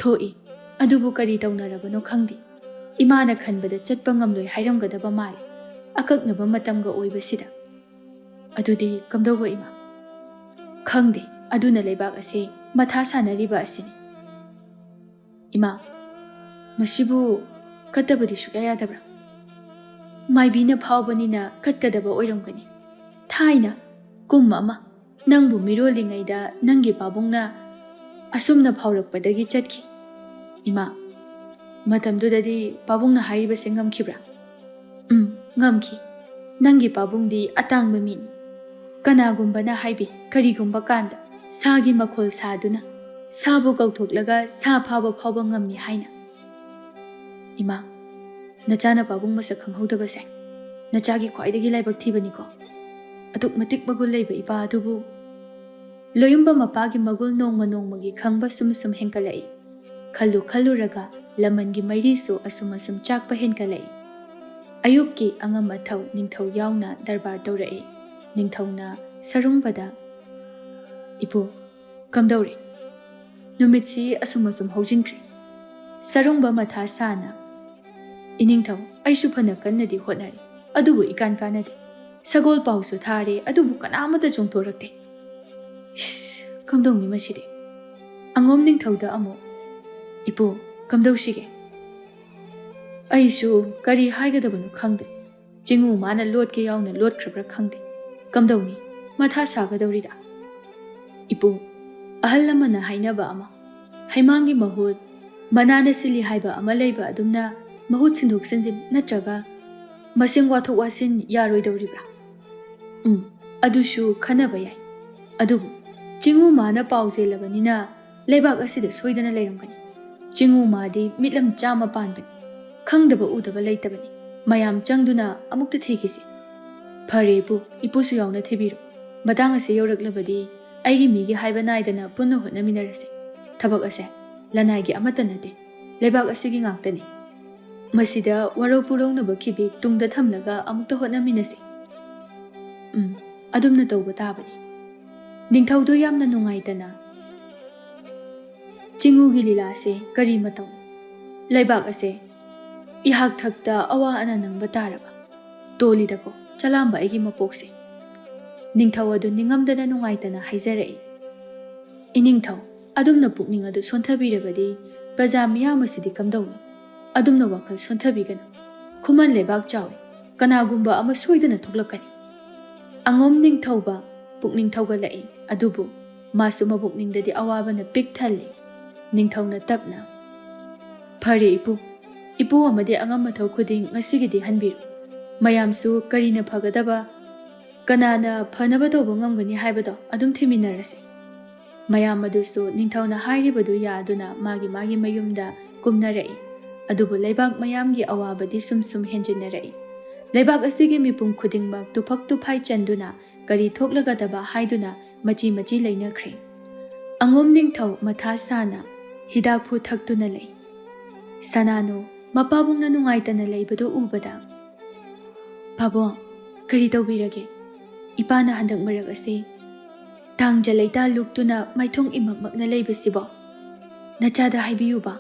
"ꯊꯣꯛꯏ, ꯑꯗꯨꯕꯨ ꯀꯔꯤ ꯇꯧꯅꯔꯕꯅꯣ ꯈꯪꯗꯦ꯫ ꯏꯃꯥꯅ ꯈꯟꯕꯗ ꯆꯠꯄ ꯉꯝꯂꯣꯏ ꯍꯥꯏꯔꯝꯒꯗꯕ ꯃꯥꯜꯂꯦ, ꯑꯀꯛꯅꯕ ꯃꯇꯝꯒ ꯑꯣꯏꯕꯁꯤꯗ꯫ ꯑꯗꯨꯗꯤ ꯀꯝꯗꯧꯕ ꯏꯃꯥ?" "ꯈꯪꯗꯦ, ꯑꯗꯨꯅ ꯂꯩꯕꯥꯛ ꯑꯁꯦ ꯃꯊꯥ ꯁꯥꯅꯔꯤꯕ ꯑꯁꯤꯅꯤ꯫" "ꯏꯃꯥ, ꯃꯁꯤꯕꯨ ꯀꯠꯇꯕꯗꯤ ꯁꯨꯛꯌꯥ ꯌꯥꯗꯕ꯭ꯔꯥ? ꯃꯥꯏꯕꯤꯅ ꯐꯥꯎꯕꯅꯤꯅ ꯀꯠꯀꯗꯕ ꯑꯣꯏꯔꯝꯒꯅꯤ꯫ ꯊꯥꯏꯅ ꯀꯨꯝ ꯑꯃ ꯅꯪꯕꯨ ꯃꯤꯔꯣꯜꯂꯤꯉꯩꯗ ꯅꯪꯒꯤ ꯄꯥꯕꯨꯡꯅ ꯑꯁꯨꯝꯅ ꯐꯥꯎꯔꯛꯄꯗꯒꯤ ꯆꯠꯈꯤ꯫" "ꯏꯃꯥ, ꯃꯇꯝꯗꯨꯗꯗꯤ ꯄꯥꯕꯨꯡꯅ ꯍꯥꯏꯔꯤꯕꯁꯦ ꯉꯝꯈꯤꯕ꯭ꯔꯥ?" "ꯎꯝ, ꯉꯝꯈꯤ꯫ ꯅꯪꯒꯤ ꯄꯥꯕꯨꯡꯗꯤ ꯑꯇꯥꯡꯕ ꯃꯤꯅꯤ꯫ ꯀꯅꯥꯒꯨꯝꯕꯅ ꯍꯥꯏꯕꯤ, ꯀꯔꯤꯒꯨꯝꯕ ꯀꯥꯟꯗ ꯁꯥꯒꯤ ꯃꯈꯣꯜ ꯁꯥꯗꯨꯅ ꯁꯥꯕꯨ ꯀꯧꯊꯣꯛꯂꯒ ꯁꯥ ꯐꯥꯕ ꯐꯥꯎꯕ ꯉꯝꯃꯤ ꯍꯥꯏꯅ꯫ "ꯏꯃꯥ, ꯅꯆꯥꯅ ꯄꯥꯕꯨꯡ ꯃꯁꯛ ꯈꯪꯍꯧꯗꯕꯁꯦ ꯅꯆꯥꯒꯤ ꯈ꯭ꯋꯥꯏꯗꯒꯤ ꯂꯥꯏꯕꯛ ꯊꯤꯕꯅꯤꯀꯣ꯫ ꯑꯗꯨꯛ ꯃꯇꯤꯛ ꯃꯒꯨꯟ ꯂꯩꯕ ꯏꯄꯥ ꯑꯗꯨꯕꯨ"꯫ ꯂꯣꯌꯨꯝꯕ ꯃꯄꯥꯒꯤ ꯃꯒꯨꯟ ꯅꯣꯡꯃ ꯅꯣꯡꯃꯒꯤ ꯈꯪꯕ ꯁꯨꯝ ꯁꯨꯝ ꯍꯦꯟꯒꯠꯂꯛꯏ꯫ ꯈꯜꯂꯨ ꯈꯜꯂꯨꯔꯒ ꯂꯃꯟꯒꯤ ꯃꯩꯔꯤꯁꯨ ꯑꯁꯨꯝ ꯑꯁꯨꯝ ꯆꯥꯛꯄ ꯍꯦꯟꯒꯠꯂꯛꯏ꯫ ꯑꯌꯨꯛꯀꯤ ꯑꯉꯝ ꯑꯊꯧ ꯅꯤꯡꯊꯧ ꯌꯥꯎꯅ ꯗꯔꯕꯥꯔ ꯇꯧꯔꯛꯏ꯫ ꯅꯤꯡꯊꯧꯅ ꯁꯔꯨꯡꯕꯗ, "ꯏꯄꯨ, ꯀꯝꯗꯧꯔꯦ? ꯅꯨꯃꯤꯠꯁꯤ ꯑꯁꯨꯝ ꯑꯁꯨꯝ ꯍꯧꯖꯤꯟꯈ꯭ꯔꯦ"꯫ ꯁꯔꯨꯡꯕ ꯃꯊꯥ ꯁꯥꯅ, "ꯏꯅꯤꯡꯊꯧ, ꯑꯩꯁꯨ ꯐꯅ ꯀꯟꯅꯗꯤ ꯍꯣꯠꯅꯔꯤ, ꯑꯗꯨꯕꯨ ꯏꯀꯥꯟ ꯀꯥꯟꯅꯗꯦ꯫ ꯁꯒꯣꯜ ꯄꯥꯎꯁꯨ ꯊꯥꯔꯦ, ꯑꯗꯨꯕꯨ ꯀꯅꯥꯃꯠꯇ ꯆꯣꯡꯊꯣꯔꯛꯇꯦ꯫ ꯏꯁ, ꯀꯝꯗꯧꯅꯤ ꯃꯁꯤꯗꯤ?" ꯑꯉꯣꯝ ꯅꯤꯡꯊꯧꯗ ꯑꯃꯨꯛ, "ꯏꯄꯨ, ꯀꯝꯗꯧꯁꯤꯒꯦ? ꯑꯩꯁꯨ ꯀꯔꯤ ꯍꯥꯏꯒꯗꯕꯅꯣ ꯈꯪꯗ꯭ꯔꯦ꯫ ꯆꯤꯡꯉꯨ ꯃꯥꯅ ꯂꯣꯠꯀꯦ ꯌꯥꯎꯅ ꯂꯣꯠꯈ꯭ꯔꯕ꯭ꯔꯥ ꯈꯪꯗꯦ꯫ ꯀꯝꯗꯧꯅꯤ? ꯃꯊꯥ ꯁꯥꯒꯗꯧꯔꯤꯗ"꯫ "ꯏꯄꯨ, ꯑꯍꯜ ꯑꯃꯅ ꯍꯥꯏꯅꯕ ꯑꯃ, ꯍꯩꯃꯥꯡꯒꯤ ꯃꯍꯨꯠ ꯃꯅꯥꯅ ꯁꯤꯜꯂꯤ ꯍꯥꯏꯕ ꯑꯃ ꯂꯩꯕ ꯑꯗꯨꯝꯅ ꯃꯍꯨꯠ ꯁꯤꯟꯗꯣꯛ ꯁꯤꯟꯖꯤꯟ ꯅꯠꯇ꯭ꯔꯒ ꯃꯁꯤꯡ ꯋꯥꯊꯣꯛ ꯋꯥꯁꯤꯟ ꯌꯥꯔꯣꯏꯗꯧꯔꯤꯕ꯭ꯔꯥ?" "ꯎꯝ, ꯑꯗꯨꯁꯨ ꯈꯟꯅꯕ ꯌꯥꯏ꯫ ꯑꯗꯨꯕꯨ ꯆꯤꯡꯉꯨ ꯃꯥꯅ ꯄꯥꯎ ꯆꯦꯜꯂꯕꯅꯤꯅ ꯂꯩꯕꯥꯛ ꯑꯁꯤꯗ ꯁꯣꯏꯗꯅ ꯂꯩꯔꯝꯒꯅꯤ꯫ ꯆꯤꯡꯉꯨ ꯃꯥꯗꯤ ꯃꯤꯠꯂꯝ ꯆꯥꯝꯃ ꯄꯥꯟꯕꯅꯤ꯫ ꯈꯪꯗꯕ ꯎꯗꯕ ꯂꯩꯇꯕꯅꯤ꯫ ꯃꯌꯥꯝ ꯆꯪꯗꯨꯅ ꯑꯃꯨꯛꯇ ꯊꯤꯈꯤꯁꯤ"꯫ "ꯐꯔꯦ ꯏꯄꯨ, ꯏꯄꯨꯁꯨ ꯌꯥꯎꯅ ꯊꯤꯕꯤꯔꯣ꯫ ꯃꯇꯥꯡ ꯑꯁꯤ ꯌꯧꯔꯛꯂꯕꯗꯤ ꯑꯩꯒꯤ ꯃꯤꯒꯤ ꯍꯥꯏꯕ ꯅꯥꯏꯗꯅ ꯄꯨꯟꯅ ꯍꯣꯠꯅꯃꯤꯟꯅꯔꯁꯤ꯫ ꯊꯕꯛ ꯑꯁꯦ ꯂꯅꯥꯏꯒꯤ ꯑꯃꯠꯇ ꯅꯠꯇꯦ, ꯂꯩꯕꯥꯛ ꯑꯁꯤꯒꯤ ꯉꯥꯛꯇꯅꯤ꯫ ꯃꯁꯤꯗ ꯋꯥꯔꯧ ꯄꯨꯔꯧꯅꯕ ꯈꯤꯕꯤꯛ ꯇꯨꯡꯗ ꯊꯝꯂꯒ ꯑꯃꯨꯛꯇ ꯍꯣꯠꯅꯃꯤꯟꯅꯁꯤ"꯫ "ꯎꯝ, ꯑꯗꯨꯝꯅ ꯇꯧꯕ ꯇꯥꯕꯅꯤ"꯫ ꯅꯤꯡꯊꯧꯗꯨ ꯌꯥꯝꯅ ꯅꯨꯡꯉꯥꯏꯇꯅ, "ꯆꯤꯡꯉꯨꯒꯤ ꯂꯤꯂꯥꯁꯦ ꯀꯔꯤ ꯃꯇꯧ? ꯂꯩꯕꯥꯛ ꯑꯁꯦ ꯏꯍꯥꯛ ꯊꯛꯇ ꯑꯋꯥ ꯑꯅꯥ ꯅꯪꯕ ꯇꯥꯔꯕ? ꯇꯣꯜꯂꯤꯗꯀꯣ ꯆꯂꯥꯝꯕ ꯑꯩꯒꯤ ꯃꯄꯣꯛꯁꯦ"꯫ ꯅꯤꯡꯊꯧ ꯑꯗꯨ ꯅꯤꯡꯉꯝꯗꯅ ꯅꯨꯡꯉꯥꯏꯇꯅ ꯍꯥꯏꯖꯔꯛꯏ, "ꯏꯅꯤꯡꯊꯧ, ꯑꯗꯨꯝꯅ ꯄꯨꯛꯅꯤꯡ ꯑꯗꯨ ꯁꯣꯟꯊꯕꯤꯔꯕꯗꯤ ꯄ꯭ꯔꯖꯥ ꯃꯤꯌꯥꯝ ꯑꯁꯤꯗꯤ ꯀꯝꯗꯧꯅꯤ? ꯑꯗꯨꯝꯅ ꯋꯥꯈꯜ ꯁꯣꯟꯊꯕꯤꯒꯅꯨ꯫ ꯈꯨꯃꯟ ꯂꯩꯕꯥꯛ ꯆꯥꯎꯏ, ꯀꯅꯥꯒꯨꯝꯕ ꯑꯃ ꯁꯣꯏꯗꯅ ꯊꯣꯛꯂꯛꯀꯅꯤ"꯫ ꯑꯉꯣꯝ ꯅꯤꯡꯊꯧꯕ ꯄꯨꯛꯅꯤꯡ ꯊꯧꯒꯠꯂꯛꯏ, ꯑꯗꯨꯕꯨ ꯃꯥꯁꯨ ꯃꯕꯨꯛꯅꯤꯡꯗꯗꯤ ꯑꯋꯥꯕꯅ ꯄꯤꯛ ꯊꯜꯂꯤ꯫ ꯅꯤꯡꯊꯧꯅ ꯇꯞꯅ, "ꯐꯔꯦ ꯏꯄꯨ, ꯏꯄꯨ ꯑꯃꯗꯤ ꯑꯉꯝ ꯑꯊꯧ ꯈꯨꯗꯤꯡ ꯉꯁꯤꯒꯤꯗꯤ ꯍꯟꯕꯤꯔꯣ꯫ ꯃꯌꯥꯝꯁꯨ ꯀꯔꯤꯅ ꯐꯒꯗꯕ, ꯀꯅꯥꯅ ꯐꯅꯕ ꯇꯧꯕ ꯉꯝꯒꯅꯤ ꯍꯥꯏꯕꯗꯣ ꯑꯗꯨꯝ ꯊꯤꯃꯤꯟꯅꯔꯁꯤ"꯫ ꯃꯌꯥꯝ ꯑꯗꯨꯁꯨ ꯅꯤꯡꯊꯧꯅ ꯍꯥꯏꯔꯤꯕꯗꯨ ꯌꯥꯗꯨꯅ ꯃꯥꯒꯤ ꯃꯥꯒꯤ ꯃꯌꯨꯝꯗ ꯀꯨꯝꯅꯔꯛꯏ꯫ ꯑꯗꯨꯕꯨ ꯂꯩꯕꯥꯛ ꯃꯌꯥꯝꯒꯤ ꯑꯋꯥꯕꯗꯤ ꯁꯨꯝ ꯁꯨꯝ ꯍꯦꯟꯖꯤꯟꯅꯔꯛꯏ꯫ ꯂꯩꯕꯥꯛ ꯑꯁꯤꯒꯤ ꯃꯤꯄꯨꯝ ꯈꯨꯗꯤꯡꯃꯛ ꯇꯨꯐꯛ ꯇꯨꯐꯥꯏ ꯆꯟꯗꯨꯅ ꯀꯔꯤ ꯊꯣꯛꯂꯒꯗꯕ ꯍꯥꯏꯗꯨꯅ ꯃꯆꯤ ꯃꯆꯤ ꯂꯩꯅꯈ꯭ꯔꯦ꯫ ꯑꯉꯣꯝ ꯅꯤꯡꯊꯧ ꯃꯊꯥ ꯁꯥꯅ ꯍꯤꯗꯥꯛꯐꯨ ꯊꯛꯇꯨꯅ ꯂꯩ꯫ ꯁꯅꯥꯅꯨ ꯃꯄꯥꯕꯨꯡꯅ ꯅꯨꯡꯉꯥꯏꯇꯅ ꯂꯩꯕꯗꯨ ꯎꯕꯗ, "ꯄꯥꯕꯨꯡ, ꯀꯔꯤ ꯇꯧꯕꯤꯔꯒꯦ? ꯏꯄꯥꯅ ꯍꯟꯗꯛ ꯃꯔꯛ ꯑꯁꯤ ꯇꯥꯡꯖ ꯂꯩꯇꯥ ꯂꯨꯛꯇꯨꯅ ꯃꯥꯏꯊꯣꯡ ꯏꯃꯛꯃꯛꯅ ꯂꯩꯕꯁꯤꯕꯣ? ꯅꯆꯥꯗ ꯍꯥꯏꯕꯤꯌꯨꯕ꯫"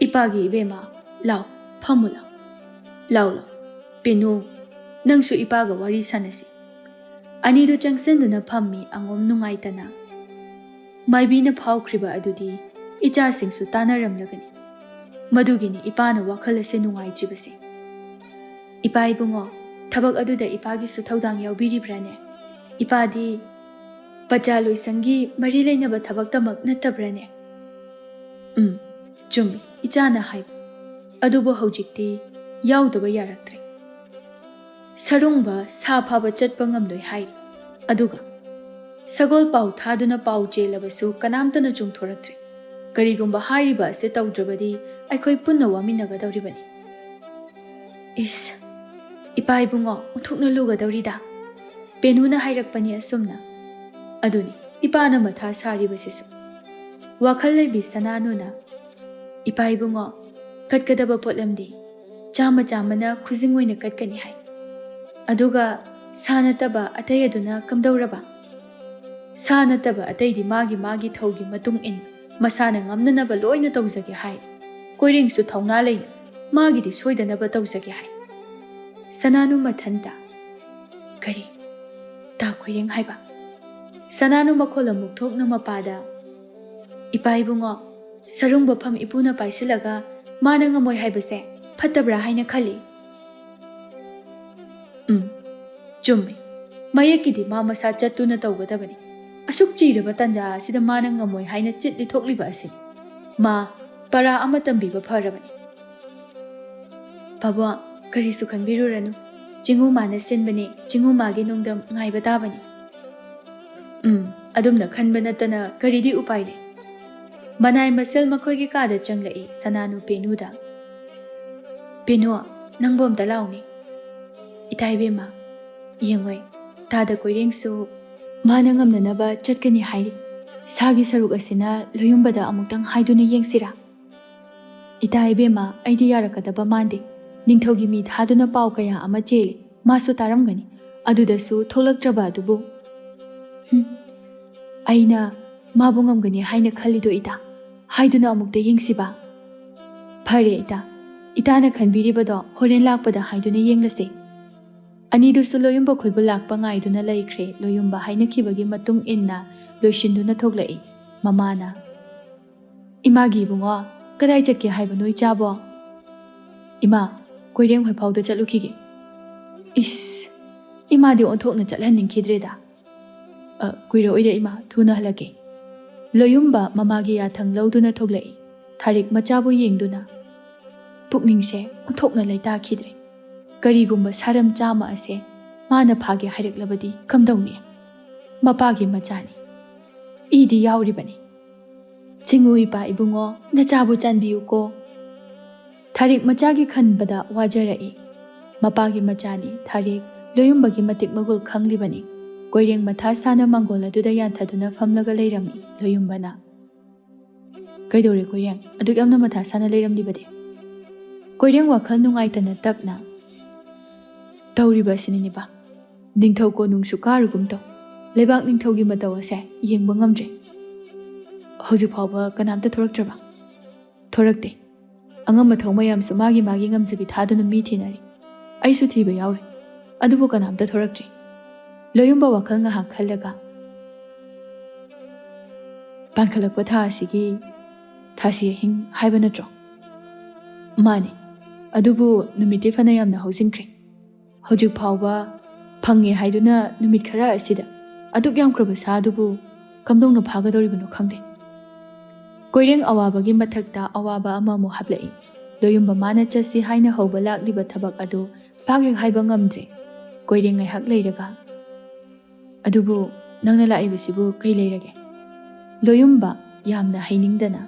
"ꯏꯄꯥꯒꯤ ꯏꯕꯦꯝꯃ, ꯂꯥꯎ, ꯐꯝꯃꯨ ꯂꯥꯎ꯫ ꯂꯥꯎ, ꯂꯥꯎ꯫ ꯄꯦꯅꯨ, ꯅꯪꯁꯨ ꯏꯄꯥꯒ ꯋꯥꯔꯤ ꯁꯥꯟꯅꯁꯤ꯫" ꯑꯅꯤꯗꯨ ꯆꯪꯁꯤꯟꯗꯨꯅ ꯐꯝꯃꯤ ꯑꯉꯣꯝ ꯅꯨꯡꯉꯥꯏꯇꯅ꯫ ꯃꯥꯏꯕꯤꯅ ꯐꯥꯎꯈ꯭ꯔꯤꯕ ꯑꯗꯨꯗꯤ ꯏꯆꯥꯁꯤꯡꯁꯨ ꯇꯥꯅꯔꯝꯂꯒꯅꯤ꯫ ꯃꯗꯨꯒꯤꯅꯤ ꯏꯄꯥꯅ ꯋꯥꯈꯜ ꯑꯁꯦ ꯅꯨꯡꯉꯥꯏꯇ꯭ꯔꯤꯕꯁꯦ꯫ "ꯏꯄꯥ ꯏꯕꯨꯡꯉꯣ, ꯊꯕꯛ ꯑꯗꯨꯗ ꯏꯄꯥꯒꯤꯁꯨ ꯊꯧꯗꯥꯡ ꯌꯥꯎꯕꯤꯔꯤꯕ꯭ꯔꯥꯅꯦ? ꯏꯄꯥꯗꯤ ꯄꯆꯥ ꯂꯣꯏꯁꯪꯒꯤ ꯃꯔꯤ ꯂꯩꯅꯕ ꯊꯕꯛꯇꯃꯛ ꯅꯠꯇꯕ꯭ꯔꯥꯅꯦ?" "ꯎꯝ, ꯆꯨꯝꯃꯤ, ꯏꯆꯥꯅ ꯍꯥꯏꯕ꯫ ꯑꯗꯨꯕꯨ ꯍꯧꯖꯤꯛꯇꯤ ꯌꯥꯎꯗꯕ ꯌꯥꯔꯛꯇ꯭ꯔꯦ꯫ ꯁꯔꯨꯡꯕ ꯁꯥ ꯐꯥꯕ ꯆꯠꯄ ꯉꯝꯂꯣꯏ ꯍꯥꯏꯔꯤ꯫ ꯑꯗꯨꯒ ꯁꯒꯣꯜ ꯄꯥꯎ ꯊꯥꯗꯨꯅ ꯄꯥꯎ ꯆꯦꯜꯂꯕꯁꯨ ꯀꯅꯥꯝꯇꯅ ꯆꯨꯝꯊꯣꯔꯛꯇ꯭ꯔꯦ꯫ ꯀꯔꯤꯒꯨꯝꯕ ꯍꯥꯏꯔꯤꯕ ꯑꯁꯤ ꯇꯧꯗ꯭ꯔꯕꯗꯤ ꯑꯩꯈꯣꯏ ꯄꯨꯟꯅ ꯋꯥꯃꯤꯟꯅꯒꯗꯧꯔꯤꯕꯅꯤ꯫" "ꯏꯁ, ꯏꯄꯥ ꯏꯕꯨꯡꯉꯣ, ꯑꯣꯟꯊꯣꯛꯅ ꯂꯨꯒꯗꯧꯔꯤꯗ꯫" ꯄꯦꯅꯨꯅ ꯍꯥꯏꯔꯛꯄꯅꯤ ꯑꯁꯨꯝꯅ꯫ ꯑꯗꯨꯅꯤ ꯏꯄꯥꯅ ꯃꯊꯥ ꯁꯥꯔꯤꯕꯁꯤꯁꯨ꯫ ꯋꯥꯈꯜ ꯂꯩꯕꯤ ꯁꯅꯥꯅꯨꯅ, "ꯏꯄꯥ ꯏꯕꯨꯡꯉꯣ, ꯀꯠꯀꯗꯕ ꯄꯣꯠꯂꯝꯗꯤ ꯆꯥꯝꯃ ꯆꯥꯝꯃꯅ ꯈꯨꯖꯤꯡ ꯑꯣꯏꯅ ꯀꯠꯀꯅꯤ ꯍꯥꯏ꯫ ꯑꯗꯨꯒ ꯁꯥ ꯅꯠꯇꯕ ꯑꯇꯩ ꯑꯗꯨꯅ ꯀꯝꯗꯧꯔꯕ?" "ꯁꯥ ꯅꯠꯇꯕ ꯑꯇꯩꯗꯤ ꯃꯥꯒꯤ ꯃꯥꯒꯤ ꯊꯧꯒꯤ ꯃꯇꯨꯡ ꯏꯟ ꯃꯁꯥꯅ ꯉꯝꯅꯅꯕ ꯂꯣꯏꯅ ꯇꯧꯖꯒꯦ ꯍꯥꯏ꯫ ꯀꯣꯏꯔꯦꯡꯁꯨ ꯊꯧꯅꯥ ꯂꯩꯅ ꯃꯥꯒꯤꯗꯤ ꯁꯣꯏꯗꯅꯕ ꯇꯧꯖꯒꯦ ꯍꯥꯏ꯫" ꯁꯅꯥꯅꯨ ꯃꯊꯟꯇ, "ꯀꯔꯤ? ꯇꯥ ꯀꯣꯏꯔꯦꯡ ꯍꯥꯏꯕ?" ꯁꯅꯥꯅꯨ ꯃꯈꯣꯜ ꯑꯃꯨꯛ ꯊꯣꯛꯅ ꯃꯄꯥꯗ, "ꯏꯄꯥ ꯏꯕꯨꯡꯉꯣ, ꯁꯔꯨꯡꯕ ꯐꯝ ꯏꯄꯨꯅ ꯄꯥꯏꯁꯤꯜꯂꯒ ꯃꯥꯅ ꯉꯝꯃꯣꯏ ꯍꯥꯏꯕꯁꯦ ꯐꯠꯇꯕ꯭ꯔꯥ ꯍꯥꯏꯅ ꯈꯜꯂꯤ꯫" "ꯎꯝ, ꯆꯨꯝꯃꯤ꯫ ꯃꯌꯦꯛꯀꯤꯗꯤ ꯃꯥ ꯃꯁꯥ ꯆꯠꯇꯨꯅ ꯇꯧꯒꯗꯕꯅꯤ꯫ ꯑꯁꯨꯛ ꯆꯤꯔꯕ ꯇꯟꯖꯥ ꯑꯁꯤꯗ ꯃꯥꯅ ꯉꯝꯃꯣꯏ ꯍꯥꯏꯅ ꯆꯤꯠ ꯂꯤꯊꯣꯛꯂꯤꯕ ꯑꯁꯤꯅꯤ꯫ ꯃꯥ ꯄꯔꯥ ꯑꯃ ꯇꯝꯕꯤꯕ ꯐꯔꯕꯅꯤ꯫" "ꯄꯥꯕꯨꯡ, ꯀꯔꯤꯁꯨ ꯈꯟꯕꯤꯔꯨꯔꯅꯨ꯫ ꯆꯤꯡꯉꯨ ꯃꯥꯅ ꯁꯤꯟꯕꯅꯤ, ꯆꯤꯡꯉꯨ ꯃꯥꯒꯤ ꯅꯣꯡꯗꯝ ꯉꯥꯏꯕ ꯇꯥꯕꯅꯤ꯫" "ꯎꯝ, ꯑꯗꯨꯝꯅ ꯈꯟꯕ ꯅꯠꯇꯅ ꯀꯔꯤꯗꯤ ꯎꯄꯥꯏ ꯂꯩ?" ꯃꯅꯥꯏ ꯃꯁꯦꯜ ꯃꯈꯣꯏꯒꯤ ꯀꯥꯗ ꯆꯪꯂꯛꯏ ꯁꯅꯥꯅꯨ ꯄꯦꯅꯨꯗ꯫ "ꯄꯦꯅꯨ, ꯅꯪꯕꯨ ꯑꯝꯇ ꯂꯥꯎꯅꯦ꯫" "ꯏꯇꯥ ꯏꯕꯦꯝꯃ, ꯌꯦꯡꯉꯣꯏ, ꯇꯥꯗ ꯀꯣꯏꯔꯦꯡꯁꯨ ꯃꯥꯅ ꯉꯝꯅꯅꯕ ꯆꯠꯀꯅꯤ ꯍꯥꯏꯔꯤ꯫ ꯁꯥꯒꯤ ꯁꯔꯨꯛ ꯑꯁꯤꯅ ꯂꯣꯌꯨꯝꯕꯗ ꯑꯃꯨꯛꯇꯪ ꯍꯥꯏꯗꯨꯅ ꯌꯦꯡꯁꯤꯔꯥ?" "ꯏꯇꯥ ꯏꯕꯦꯝꯃ, ꯑꯩꯗꯤ ꯌꯥꯔꯛꯀꯗꯕ ꯃꯥꯟꯗꯦ꯫ ꯅꯤꯡꯊꯧꯒꯤ ꯃꯤ ꯊꯥꯗꯨꯅ ꯄꯥꯎ ꯀꯌꯥ ꯑꯃ ꯆꯦꯜꯂꯤ, ꯃꯥꯁꯨ ꯇꯥꯔꯝꯒꯅꯤ꯫ ꯑꯗꯨꯗꯁꯨ ꯊꯣꯛꯂꯛꯇ꯭ꯔꯕ ꯑꯗꯨꯕꯨ꯫" "ꯍꯨꯝ, ꯑꯩꯅ ꯃꯥꯕꯨ ꯉꯝꯒꯅꯤ ꯍꯥꯏꯅ ꯈꯜꯂꯤꯗꯣ ꯏꯇꯥ? ꯍꯥꯏꯗꯨꯅ ꯑꯃꯨꯛꯇ ꯌꯦꯡꯁꯤꯕ?" "ꯐꯔꯦ ꯏꯇꯥ, ꯏꯇꯥꯅ ꯈꯟꯕꯤꯔꯤꯕꯗꯣ ꯍꯣꯔꯦꯟ ꯂꯥꯛꯄꯗ ꯍꯥꯏꯗꯨꯅ ꯌꯦꯡꯂꯁꯦ꯫" ꯑꯅꯤꯗꯨꯁꯨ ꯂꯣꯌꯨꯝꯕ ꯈꯨꯜꯕꯨ ꯂꯥꯛꯄ ꯉꯥꯏꯗꯨꯅ ꯂꯩꯈ꯭ꯔꯦ꯫ ꯂꯣꯌꯨꯝꯕ ꯍꯥꯏꯅꯈꯤꯕꯒꯤ ꯃꯇꯨꯡ ꯏꯟꯅ ꯂꯣꯏꯁꯤꯟꯗꯨꯅ ꯊꯣꯛꯂꯛꯏ꯫ ꯃꯃꯥꯅ, "ꯏꯃꯥꯒꯤ ꯏꯕꯨꯡꯉꯣ, ꯀꯗꯥꯏ ꯆꯠꯀꯦ ꯍꯥꯏꯕꯅꯣ ꯏꯆꯥꯕꯣ?" "ꯏꯃꯥ, ꯀꯣꯏꯔꯦꯡ ꯍꯣꯏꯐꯥꯎꯗ ꯆꯠꯂꯨꯈꯤꯒꯦ꯫" "ꯏꯁ, ꯏꯃꯥꯗꯤ ꯑꯣꯟꯊꯣꯛꯅ ꯆꯠꯍꯟꯅꯤꯡꯈꯤꯗ꯭ꯔꯦꯗ꯫" "ꯑ, ꯀꯨꯏꯔꯛꯑꯣꯏꯗ ꯏꯃꯥ, ꯊꯨꯅ ꯍꯜꯂꯛꯀꯦ꯫" ꯂꯣꯌꯨꯝꯕ ꯃꯃꯥꯒꯤ ꯌꯥꯊꯪ ꯂꯧꯗꯨꯅ ꯊꯣꯛꯂꯛꯏ꯫ ꯊꯥꯔꯤꯛ ꯃꯆꯥꯕꯨ ꯌꯦꯡꯗꯨꯅ, ꯄꯨꯛꯅꯤꯡꯁꯦ ꯑꯣꯟꯊꯣꯛꯅ ꯂꯩꯇꯥꯈꯤꯗ꯭ꯔꯦ꯫ ꯀꯔꯤꯒꯨꯝꯕ ꯁꯥꯔꯝ ꯆꯥꯝꯃ ꯑꯁꯦ ꯃꯥꯅ ꯐꯥꯒꯦ ꯍꯥꯏꯔꯛꯂꯕꯗꯤ ꯀꯝꯗꯧꯅꯤ? ꯃꯄꯥꯒꯤ ꯃꯆꯥꯅꯤ, ꯏꯗꯤ ꯌꯥꯎꯔꯤꯕꯅꯤ꯫ ꯆꯤꯡꯉꯨ ꯏꯄꯥ ꯏꯕꯨꯡꯉꯣ, ꯅꯆꯥꯕꯨ ꯆꯥꯟꯕꯤꯌꯨꯀꯣ꯫ ꯊꯥꯔꯤꯛ ꯃꯆꯥꯒꯤ ꯈꯟꯕꯗ ꯋꯥꯖꯔꯛꯏ꯫ ꯃꯄꯥꯒꯤ ꯃꯆꯥꯅꯤ ꯊꯥꯔꯤꯛ, ꯂꯣꯌꯨꯝꯕꯒꯤ ꯃꯇꯤꯛ ꯃꯒꯨꯜ ꯈꯪꯂꯤꯕꯅꯤ꯫ ꯀꯣꯏꯔꯦꯡ ꯃꯊꯥ ꯁꯥꯅ ꯃꯥꯡꯒꯣꯜ ꯑꯗꯨꯗ ꯌꯥꯟꯊꯗꯨꯅ ꯐꯝꯂꯒ ꯂꯩꯔꯝꯃꯤ ꯂꯣꯌꯨꯝꯕꯅ꯫ "ꯀꯩꯗꯧꯔꯦ ꯀꯣꯏꯔꯦꯡ? ꯑꯗꯨꯛ ꯌꯥꯝꯅ ꯃꯊꯥ ꯁꯥꯅ ꯂꯩꯔꯝꯂꯤꯕꯗꯤ?" ꯀꯣꯏꯔꯦꯡ ꯋꯥꯈꯜ ꯅꯨꯡꯉꯥꯏꯇꯅ ꯇꯞꯅ, "ꯇꯧꯔꯤꯕ ꯑꯁꯤꯅꯤꯅꯦꯕ, ꯅꯤꯡꯊꯧ ꯀꯣꯅꯨꯡꯁꯨ ꯀꯥꯔꯨꯒꯨꯝ ꯇꯧ꯫ ꯂꯩꯕꯥꯛ ꯅꯤꯡꯊꯧꯒꯤ ꯃꯇꯧ ꯑꯁꯦ ꯌꯦꯡꯕ ꯉꯝꯗ꯭ꯔꯦ꯫ ꯍꯧꯖꯤꯛ ꯐꯥꯎꯕ ꯀꯅꯥꯝꯇ ꯊꯣꯔꯛꯇ꯭ꯔꯕ?" "ꯊꯣꯔꯛꯇꯦ꯫ ꯑꯉꯝ ꯑꯊꯧ ꯃꯌꯥꯝꯁꯨ ꯃꯥꯒꯤ ꯃꯥꯒꯤ ꯉꯝꯖꯕꯤ ꯊꯥꯗꯨꯅ ꯃꯤ ꯊꯤꯅꯔꯤ꯫ ꯑꯩꯁꯨ ꯊꯤꯕ ꯌꯥꯎꯔꯤ꯫ ꯑꯗꯨꯕꯨ ꯀꯅꯥꯝꯇ ꯊꯣꯔꯛꯇ꯭ꯔꯤ꯫" ꯂꯣꯌꯨꯝꯕ ꯋꯥꯈꯜ ꯉꯥꯏꯍꯥꯛ ꯈꯜꯂꯒ, "ꯄꯥꯟꯈꯠꯂꯛꯄ ꯊꯥ ꯑꯁꯤꯒꯤ ꯊꯥꯁꯤ ꯑꯍꯤꯡ ꯍꯥꯏꯕ ꯅꯠꯇ꯭ꯔꯣ?" "ꯃꯥꯅꯤ꯫ ꯑꯗꯨꯕꯨ ꯅꯨꯃꯤꯠꯇꯤ ꯐꯅ ꯌꯥꯝꯅ ꯍꯧꯖꯤꯟꯈ꯭ꯔꯦ꯫ ꯍꯧꯖꯤꯛ ꯐꯥꯎꯕ ꯐꯪꯉꯦ ꯍꯥꯏꯗꯨꯅ ꯅꯨꯃꯤꯠ ꯈꯔ ꯑꯁꯤꯗ ꯑꯗꯨꯛ ꯌꯥꯝꯈ꯭ꯔꯕ ꯁꯥ ꯑꯗꯨꯕꯨ ꯀꯝꯗꯧꯅ ꯐꯥꯒꯗꯧꯔꯤꯕꯅꯣ ꯈꯪꯗꯦ꯫" ꯀꯣꯏꯔꯦꯡ ꯑꯋꯥꯕꯒꯤ ꯃꯊꯛꯇ ꯑꯋꯥꯕ ꯑꯃꯃꯨꯛ ꯍꯥꯞꯂꯛꯏ꯫ ꯂꯣꯌꯨꯝꯕ ꯃꯥꯅ ꯆꯠꯁꯤ ꯍꯥꯏꯅ ꯍꯧꯕ ꯂꯥꯛꯂꯤꯕ ꯊꯕꯛ ꯑꯗꯨ ꯄꯥꯛ ꯍꯦꯛ ꯍꯥꯏꯕ ꯉꯝꯗ꯭ꯔꯦ꯫ ꯀꯣꯏꯔꯦꯡ ꯉꯥꯏꯍꯥꯛ ꯂꯩꯔꯒ, "ꯑꯗꯨꯕꯨ ꯅꯪꯅ ꯂꯥꯛꯏꯕꯁꯤꯕꯨ ꯀꯩ ꯂꯩꯔꯒꯦ?" ꯂꯣꯌꯨꯝꯕ, ꯌꯥꯝꯅ ꯍꯩꯅꯤꯡꯗꯅ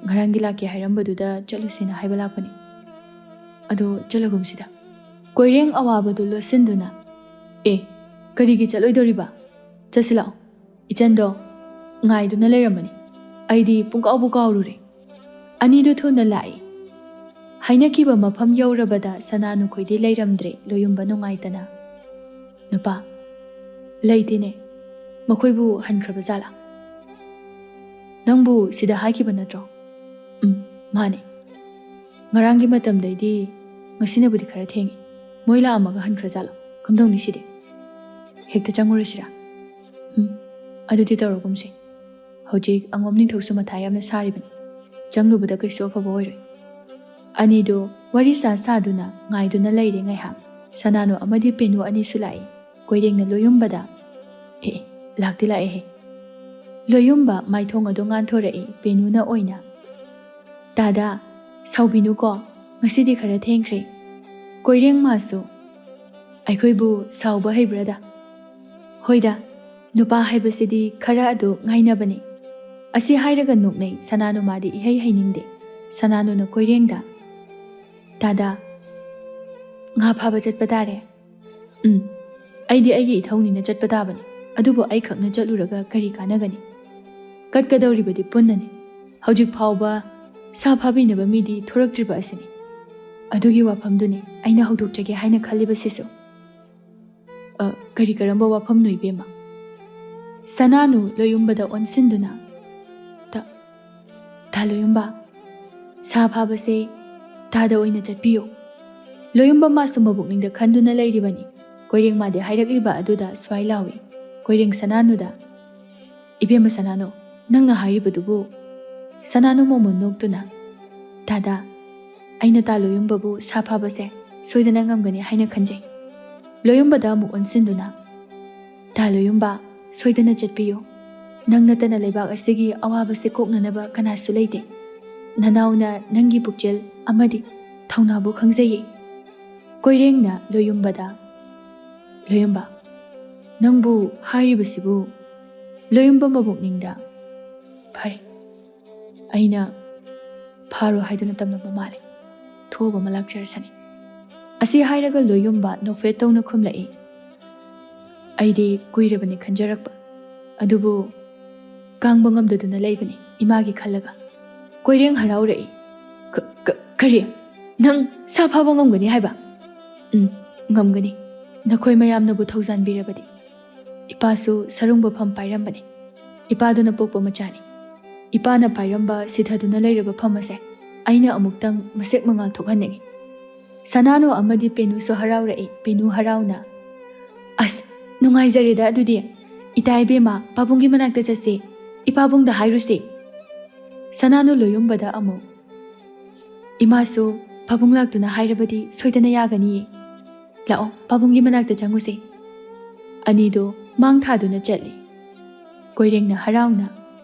ꯉꯔꯥꯡꯒꯤ ꯂꯥꯛꯀꯦ ꯍꯥꯏꯔꯝꯕꯗꯨꯗ ꯆꯠꯂꯨꯁꯦꯅ ꯍꯥꯏꯕ ꯂꯥꯛꯄꯅꯤ꯫ ꯑꯗꯣ ꯆꯠꯂꯒꯨꯝꯁꯤꯗ꯫ ꯀꯣꯏꯔꯦꯡ ꯑꯋꯥꯕꯗꯨ ꯂꯣꯠꯁꯤꯟꯗꯨꯅ, "ꯑꯦ, ꯀꯔꯤꯒꯤ ꯆꯠꯂꯣꯏꯗꯣꯔꯤꯕ? ꯆꯠꯁꯤ ꯂꯥꯛꯑꯣ꯫ ꯏꯆꯟꯗꯣ ꯉꯥꯏꯗꯨꯅ ꯂꯩꯔꯝꯕꯅꯤ꯫ ꯑꯩꯗꯤ ꯄꯨꯡꯀꯥꯎꯕꯨ ꯀꯥꯎꯔꯨꯔꯦ꯫" ꯑꯅꯤꯗꯨ ꯊꯨꯅ ꯂꯥꯛꯏ꯫ ꯍꯥꯏꯅꯈꯤꯕ ꯃꯐꯝ ꯌꯧꯔꯕꯗ ꯁꯅꯥ ꯅꯨꯈꯣꯏꯗꯤ ꯂꯩꯔꯝꯗ꯭ꯔꯦ꯫ ꯂꯣꯌꯨꯝꯕ ꯅꯨꯡꯉꯥꯏꯇꯅ, "ꯅꯨꯄꯥ, ꯂꯩꯇꯦꯅꯦ꯫ ꯃꯈꯣꯏꯕꯨ ꯍꯟꯈ꯭ꯔꯕ ꯖꯥꯠꯂꯥ?" "ꯅꯪꯕꯨ ꯁꯤꯗ ꯍꯥꯏꯈꯤꯕ ꯅꯠꯇ꯭ꯔꯣ?" "ꯎꯝ, ꯃꯥꯅꯦ꯫ ꯉꯔꯥꯡꯒꯤ ꯃꯇꯝꯗꯩꯗꯤ ꯉꯁꯤꯅꯕꯨꯗꯤ ꯈꯔ ꯊꯦꯡꯉꯤ꯫ ꯃꯣꯏ ꯂꯥꯛꯑꯝꯃꯒ ꯍꯟꯈ꯭ꯔ ꯖꯥꯠꯂꯣ? ꯀꯝꯗꯧꯅꯤ ꯁꯤꯗꯤ? ꯍꯦꯛꯇ ꯆꯪꯉꯨꯔꯁꯤꯔꯥ?" "ꯎꯝ, ꯑꯗꯨꯗꯤ ꯇꯧꯔꯒꯨꯝꯁꯤ꯫ ꯍꯧꯖꯤꯛ ꯑꯉꯣꯝ ꯅꯤꯡꯊꯧꯁꯨ ꯃꯊꯥ ꯌꯥꯝꯅ ꯁꯥꯔꯤꯕꯅꯤ꯫ ꯆꯪꯂꯨꯕꯗ ꯀꯩꯁꯨ ꯑꯐꯕ ꯑꯣꯏꯔꯣꯏ꯫" ꯑꯅꯤꯗꯨ ꯋꯥꯔꯤ ꯁꯥ ꯁꯥꯗꯨꯅ ꯉꯥꯏꯗꯨꯅ ꯂꯩꯔꯦ ꯉꯥꯏꯍꯥꯛ꯫ ꯁꯅꯥꯅꯨ ꯑꯃꯗꯤ ꯄꯦꯅꯨ ꯑꯅꯤꯁꯨ ꯂꯥꯛꯏ꯫ ꯀꯣꯏꯔꯦꯡꯅ ꯂꯣꯌꯨꯝꯕꯗ, "ꯑꯦ, ꯂꯥꯛꯇꯤ ꯂꯥꯛꯑꯦꯍꯦ꯫" ꯂꯣꯌꯨꯝꯕ ꯃꯥꯏꯊꯣꯡ ꯑꯗꯨ ꯉꯥꯟꯊꯣꯔꯛꯏ꯫ ꯄꯦꯅꯨꯅ ꯑꯣꯏꯅ, "ꯗꯥꯗꯥ, ꯁꯥꯎꯕꯤꯅꯨꯀꯣ, ꯉꯁꯤꯗꯤ ꯈꯔ ꯊꯦꯡꯈ꯭ꯔꯦ꯫" ꯀꯣꯏꯔꯦꯡ ꯃꯥꯁꯨ, "ꯑꯩꯈꯣꯏꯕꯨ ꯁꯥꯎꯕ ꯍꯩꯕ꯭ꯔꯥꯗ?" "ꯍꯣꯏꯗ, ꯅꯨꯄꯥ ꯍꯥꯏꯕꯁꯤꯗꯤ ꯈꯔ ꯑꯗꯨ ꯉꯥꯏꯅꯕꯅꯤ꯫" ꯑꯁꯤ ꯍꯥꯏꯔꯒ ꯅꯣꯛꯅꯩ꯫ ꯁꯅꯥꯅꯨ ꯃꯥꯗꯤ ꯏꯍꯩ ꯍꯩꯅꯤꯡꯗꯦ꯫ ꯁꯅꯥꯅꯨꯅ ꯀꯣꯏꯔꯦꯡꯗ, "ꯗꯥꯗꯥ, ꯉꯥ ꯐꯥꯕ ꯆꯠꯄ ꯇꯥꯔꯦ꯫" "ꯎꯝ, ꯑꯩꯗꯤ ꯑꯩꯒꯤ ꯏꯊꯧꯅꯤꯅ ꯆꯠꯄ ꯇꯥꯕꯅꯤ꯫ ꯑꯗꯨꯕꯨ ꯑꯩꯈꯛꯅ ꯆꯠꯂꯨꯔꯒ ꯀꯔꯤ ꯀꯥꯟꯅꯒꯅꯤ? ꯀꯠꯀꯗꯧꯔꯤꯕꯗꯤ ꯄꯨꯟꯅꯅꯤ꯫ ꯍꯧꯖꯤꯛ ꯐꯥꯎꯕ ꯁꯥ ꯐꯥꯕꯤꯅꯕ ꯃꯤꯗꯤ ꯊꯣꯔꯛꯇ꯭ꯔꯤꯕ ꯑꯁꯤꯅꯤ꯫ ꯑꯗꯨꯒꯤ ꯋꯥꯐꯝꯗꯨꯅꯤ ꯑꯩꯅ ꯍꯧꯗꯣꯛꯆꯒꯦ ꯍꯥꯏꯅ ꯈꯜꯂꯤꯕꯁꯤꯁꯨ꯫" "ꯑ, ꯀꯔꯤ ꯀꯔꯝꯕ ꯋꯥꯐꯝꯅꯣ, ꯏꯕꯦꯝꯃ?" ꯁꯅꯥꯅꯨ ꯂꯣꯌꯨꯝꯕꯗ ꯑꯣꯟꯁꯤꯟꯗꯨꯅ, "ꯇ-, ꯇꯥ ꯂꯣꯌꯨꯝꯕ, ꯁꯥ ꯐꯥꯕꯁꯦ ꯇꯥꯗ ꯑꯣꯏꯅ ꯆꯠꯄꯤꯌꯨ꯫" ꯂꯣꯌꯨꯝꯕ ꯃꯥꯁꯨ ꯃꯕꯨꯛꯅꯤꯡꯗ ꯈꯟꯗꯨꯅ ꯂꯩꯔꯤꯕꯅꯤ꯫ ꯀꯣꯏꯔꯦꯡ ꯃꯥꯗꯤ ꯍꯥꯏꯔꯛꯂꯤꯕ ꯑꯗꯨꯗ ꯁ꯭ꯋꯥꯏ ꯂꯥꯎꯏ꯫ ꯀꯣꯏꯔꯦꯡ ꯁꯅꯥꯅꯨꯗ, "ꯏꯕꯦꯝꯃ ꯁꯅꯥꯅꯨ, ꯅꯪꯅ ꯍꯥꯏꯔꯤꯕꯗꯨꯕꯨ?" ꯁꯅꯥꯅꯨ ꯃꯣꯃꯣꯟ ꯅꯣꯛꯇꯨꯅ, "ꯗꯥꯗꯥ, ꯑꯩꯅ ꯇꯥ ꯂꯣꯌꯨꯝꯕꯕꯨ ꯁꯥ ꯐꯥꯕꯁꯦ ꯁꯣꯏꯗꯅ ꯉꯝꯒꯅꯤ ꯍꯥꯏꯅ ꯈꯟꯖꯩ꯫" ꯂꯣꯌꯨꯝꯕꯗ ꯑꯃꯨꯛ ꯑꯣꯟꯁꯤꯟꯗꯨꯅ, "ꯇꯥ ꯂꯣꯌꯨꯝꯕ, ꯁꯣꯏꯗꯅ ꯆꯠꯄꯤꯌꯨ꯫ ꯅꯪ ꯅꯠꯇꯅ ꯂꯩꯕꯥꯛ ꯑꯁꯤꯒꯤ ꯑꯋꯥꯕꯁꯦ ꯀꯣꯛꯅꯅꯕ ꯀꯅꯥꯁꯨ ꯂꯩꯇꯦ꯫ ꯅꯅꯥꯎꯅ ꯅꯪꯒꯤ ꯄꯨꯛꯆꯦꯜ ꯑꯃꯗꯤ ꯊꯧꯅꯥꯕꯨ ꯈꯪꯖꯩꯌꯦ꯫" ꯀꯣꯏꯔꯦꯡꯅ ꯂꯣꯌꯨꯝꯕꯗ, "ꯂꯣꯌꯨꯝꯕ, ꯅꯪꯕꯨ ꯍꯥꯏꯔꯤꯕꯁꯤꯕꯨ?" ꯂꯣꯌꯨꯝꯕ ꯃꯕꯨꯛꯅꯤꯡꯗ, "ꯐꯔꯦ, ꯑꯩꯅ ꯐꯥꯔꯣ ꯍꯥꯏꯗꯨꯅ ꯇꯝꯂꯝꯕ ꯃꯥꯜꯂꯦ꯫ ꯊꯣꯛꯑꯕ ꯑꯃ ꯂꯥꯛꯆꯔꯁꯅꯤ"꯫ ꯑꯁꯤ ꯍꯥꯏꯔꯒ ꯂꯣꯌꯨꯝꯕ ꯅꯣꯛꯐꯦꯠ ꯇꯧꯅ ꯈꯨꯝꯂꯛꯏ꯫ ꯑꯩꯗꯤ ꯀꯨꯏꯔꯕꯅꯤ ꯈꯟꯖꯔꯛꯄ, ꯑꯗꯨꯕꯨ ꯈꯥꯡꯕ ꯉꯝꯗꯗꯨꯅ ꯂꯩꯕꯅꯤ ꯏꯃꯥꯒꯤ ꯈꯜꯂꯒ꯫ ꯀꯣꯏꯔꯦꯡ ꯍꯔꯥꯎꯔꯛꯏ꯫ "ꯀ-, ꯀ-, ꯀꯔꯤ? ꯅꯪ ꯁꯥ ꯐꯥꯕ ꯉꯝꯒꯅꯤ ꯍꯥꯏꯕ?" "ꯎꯝ, ꯉꯝꯒꯅꯤ꯫ ꯅꯈꯣꯏ ꯃꯌꯥꯝꯅꯕꯨ ꯊꯧꯖꯥꯟꯕꯤꯔꯕꯗꯤ"꯫ ꯏꯄꯥꯁꯨ ꯁꯔꯨꯡꯕ ꯐꯝ ꯄꯥꯏꯔꯝꯕꯅꯤ꯫ ꯏꯄꯥꯗꯨꯅ ꯄꯣꯛꯄ ꯃꯆꯥꯅꯤ꯫ ꯏꯄꯥꯅ ꯄꯥꯏꯔꯝꯕ ꯁꯤꯊꯗꯨꯅ ꯂꯩꯔꯕ ꯐꯝ ꯑꯁꯦ ꯑꯩꯅ ꯑꯃꯨꯛꯇꯪ ꯃꯁꯦꯛ ꯃꯉꯥꯜ ꯊꯣꯛꯍꯟꯅꯤꯡꯏ꯫ ꯁꯅꯥꯅꯨ ꯑꯃꯗꯤ ꯄꯦꯅꯨꯁꯨ ꯍꯔꯥꯎꯔꯛꯏ꯫ ꯄꯦꯅꯨ ꯍꯔꯥꯎꯅ, "ꯑꯁ, ꯅꯨꯡꯉꯥꯏꯖꯔꯦꯗ ꯑꯗꯨꯗꯤ꯫ ꯏꯇꯥ ꯏꯕꯦꯝꯃ, ꯄꯥꯕꯨꯡꯒꯤ ꯃꯅꯥꯛꯇ ꯆꯠꯁꯤ꯫ ꯏꯄꯥꯕꯨꯡꯗ ꯍꯥꯏꯔꯨꯁꯤ"꯫ ꯁꯅꯥꯅꯨ ꯂꯣꯌꯨꯝꯕꯗ ꯑꯃꯨꯛ, "ꯏꯃꯥꯁꯨ ꯄꯥꯕꯨꯡ ꯂꯥꯛꯇꯨꯅ ꯍꯥꯏꯔꯕꯗꯤ ꯁꯣꯏꯗꯅ ꯌꯥꯒꯅꯤꯌꯦ꯫ ꯂꯥꯛꯑꯣ, ꯄꯥꯕꯨꯡꯒꯤ ꯃꯅꯥꯛꯇ ꯆꯪꯉꯨꯁꯦ"꯫ ꯑꯅꯤꯗꯨ ꯃꯥꯡ ꯊꯥꯗꯨꯅ ꯆꯠꯂꯤ꯫ ꯀꯣꯏꯔꯦꯡꯅ ꯍꯔꯥꯎꯅ,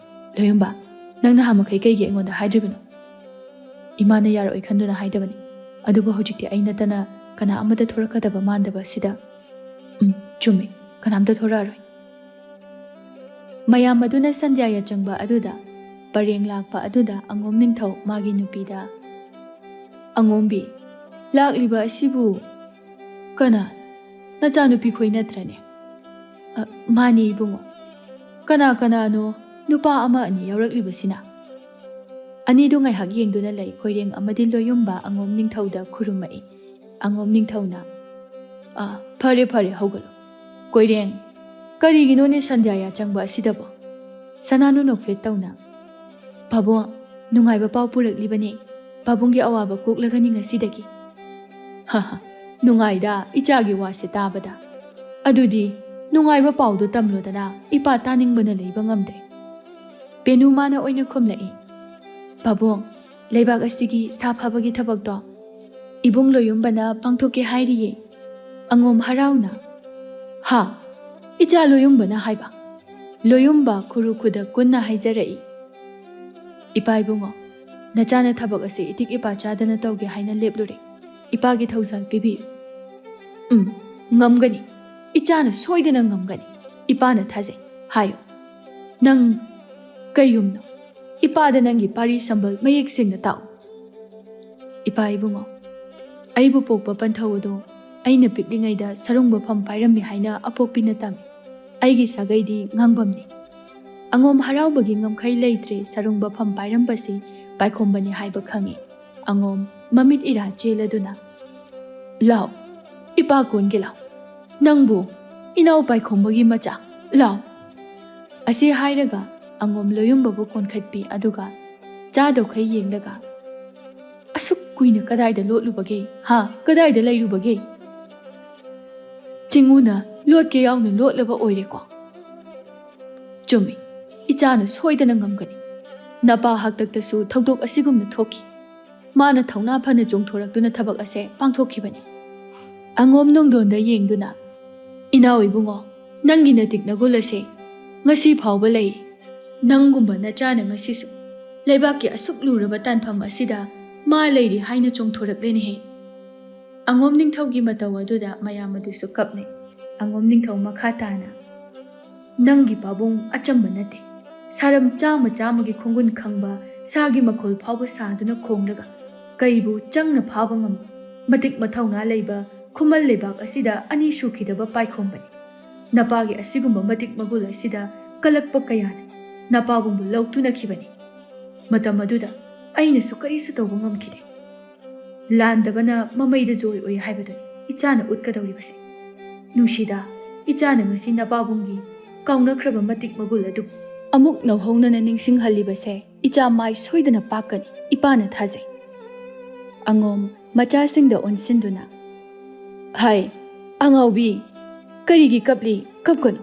"ꯂꯣꯌꯨꯝꯕ, ꯅꯪ ꯅꯍꯥꯟ ꯃꯈꯩ ꯀꯩꯒꯤ ꯑꯩꯉꯣꯟꯗ ꯍꯥꯏꯗ꯭ꯔꯤꯕꯅꯣ?" "ꯏꯃꯥꯅ ꯌꯥꯔꯛꯑꯣꯏ ꯈꯟꯗꯨꯅ ꯍꯥꯏꯗꯕꯅꯤ꯫ ꯑꯗꯨꯕꯨ ꯍꯧꯖꯤꯛꯇꯤ ꯑꯩ ꯅꯠꯇꯅ ꯀꯅꯥ ꯑꯃꯠꯇ ꯊꯣꯔꯛꯀꯗꯕ ꯃꯥꯟꯗꯕ ꯑꯁꯤꯗ"꯫ "ꯎꯝ, ꯆꯨꯝꯃꯤ, ꯀꯅꯥꯝꯇ ꯊꯣꯔꯛꯑꯔꯣꯏ"꯫ ꯃꯌꯥꯝ ꯑꯗꯨꯅ ꯁꯟꯙ꯭ꯌꯥ ꯌꯥꯆꯪꯕ ꯑꯗꯨꯗ, ꯄꯔꯦꯡ ꯂꯥꯛꯄ ꯑꯗꯨꯗ ꯑꯉꯣꯝ ꯅꯤꯡꯊꯧ ꯃꯥꯒꯤ ꯅꯨꯄꯤꯗ, "ꯑꯉꯣꯝꯕꯤ, ꯂꯥꯛꯂꯤꯕ ꯑꯁꯤꯕꯨ ꯀꯅꯥ? ꯅꯆꯥꯅꯨꯄꯤ ꯈꯣꯏ ꯅꯠꯇ꯭ꯔꯅꯦ?" "ꯑ, ꯃꯥꯅꯤ ꯏꯕꯨꯡꯉꯣ꯫ ꯀꯅꯥ ꯀꯅꯥꯅꯣ ꯅꯨꯄꯥ ꯑꯃ ꯑꯅꯤ ꯌꯥꯎꯔꯛꯂꯤꯕꯁꯤꯅ?" ꯑꯅꯤꯗꯨ ꯉꯥꯏꯍꯥꯛ ꯌꯦꯡꯗꯨꯅ ꯂꯩ꯫ ꯀꯣꯏꯔꯦꯡ ꯑꯃꯗꯤ ꯂꯣꯌꯨꯝꯕ ꯑꯉꯣꯝ ꯅꯤꯡꯊꯧꯗ ꯈꯨꯔꯨꯝꯃꯛꯏ꯫ ꯑꯉꯣꯝ ꯅꯤꯡꯊꯧꯅ, "ꯑ, ꯐꯔꯦ, ꯐꯔꯦ, ꯍꯧꯒꯠꯂꯣ꯫ ꯀꯣꯏꯔꯦꯡ, ꯀꯔꯤꯒꯤꯅꯣꯅꯦ ꯁꯟꯙ꯭ꯌꯥ ꯌꯥꯆꯪꯕ ꯑꯁꯤꯗꯕꯣ?" ꯁꯅꯥꯅꯨ ꯅꯣꯛꯐꯦꯠ ꯇꯧꯅ, "ꯄꯥꯕꯨꯡ, ꯅꯨꯡꯉꯥꯏꯕ ꯄꯥꯎ ꯄꯨꯔꯛꯂꯤꯕꯅꯦ꯫ ꯄꯥꯕꯨꯡꯒꯤ ꯑꯋꯥꯕ ꯀꯣꯛꯂꯒꯅꯤ ꯉꯁꯤꯗꯒꯤ"꯫ "ꯍ ꯍ, ꯅꯨꯡꯉꯥꯏꯗ ꯏꯆꯥꯒꯤ ꯋꯥꯁꯦ ꯇꯥꯕꯗ꯫ ꯑꯗꯨꯗꯤ ꯅꯨꯡꯉꯥꯏꯕ ꯄꯥꯎꯗꯣ ꯇꯝꯂꯣꯗꯅ, ꯏꯄꯥ ꯇꯥꯅꯤꯡꯕꯅ ꯂꯩꯕ ꯉꯝꯗ꯭ꯔꯦ"꯫ ꯄꯦꯅꯨ ꯃꯥꯅ ꯑꯣꯏꯅ ꯈꯨꯝꯂꯛꯏ꯫ "ꯄꯥꯕꯨꯡ, ꯂꯩꯕꯥꯛ ꯑꯁꯤꯒꯤ ꯁꯥ ꯐꯥꯕꯒꯤ ꯊꯕꯛꯇꯣ ꯏꯕꯨꯡ ꯂꯣꯌꯨꯝꯕꯅ ꯄꯥꯡꯊꯣꯛꯀꯦ ꯍꯥꯏꯔꯤꯌꯦ"꯫ ꯑꯉꯣꯝ ꯍꯔꯥꯎꯅ, "ꯍꯥ? ꯏꯆꯥ ꯂꯣꯌꯨꯝꯕꯅ ꯍꯥꯏꯕ?" ꯂꯣꯌꯨꯝꯕ ꯈꯨꯔꯨ ꯈꯨꯗꯛ ꯀꯨꯟꯅ ꯍꯥꯏꯖꯔꯛꯏ꯫ "ꯏꯄꯥ ꯏꯕꯨꯡꯉꯣ, ꯅꯆꯥꯅ ꯊꯕꯛ ꯑꯁꯤ ꯏꯇꯤꯛ ꯏꯄꯥ ꯆꯥꯗꯅ ꯇꯧꯒꯦ ꯍꯥꯏꯅ ꯂꯦꯞꯂꯨꯔꯦ꯫ ꯏꯄꯥꯒꯤ ꯊꯧꯖꯥꯜ ꯄꯤꯕꯤꯌꯨ"꯫ "ꯎꯝ, ꯉꯝꯒꯅꯤ꯫ ꯏꯆꯥꯅ ꯁꯣꯏꯗꯅ ꯉꯝꯒꯅꯤ꯫ ꯏꯄꯥꯅ ꯊꯥꯖꯩ꯫ ꯍꯥꯏꯌꯨ꯫ ꯅꯪ "ꯀꯩ ꯌꯨꯝꯅꯣ? ꯏꯄꯥꯗ ꯅꯪꯒꯤ ꯄꯥꯔꯤ ꯁꯝꯕꯜ ꯃꯌꯦꯛ ꯁꯦꯡꯅ ꯇꯥꯛꯎ꯫" "ꯏꯄꯥ ꯏꯕꯨꯡꯉꯣ, ꯑꯩꯕꯨ ꯄꯣꯛꯄ ꯄꯟꯊꯧ ꯑꯗꯣ ꯑꯩꯅ ꯄꯤꯛꯂꯤꯉꯩꯗ ꯁꯔꯨꯡꯕ ꯐꯝ ꯄꯥꯏꯔꯝꯃꯤ ꯍꯥꯏꯅ ꯑꯄꯣꯛꯄꯤꯅ ꯇꯝꯃꯤ꯫ ꯑꯩꯒꯤ ꯁꯥꯒꯩꯗꯤ ꯉꯥꯡꯕꯝꯅꯤ꯫" ꯑꯉꯣꯝ ꯍꯔꯥꯎꯕꯒꯤ ꯉꯝꯈꯩ ꯂꯩꯇ꯭ꯔꯦ꯫ ꯁꯔꯨꯡꯕ ꯐꯝ ꯄꯥꯏꯔꯝꯕꯁꯤ ꯄꯥꯏꯈꯣꯝꯕꯅꯤ ꯍꯥꯏꯕ ꯈꯪꯉꯤ꯫ ꯑꯉꯣꯝ ꯃꯃꯤꯠ ꯏꯔꯥ ꯆꯦꯜꯂꯗꯨꯅ, "ꯂꯥꯎ, ꯏꯄꯥ ꯀꯣꯟꯒꯦ ꯂꯥꯎ꯫ ꯅꯪꯕꯨ ꯏꯅꯥꯎ ꯄꯥꯏꯈꯣꯝꯕꯒꯤ ꯃꯆꯥ, ꯂꯥꯎ꯫" ꯑꯁꯤ ꯍꯥꯏꯔꯒ ꯑꯉꯣꯝ ꯂꯣꯌꯨꯝꯕꯕꯨ ꯀꯣꯟꯈꯠꯄꯤ꯫ ꯑꯗꯨꯒ ꯆꯥꯗꯧꯈꯩ ꯌꯦꯡꯂꯒ, "ꯑꯁꯨꯛ ꯀꯨꯏꯅ ꯀꯗꯥꯏꯗ ꯂꯣꯠꯂꯨꯕꯒꯦ? ꯍꯥ? ꯀꯗꯥꯏꯗ ꯂꯩꯔꯨꯕꯒꯦ? ꯆꯤꯡꯉꯨꯅ ꯂꯣꯠꯀꯦ ꯌꯥꯎꯅ ꯂꯣꯠꯂꯕ ꯑꯣꯏꯔꯦꯀꯣ꯫ ꯆꯨꯝꯃꯤ, ꯏꯆꯥꯅ ꯁꯣꯏꯗꯅ ꯉꯝꯒꯅꯤ꯫ ꯅꯄꯥ ꯍꯥꯛꯇꯛꯇꯁꯨ ꯊꯧꯗꯣꯛ ꯑꯁꯤꯒꯨꯝꯅ ꯊꯣꯛꯈꯤ꯫ ꯃꯥꯅ ꯊꯧꯅꯥ ꯐꯅ ꯆꯣꯡꯊꯣꯔꯛꯇꯨꯅ ꯊꯕꯛ ꯑꯁꯦ ꯄꯥꯡꯊꯣꯛꯈꯤꯕꯅꯤ꯫" ꯑꯉꯣꯝ ꯅꯨꯡꯗꯣꯟꯗ ꯌꯦꯡꯗꯨꯅ, "ꯏꯅꯥꯎ ꯏꯕꯨꯡꯉꯣ, ꯅꯪꯒꯤ ꯅꯇꯤꯛ ꯅꯒꯨꯜ ꯑꯁꯦ ꯉꯁꯤ ꯐꯥꯎꯕ ꯂꯩꯔꯤ꯫ ꯅꯪꯒꯨꯝꯕ ꯅꯆꯥꯅ ꯉꯁꯤꯁꯨ ꯂꯩꯕꯥꯛꯀꯤ ꯑꯁꯨꯛ ꯂꯨꯔꯕ ꯇꯥꯟꯐꯝ ꯑꯁꯤꯗ ꯃꯥ ꯂꯩꯔꯤ ꯍꯥꯏꯅ ꯆꯣꯡꯊꯣꯔꯛꯂꯦꯅꯦꯍꯦ꯫" ꯑꯉꯣꯝ ꯅꯤꯡꯊꯧꯒꯤ ꯃꯇꯧ ꯑꯗꯨꯗ ꯃꯌꯥꯝ ꯑꯗꯨꯁꯨ ꯀꯞꯅꯩ꯫ ꯑꯉꯣꯝ ꯅꯤꯡꯊꯧ ꯃꯈꯥ ꯇꯥꯅ, "ꯅꯪꯒꯤ ꯄꯥꯕꯨꯡ ꯑꯆꯝꯕ ꯅꯠꯇꯦ꯫ ꯁꯥꯔꯝ ꯆꯥꯝꯃ ꯆꯥꯝꯃꯒꯤ ꯈꯣꯡꯒꯨꯟ ꯈꯪꯕ ꯁꯥꯒꯤ ꯃꯈꯣꯜ ꯐꯥꯎꯕ ꯁꯥꯗꯨꯅ ꯈꯣꯡꯂꯒ ꯀꯩꯕꯨ ꯆꯪꯅ ꯐꯥꯕ ꯉꯝꯕ ꯃꯇꯤꯛ ꯃꯊꯧꯅꯥ ꯂꯩꯕ ꯈꯨꯃꯟ ꯂꯩꯕꯥꯛ ꯑꯁꯤꯗ ꯑꯅꯤ ꯁꯨꯈꯤꯗꯕ ꯄꯥꯏꯈꯣꯝꯕꯅꯤ꯫ ꯅꯄꯥꯒꯤ ꯑꯁꯤꯒꯨꯝꯕ ꯃꯇꯤꯛ ꯃꯒꯨꯜ ꯑꯁꯤꯗ ꯀꯜꯂꯛꯄ ꯀꯌꯥꯅ ꯅꯄꯥꯕꯨꯡꯕꯨ ꯂꯧꯇꯨꯅꯈꯤꯕꯅꯤ꯫ ꯃꯇꯝ ꯑꯗꯨꯗ ꯑꯩꯅꯁꯨ ꯀꯔꯤꯁꯨ ꯇꯧꯕ ꯉꯝꯈꯤꯗꯦ꯫ ꯂꯥꯟꯗꯕꯅ ꯃꯃꯩꯗ ꯖꯣꯏ ꯑꯣꯏ ꯍꯥꯏꯕꯗꯨꯅꯤ ꯏꯆꯥꯅ ꯎꯠꯀꯗꯧꯔꯤꯕꯁꯦ꯫ ꯅꯨꯡꯁꯤꯗ, ꯏꯆꯥꯅ ꯉꯁꯤ ꯅꯄꯥꯕꯨꯡꯒꯤ ꯀꯥꯎꯅꯈ꯭ꯔꯕ ꯃꯇꯤꯛ ꯃꯒꯨꯜ ꯑꯗꯨ ꯑꯃꯨꯛ ꯅꯧꯍꯧꯅꯅ ꯅꯤꯡꯁꯤꯡꯍꯜꯂꯤꯕꯁꯦ ꯏꯆꯥ ꯃꯥꯏ ꯁꯣꯏꯗꯅ ꯄꯥꯛꯀꯅꯤ, ꯏꯄꯥꯅ ꯊꯥꯖꯩ꯫" ꯑꯉꯣꯝ ꯃꯆꯥꯁꯤꯡꯗ ꯑꯣꯟꯁꯤꯟꯗꯨꯅ, "ꯍꯥꯏ, ꯑꯉꯥꯎꯕꯤ, ꯀꯔꯤꯒꯤ ꯀꯞꯂꯤ? ꯀꯞꯀꯅꯨ꯫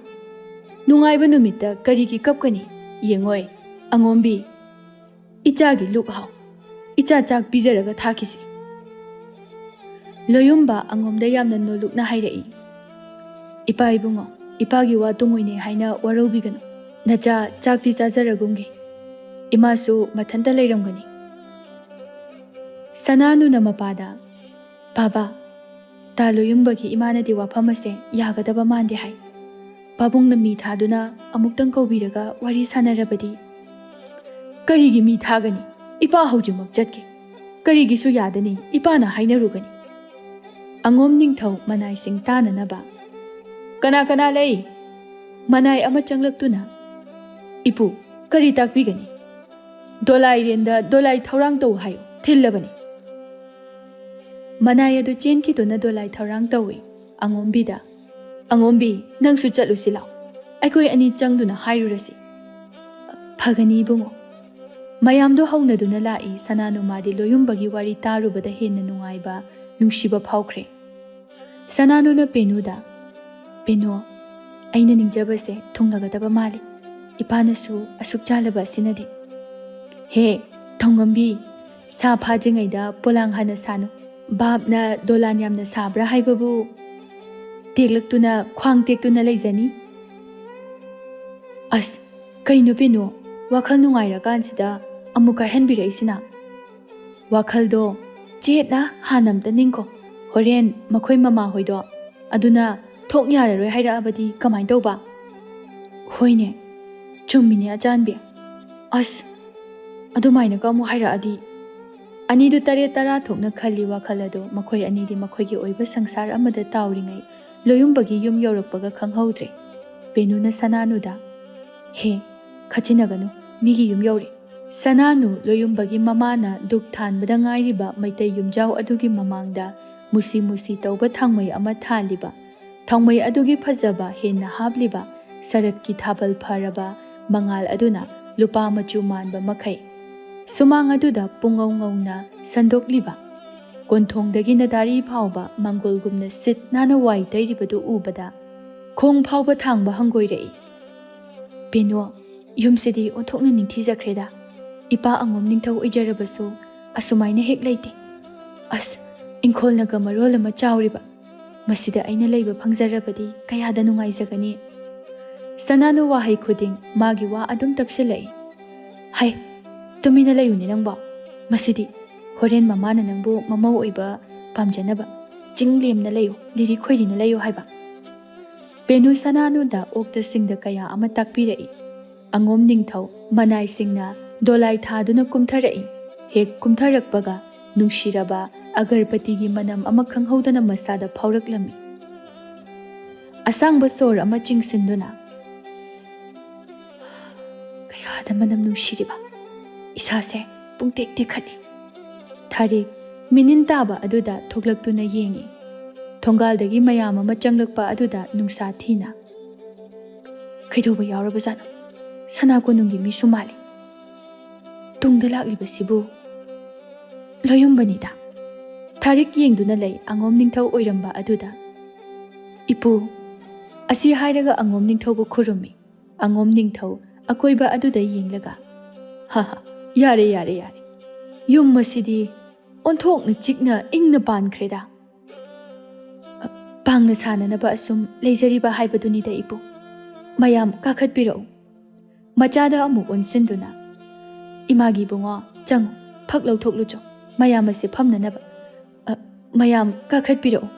ꯅꯨꯡꯉꯥꯏꯕ ꯅꯨꯃꯤꯠꯇ ꯀꯔꯤꯒꯤ ꯀꯞꯀꯅꯤ? ꯌꯦꯡꯉꯣꯏ, ꯑꯉꯣꯝꯕꯤ, ꯏꯆꯥꯒꯤ ꯂꯨꯛ ꯍꯥꯎ꯫ ꯏꯆꯥ ꯆꯥꯛ ꯄꯤꯖꯔꯒ ꯊꯥꯈꯤꯁꯤ꯫" ꯂꯣꯌꯨꯝꯕ ꯑꯉꯣꯝꯗ ꯌꯥꯝꯅ ꯅꯣꯜꯂꯨꯛꯅ ꯍꯥꯏꯔꯛꯏ, "ꯏꯄꯥ ꯏꯕꯨꯡꯉꯣ, ꯏꯄꯥꯒꯤ ꯋꯥ ꯇꯨꯡꯑꯣꯏꯅꯩ ꯍꯥꯏꯅ ꯋꯥꯔꯧꯕꯤꯒꯅꯨ꯫ ꯅꯆꯥ ꯆꯥꯛꯇꯤ ꯆꯥꯖꯔꯒꯨꯝꯒꯦ꯫ ꯏꯃꯥꯁꯨ ꯃꯊꯟꯇ ꯂꯩꯔꯝꯒꯅꯤ꯫" ꯁꯅꯥꯅꯨꯅ ꯃꯄꯥꯗ, "ꯕꯥꯕꯥ, ꯇꯥ ꯂꯣꯌꯨꯝꯕꯒꯤ ꯏꯃꯥꯅꯗꯤ ꯋꯥꯐꯝ ꯑꯁꯦ ꯌꯥꯒꯗꯕ ꯃꯥꯟꯗꯦ ꯍꯥꯏ꯫ ꯄꯥꯕꯨꯡꯅ ꯃꯤ ꯊꯥꯗꯨꯅ ꯑꯃꯨꯛꯇꯪ ꯀꯧꯕꯤꯔꯒ ꯋꯥꯔꯤ ꯁꯥꯟꯅꯔꯕꯗꯤ "ꯀꯔꯤꯒꯤ ꯃꯤ ꯊꯥꯒꯅꯤ? ꯏꯄꯥ ꯍꯧꯖꯤꯛꯃꯛ ꯆꯠꯀꯦ꯫ ꯀꯔꯤꯒꯤꯁꯨ ꯌꯥꯗꯅꯤ, ꯏꯄꯥꯅ ꯍꯥꯏꯅꯔꯨꯒꯅꯤ꯫" ꯑꯉꯣꯝ ꯅꯤꯡꯊꯧ ꯃꯅꯥꯏꯁꯤꯡ ꯇꯥꯅꯅꯕ, "ꯀꯅꯥ ꯀꯅꯥ ꯂꯩ?" ꯃꯅꯥꯏ ꯑꯃ ꯆꯪꯂꯛꯇꯨꯅ, "ꯏꯄꯨ, ꯀꯔꯤ ꯇꯥꯛꯄꯤꯒꯅꯤ?" "ꯗꯣꯂꯥꯏꯔꯦꯟꯗ ꯗꯣꯂꯥꯏ ꯊꯧꯔꯥꯡ ꯇꯧ ꯍꯥꯏꯌꯨ, ꯊꯤꯜꯂꯕꯅꯤ꯫" ꯃꯅꯥꯏ ꯑꯗꯨ ꯆꯦꯟꯈꯤꯗꯨꯅ ꯗꯣꯂꯥꯏ ꯊꯧꯔꯥꯡ ꯇꯧꯏ꯫ ꯑꯉꯣꯝꯕꯤꯗ, "ꯑꯉꯣꯝꯕꯤ, ꯅꯪꯁꯨ ꯆꯠꯂꯨꯁꯤ ꯂꯥꯎ꯫ ꯑꯩꯈꯣꯏ ꯑꯅꯤ ꯆꯪꯗꯨꯅ ꯍꯥꯏꯔꯨꯔꯁꯤ꯫" "ꯐꯒꯅꯤ ꯏꯕꯨꯡꯉꯣ꯫" ꯃꯌꯥꯝꯗꯣ ꯍꯧꯅꯗꯨꯅ ꯂꯥꯛꯏ꯫ ꯁꯅꯥꯅꯨ ꯃꯥꯗꯤ ꯂꯣꯌꯨꯝꯕꯒꯤ ꯋꯥꯔꯤ ꯇꯥꯔꯨꯕꯗ ꯍꯦꯟꯅ ꯅꯨꯡꯉꯥꯏꯕ, ꯅꯨꯡꯁꯤꯕ ꯐꯥꯎꯈ꯭ꯔꯦ꯫ ꯁꯅꯥꯅꯨꯅ ꯄꯦꯅꯨꯗ, "ꯄꯦꯅꯨ, ꯑꯩꯅ ꯅꯤꯡꯖꯕꯁꯦ ꯊꯨꯡꯂꯒꯗꯕ ꯃꯥꯜꯂꯤ꯫ ꯏꯄꯥꯅꯁꯨ ꯑꯁꯨꯛ ꯆꯥꯜꯂꯕ ꯑꯁꯤꯅꯗꯤ꯫" "ꯍꯦ, ꯊꯧꯉꯝꯕꯤ, ꯁꯥ ꯐꯥꯗ꯭ꯔꯤꯉꯩꯗ ꯄꯣꯂꯥꯡ ꯍꯥꯟꯅ ꯁꯥꯅꯨ꯫ ꯚꯥꯞꯅ ꯗꯣꯂꯥꯟ ꯌꯥꯝꯅ ꯁꯥꯕ꯭ꯔꯥ ꯍꯥꯏꯕꯕꯨ ꯇꯦꯛꯂꯛꯇꯨꯅ, ꯈ꯭ꯋꯥꯡ ꯇꯦꯛꯇꯨꯅ ꯂꯩꯖꯅꯤ꯫" "ꯑꯁ, ꯀꯩꯅꯣ ꯄꯦꯅꯨ, ꯋꯥꯈꯜ ꯅꯨꯡꯉꯥꯏꯔꯀꯥꯟꯁꯤꯗ ꯑꯃꯨꯛ ꯀꯥꯏꯍꯟꯕꯤꯔꯛꯏꯁꯤꯅ?" "ꯋꯥꯈꯜꯗꯣ ꯆꯦꯠꯅ ꯍꯥꯟꯅ ꯑꯝꯇ ꯅꯤꯡꯈꯣ꯫ ꯍꯣꯔꯦꯟ ꯃꯈꯣꯏ ꯃꯃꯥꯍꯣꯏꯗꯣ ꯑꯗꯨꯅ ꯊꯣꯛ ꯌꯥꯔꯔꯣꯏ ꯍꯥꯏꯔꯛꯑꯕꯗꯤ ꯀꯃꯥꯏꯅ ꯇꯧꯕ?" "ꯍꯣꯏꯅꯦ, ꯆꯨꯝꯃꯤꯅꯦ ꯑꯆꯥꯟꯕꯤ꯫ ꯑꯁ, ꯑꯗꯨꯃꯥꯏꯅꯒ ꯑꯃꯨꯛ ꯍꯥꯏꯔꯛꯑꯗꯤ?" ꯑꯅꯤꯗꯨ ꯇꯔꯦꯠ ꯇꯔꯥ ꯊꯣꯛꯅ ꯈꯜꯂꯤ ꯋꯥꯈꯜ ꯑꯗꯨ꯫ ꯃꯈꯣꯏ ꯑꯅꯤꯗꯤ ꯃꯈꯣꯏꯒꯤ ꯑꯣꯏꯕ ꯁꯪꯁꯥꯔ ꯑꯃꯗ ꯇꯥꯎꯔꯤꯉꯩ ꯂꯣꯌꯨꯝꯕꯒꯤ ꯌꯨꯝ ꯌꯧꯔꯛꯄꯒ ꯈꯪꯍꯧꯗ꯭ꯔꯦ꯫ ꯄꯦꯅꯨꯅ ꯁꯅꯥꯅꯨꯗ, "ꯍꯦ, ꯈꯠꯆꯤꯟꯅꯒꯅꯨ, ꯃꯤꯒꯤ ꯌꯨꯝ ꯌꯧꯔꯦ꯫" ꯁꯅꯥꯅꯨ ꯂꯣꯌꯨꯝꯕꯒꯤ ꯃꯃꯥꯅ ꯗꯨꯛ ꯊꯥꯟꯕꯗ ꯉꯥꯏꯔꯤꯕ ꯃꯩꯇꯩ ꯌꯨꯝꯖꯥꯎ ꯑꯗꯨꯒꯤ ꯃꯃꯥꯡꯗ ꯃꯨꯁꯤ ꯃꯨꯁꯤ ꯇꯧꯕ ꯊꯥꯡꯃꯩ ꯑꯃ ꯊꯥꯜꯂꯤꯕ꯫ ꯊꯥꯡꯃꯩ ꯑꯗꯨꯒꯤ ꯐꯖꯕ ꯍꯦꯟꯅ ꯍꯥꯞꯂꯤꯕ ꯁꯔꯠꯀꯤ ꯊꯥꯕꯜ ꯐꯔꯕ ꯃꯉꯥꯜ ꯑꯗꯨꯅ ꯂꯨꯄꯥ ꯃꯆꯨ ꯃꯥꯟꯕ ꯃꯈꯩ ꯁꯨꯃꯥꯡ ꯑꯗꯨꯗ ꯄꯨꯡꯉꯧ ꯉꯧꯅ ꯁꯟꯗꯣꯛꯂꯤꯕ꯫ ꯀꯣꯟꯊꯣꯡꯗꯒꯤ ꯅꯥꯗꯥꯔꯤ ꯐꯥꯎꯕ ꯃꯪꯒꯣꯜꯒꯨꯝꯅ ꯁꯤꯠ ꯅꯥꯟꯅ ꯋꯥꯏ ꯇꯩꯔꯤꯕꯗꯨ ꯎꯕꯗ ꯈꯣꯡ ꯐꯥꯎꯕ ꯊꯥꯡꯕ ꯍꯪꯒꯣꯏꯔꯛꯏ꯫ "ꯄꯦꯅꯨ, ꯌꯨꯝꯁꯤꯗꯤ ꯑꯣꯟꯊꯣꯛꯅ ꯅꯤꯡꯊꯤꯖꯈ꯭ꯔꯦꯗ꯫ ꯏꯄꯥ ꯑꯉꯣꯝ ꯅꯤꯡꯊꯧ ꯑꯣꯏꯖꯔꯕꯁꯨ ꯑꯁꯨꯃꯥꯏꯅ ꯍꯦꯛ ꯂꯩꯇꯦ꯫ ꯑꯁ, ꯏꯪꯈꯣꯜꯅꯒ ꯃꯔꯣꯜ ꯑꯃ ꯆꯥꯎꯔꯤꯕ꯫ ꯃꯁꯤꯗ ꯑꯩꯅ ꯂꯩꯕ ꯐꯪꯖꯔꯕꯗꯤ ꯀꯌꯥꯗ ꯅꯨꯡꯉꯥꯏꯖꯒꯅꯤ꯫" ꯁꯅꯥꯅꯨ ꯋꯥꯍꯩ ꯈꯨꯗꯤꯡ ꯃꯥꯒꯤ ꯋꯥ ꯑꯗꯨꯝ ꯇꯞꯁꯤꯜꯂꯛꯏ꯫ "ꯍꯩ, ꯇꯨꯃꯤꯟꯅ ꯂꯩꯌꯨꯅꯦ ꯅꯪꯕꯣ꯫ ꯃꯁꯤꯗꯤ ꯍꯣꯔꯦꯟ ꯃꯃꯥꯅ ꯅꯪꯕꯨ ꯃꯃꯧ ꯑꯣꯏꯕ ꯄꯥꯝꯖꯅꯕ ꯆꯤꯡ ꯂꯦꯝꯅ ꯂꯩꯌꯨ, ꯂꯤꯔꯤ ꯈꯣꯏꯔꯤꯅ ꯂꯩꯌꯨ ꯍꯥꯏꯕ꯫" ꯄꯦꯅꯨ ꯁꯅꯥꯅꯨꯗ ꯑꯣꯛꯇ ꯁꯤꯡꯗ ꯀꯌꯥ ꯑꯃ ꯇꯥꯛꯄꯤꯔꯛꯏ꯫ ꯑꯉꯣꯝ ꯅꯤꯡꯊꯧ ꯃꯅꯥꯏꯁꯤꯡꯅ ꯗꯣꯂꯥꯏ ꯊꯥꯗꯨꯅ ꯀꯨꯝꯊꯔꯛꯏ꯫ ꯍꯦꯛ ꯀꯨꯝꯊꯔꯛꯄꯒ ꯅꯨꯡꯁꯤꯔꯕ ꯑꯒꯔꯕꯇꯤꯒꯤ ꯃꯅꯝ ꯑꯃ ꯈꯪꯍꯧꯗꯅ ꯃꯁꯥꯗ ꯐꯥꯎꯔꯛꯂꯝꯃꯤ꯫ ꯑꯁꯥꯡꯕ ꯁꯣꯔ ꯑꯃ ꯆꯤꯡꯁꯤꯟꯗꯨꯅ, "ꯀꯌꯥꯗ ꯃꯅꯝ ꯅꯨꯡꯁꯤꯔꯤꯕ! ꯏꯁꯥꯁꯦ ꯄꯨꯡꯇꯦꯛ ꯇꯦꯛꯈꯠꯂꯤ꯫" ꯊꯥꯔꯤꯛ ꯃꯤꯅꯤꯟ ꯇꯥꯕ ꯑꯗꯨꯗ ꯊꯣꯛꯂꯛꯇꯨꯅ ꯌꯦꯡꯉꯤ꯫ ꯊꯣꯡꯒꯥꯜꯗꯒꯤ ꯃꯌꯥꯝ ꯑꯃ ꯆꯪꯂꯛꯄ ꯑꯗꯨꯗ ꯅꯨꯡꯁꯥ ꯊꯤꯅ, "ꯀꯩꯗꯧꯕ ꯌꯥꯎꯔꯕꯖꯥꯠꯅꯣ? ꯁꯅꯥ ꯀꯣꯅꯨꯡꯒꯤ ꯃꯤꯁꯨ ꯃꯥꯜꯂꯤ꯫ ꯇꯨꯡꯗ ꯂꯥꯛꯂꯤꯕꯁꯤꯕꯨ ꯂꯣꯌꯨꯝꯕꯅꯤꯗ꯫" ꯊꯥꯔꯤꯛ ꯌꯦꯡꯗꯨꯅ ꯂꯩ ꯑꯉꯣꯝ ꯅꯤꯡꯊꯧ ꯑꯣꯏꯔꯝꯕ ꯑꯗꯨꯗ꯫ "ꯏꯄꯨ," ꯑꯁꯤ ꯍꯥꯏꯔꯒ ꯑꯉꯣꯝ ꯅꯤꯡꯊꯧꯕꯨ ꯈꯨꯔꯨꯝꯃꯤ꯫ ꯑꯉꯣꯝ ꯅꯤꯡꯊꯧ ꯑꯀꯣꯏꯕ ꯑꯗꯨꯗ ꯌꯦꯡꯂꯒ, "ꯍꯥ ꯍꯥ, ꯌꯥꯔꯦ, ꯌꯥꯔꯦ, ꯌꯥꯔꯦ꯫ ꯌꯨꯝ ꯑꯁꯤꯗꯤ ꯑꯣꯟꯊꯣꯛꯅ ꯆꯤꯛꯅ ꯏꯪꯅ ꯄꯥꯟꯈ꯭ꯔꯦꯗ꯫ ꯑ, ꯄꯥꯡꯅ ꯁꯥꯟꯅꯅꯕ ꯑꯁꯨꯝ ꯂꯩꯖꯔꯤꯕ ꯍꯥꯏꯕꯗꯨꯅꯤꯗ, ꯏꯄꯨ꯫ ꯃꯌꯥꯝ ꯀꯥꯈꯠꯄꯤꯔꯛꯎ꯫" ꯃꯆꯥꯗ ꯑꯃꯨꯛ ꯑꯣꯟꯁꯤꯟꯗꯨꯅ, "ꯏꯃꯥꯒꯤ ꯏꯕꯨꯡꯉꯣ, ꯆꯪꯉꯨ, ꯐꯛ ꯂꯧꯊꯣꯛꯂꯨꯆꯣ, ꯃꯌꯥꯝ ꯑꯁꯦ ꯐꯝꯅꯅꯕ꯫ ꯑ, ꯃꯌꯥꯝ ꯀꯥꯈꯠꯄꯤꯔꯛꯎ꯫"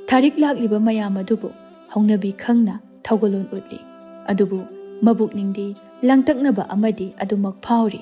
ꯊꯥꯔꯤꯛ ꯂꯥꯛꯂꯤꯕ ꯃꯌꯥꯝ ꯑꯗꯨꯕꯨ ꯍꯧꯅꯕꯤ ꯈꯪꯅ ꯊꯧꯒꯜꯂꯣꯟ ꯎꯠꯂꯤ꯫ ꯑꯗꯨꯕꯨ ꯃꯕꯨꯛꯅꯤꯡꯗꯤ ꯂꯥꯡꯇꯛꯅꯕ ꯑꯃꯗꯤ ꯑꯗꯨꯃꯛ ꯐꯥꯎꯔꯤ꯫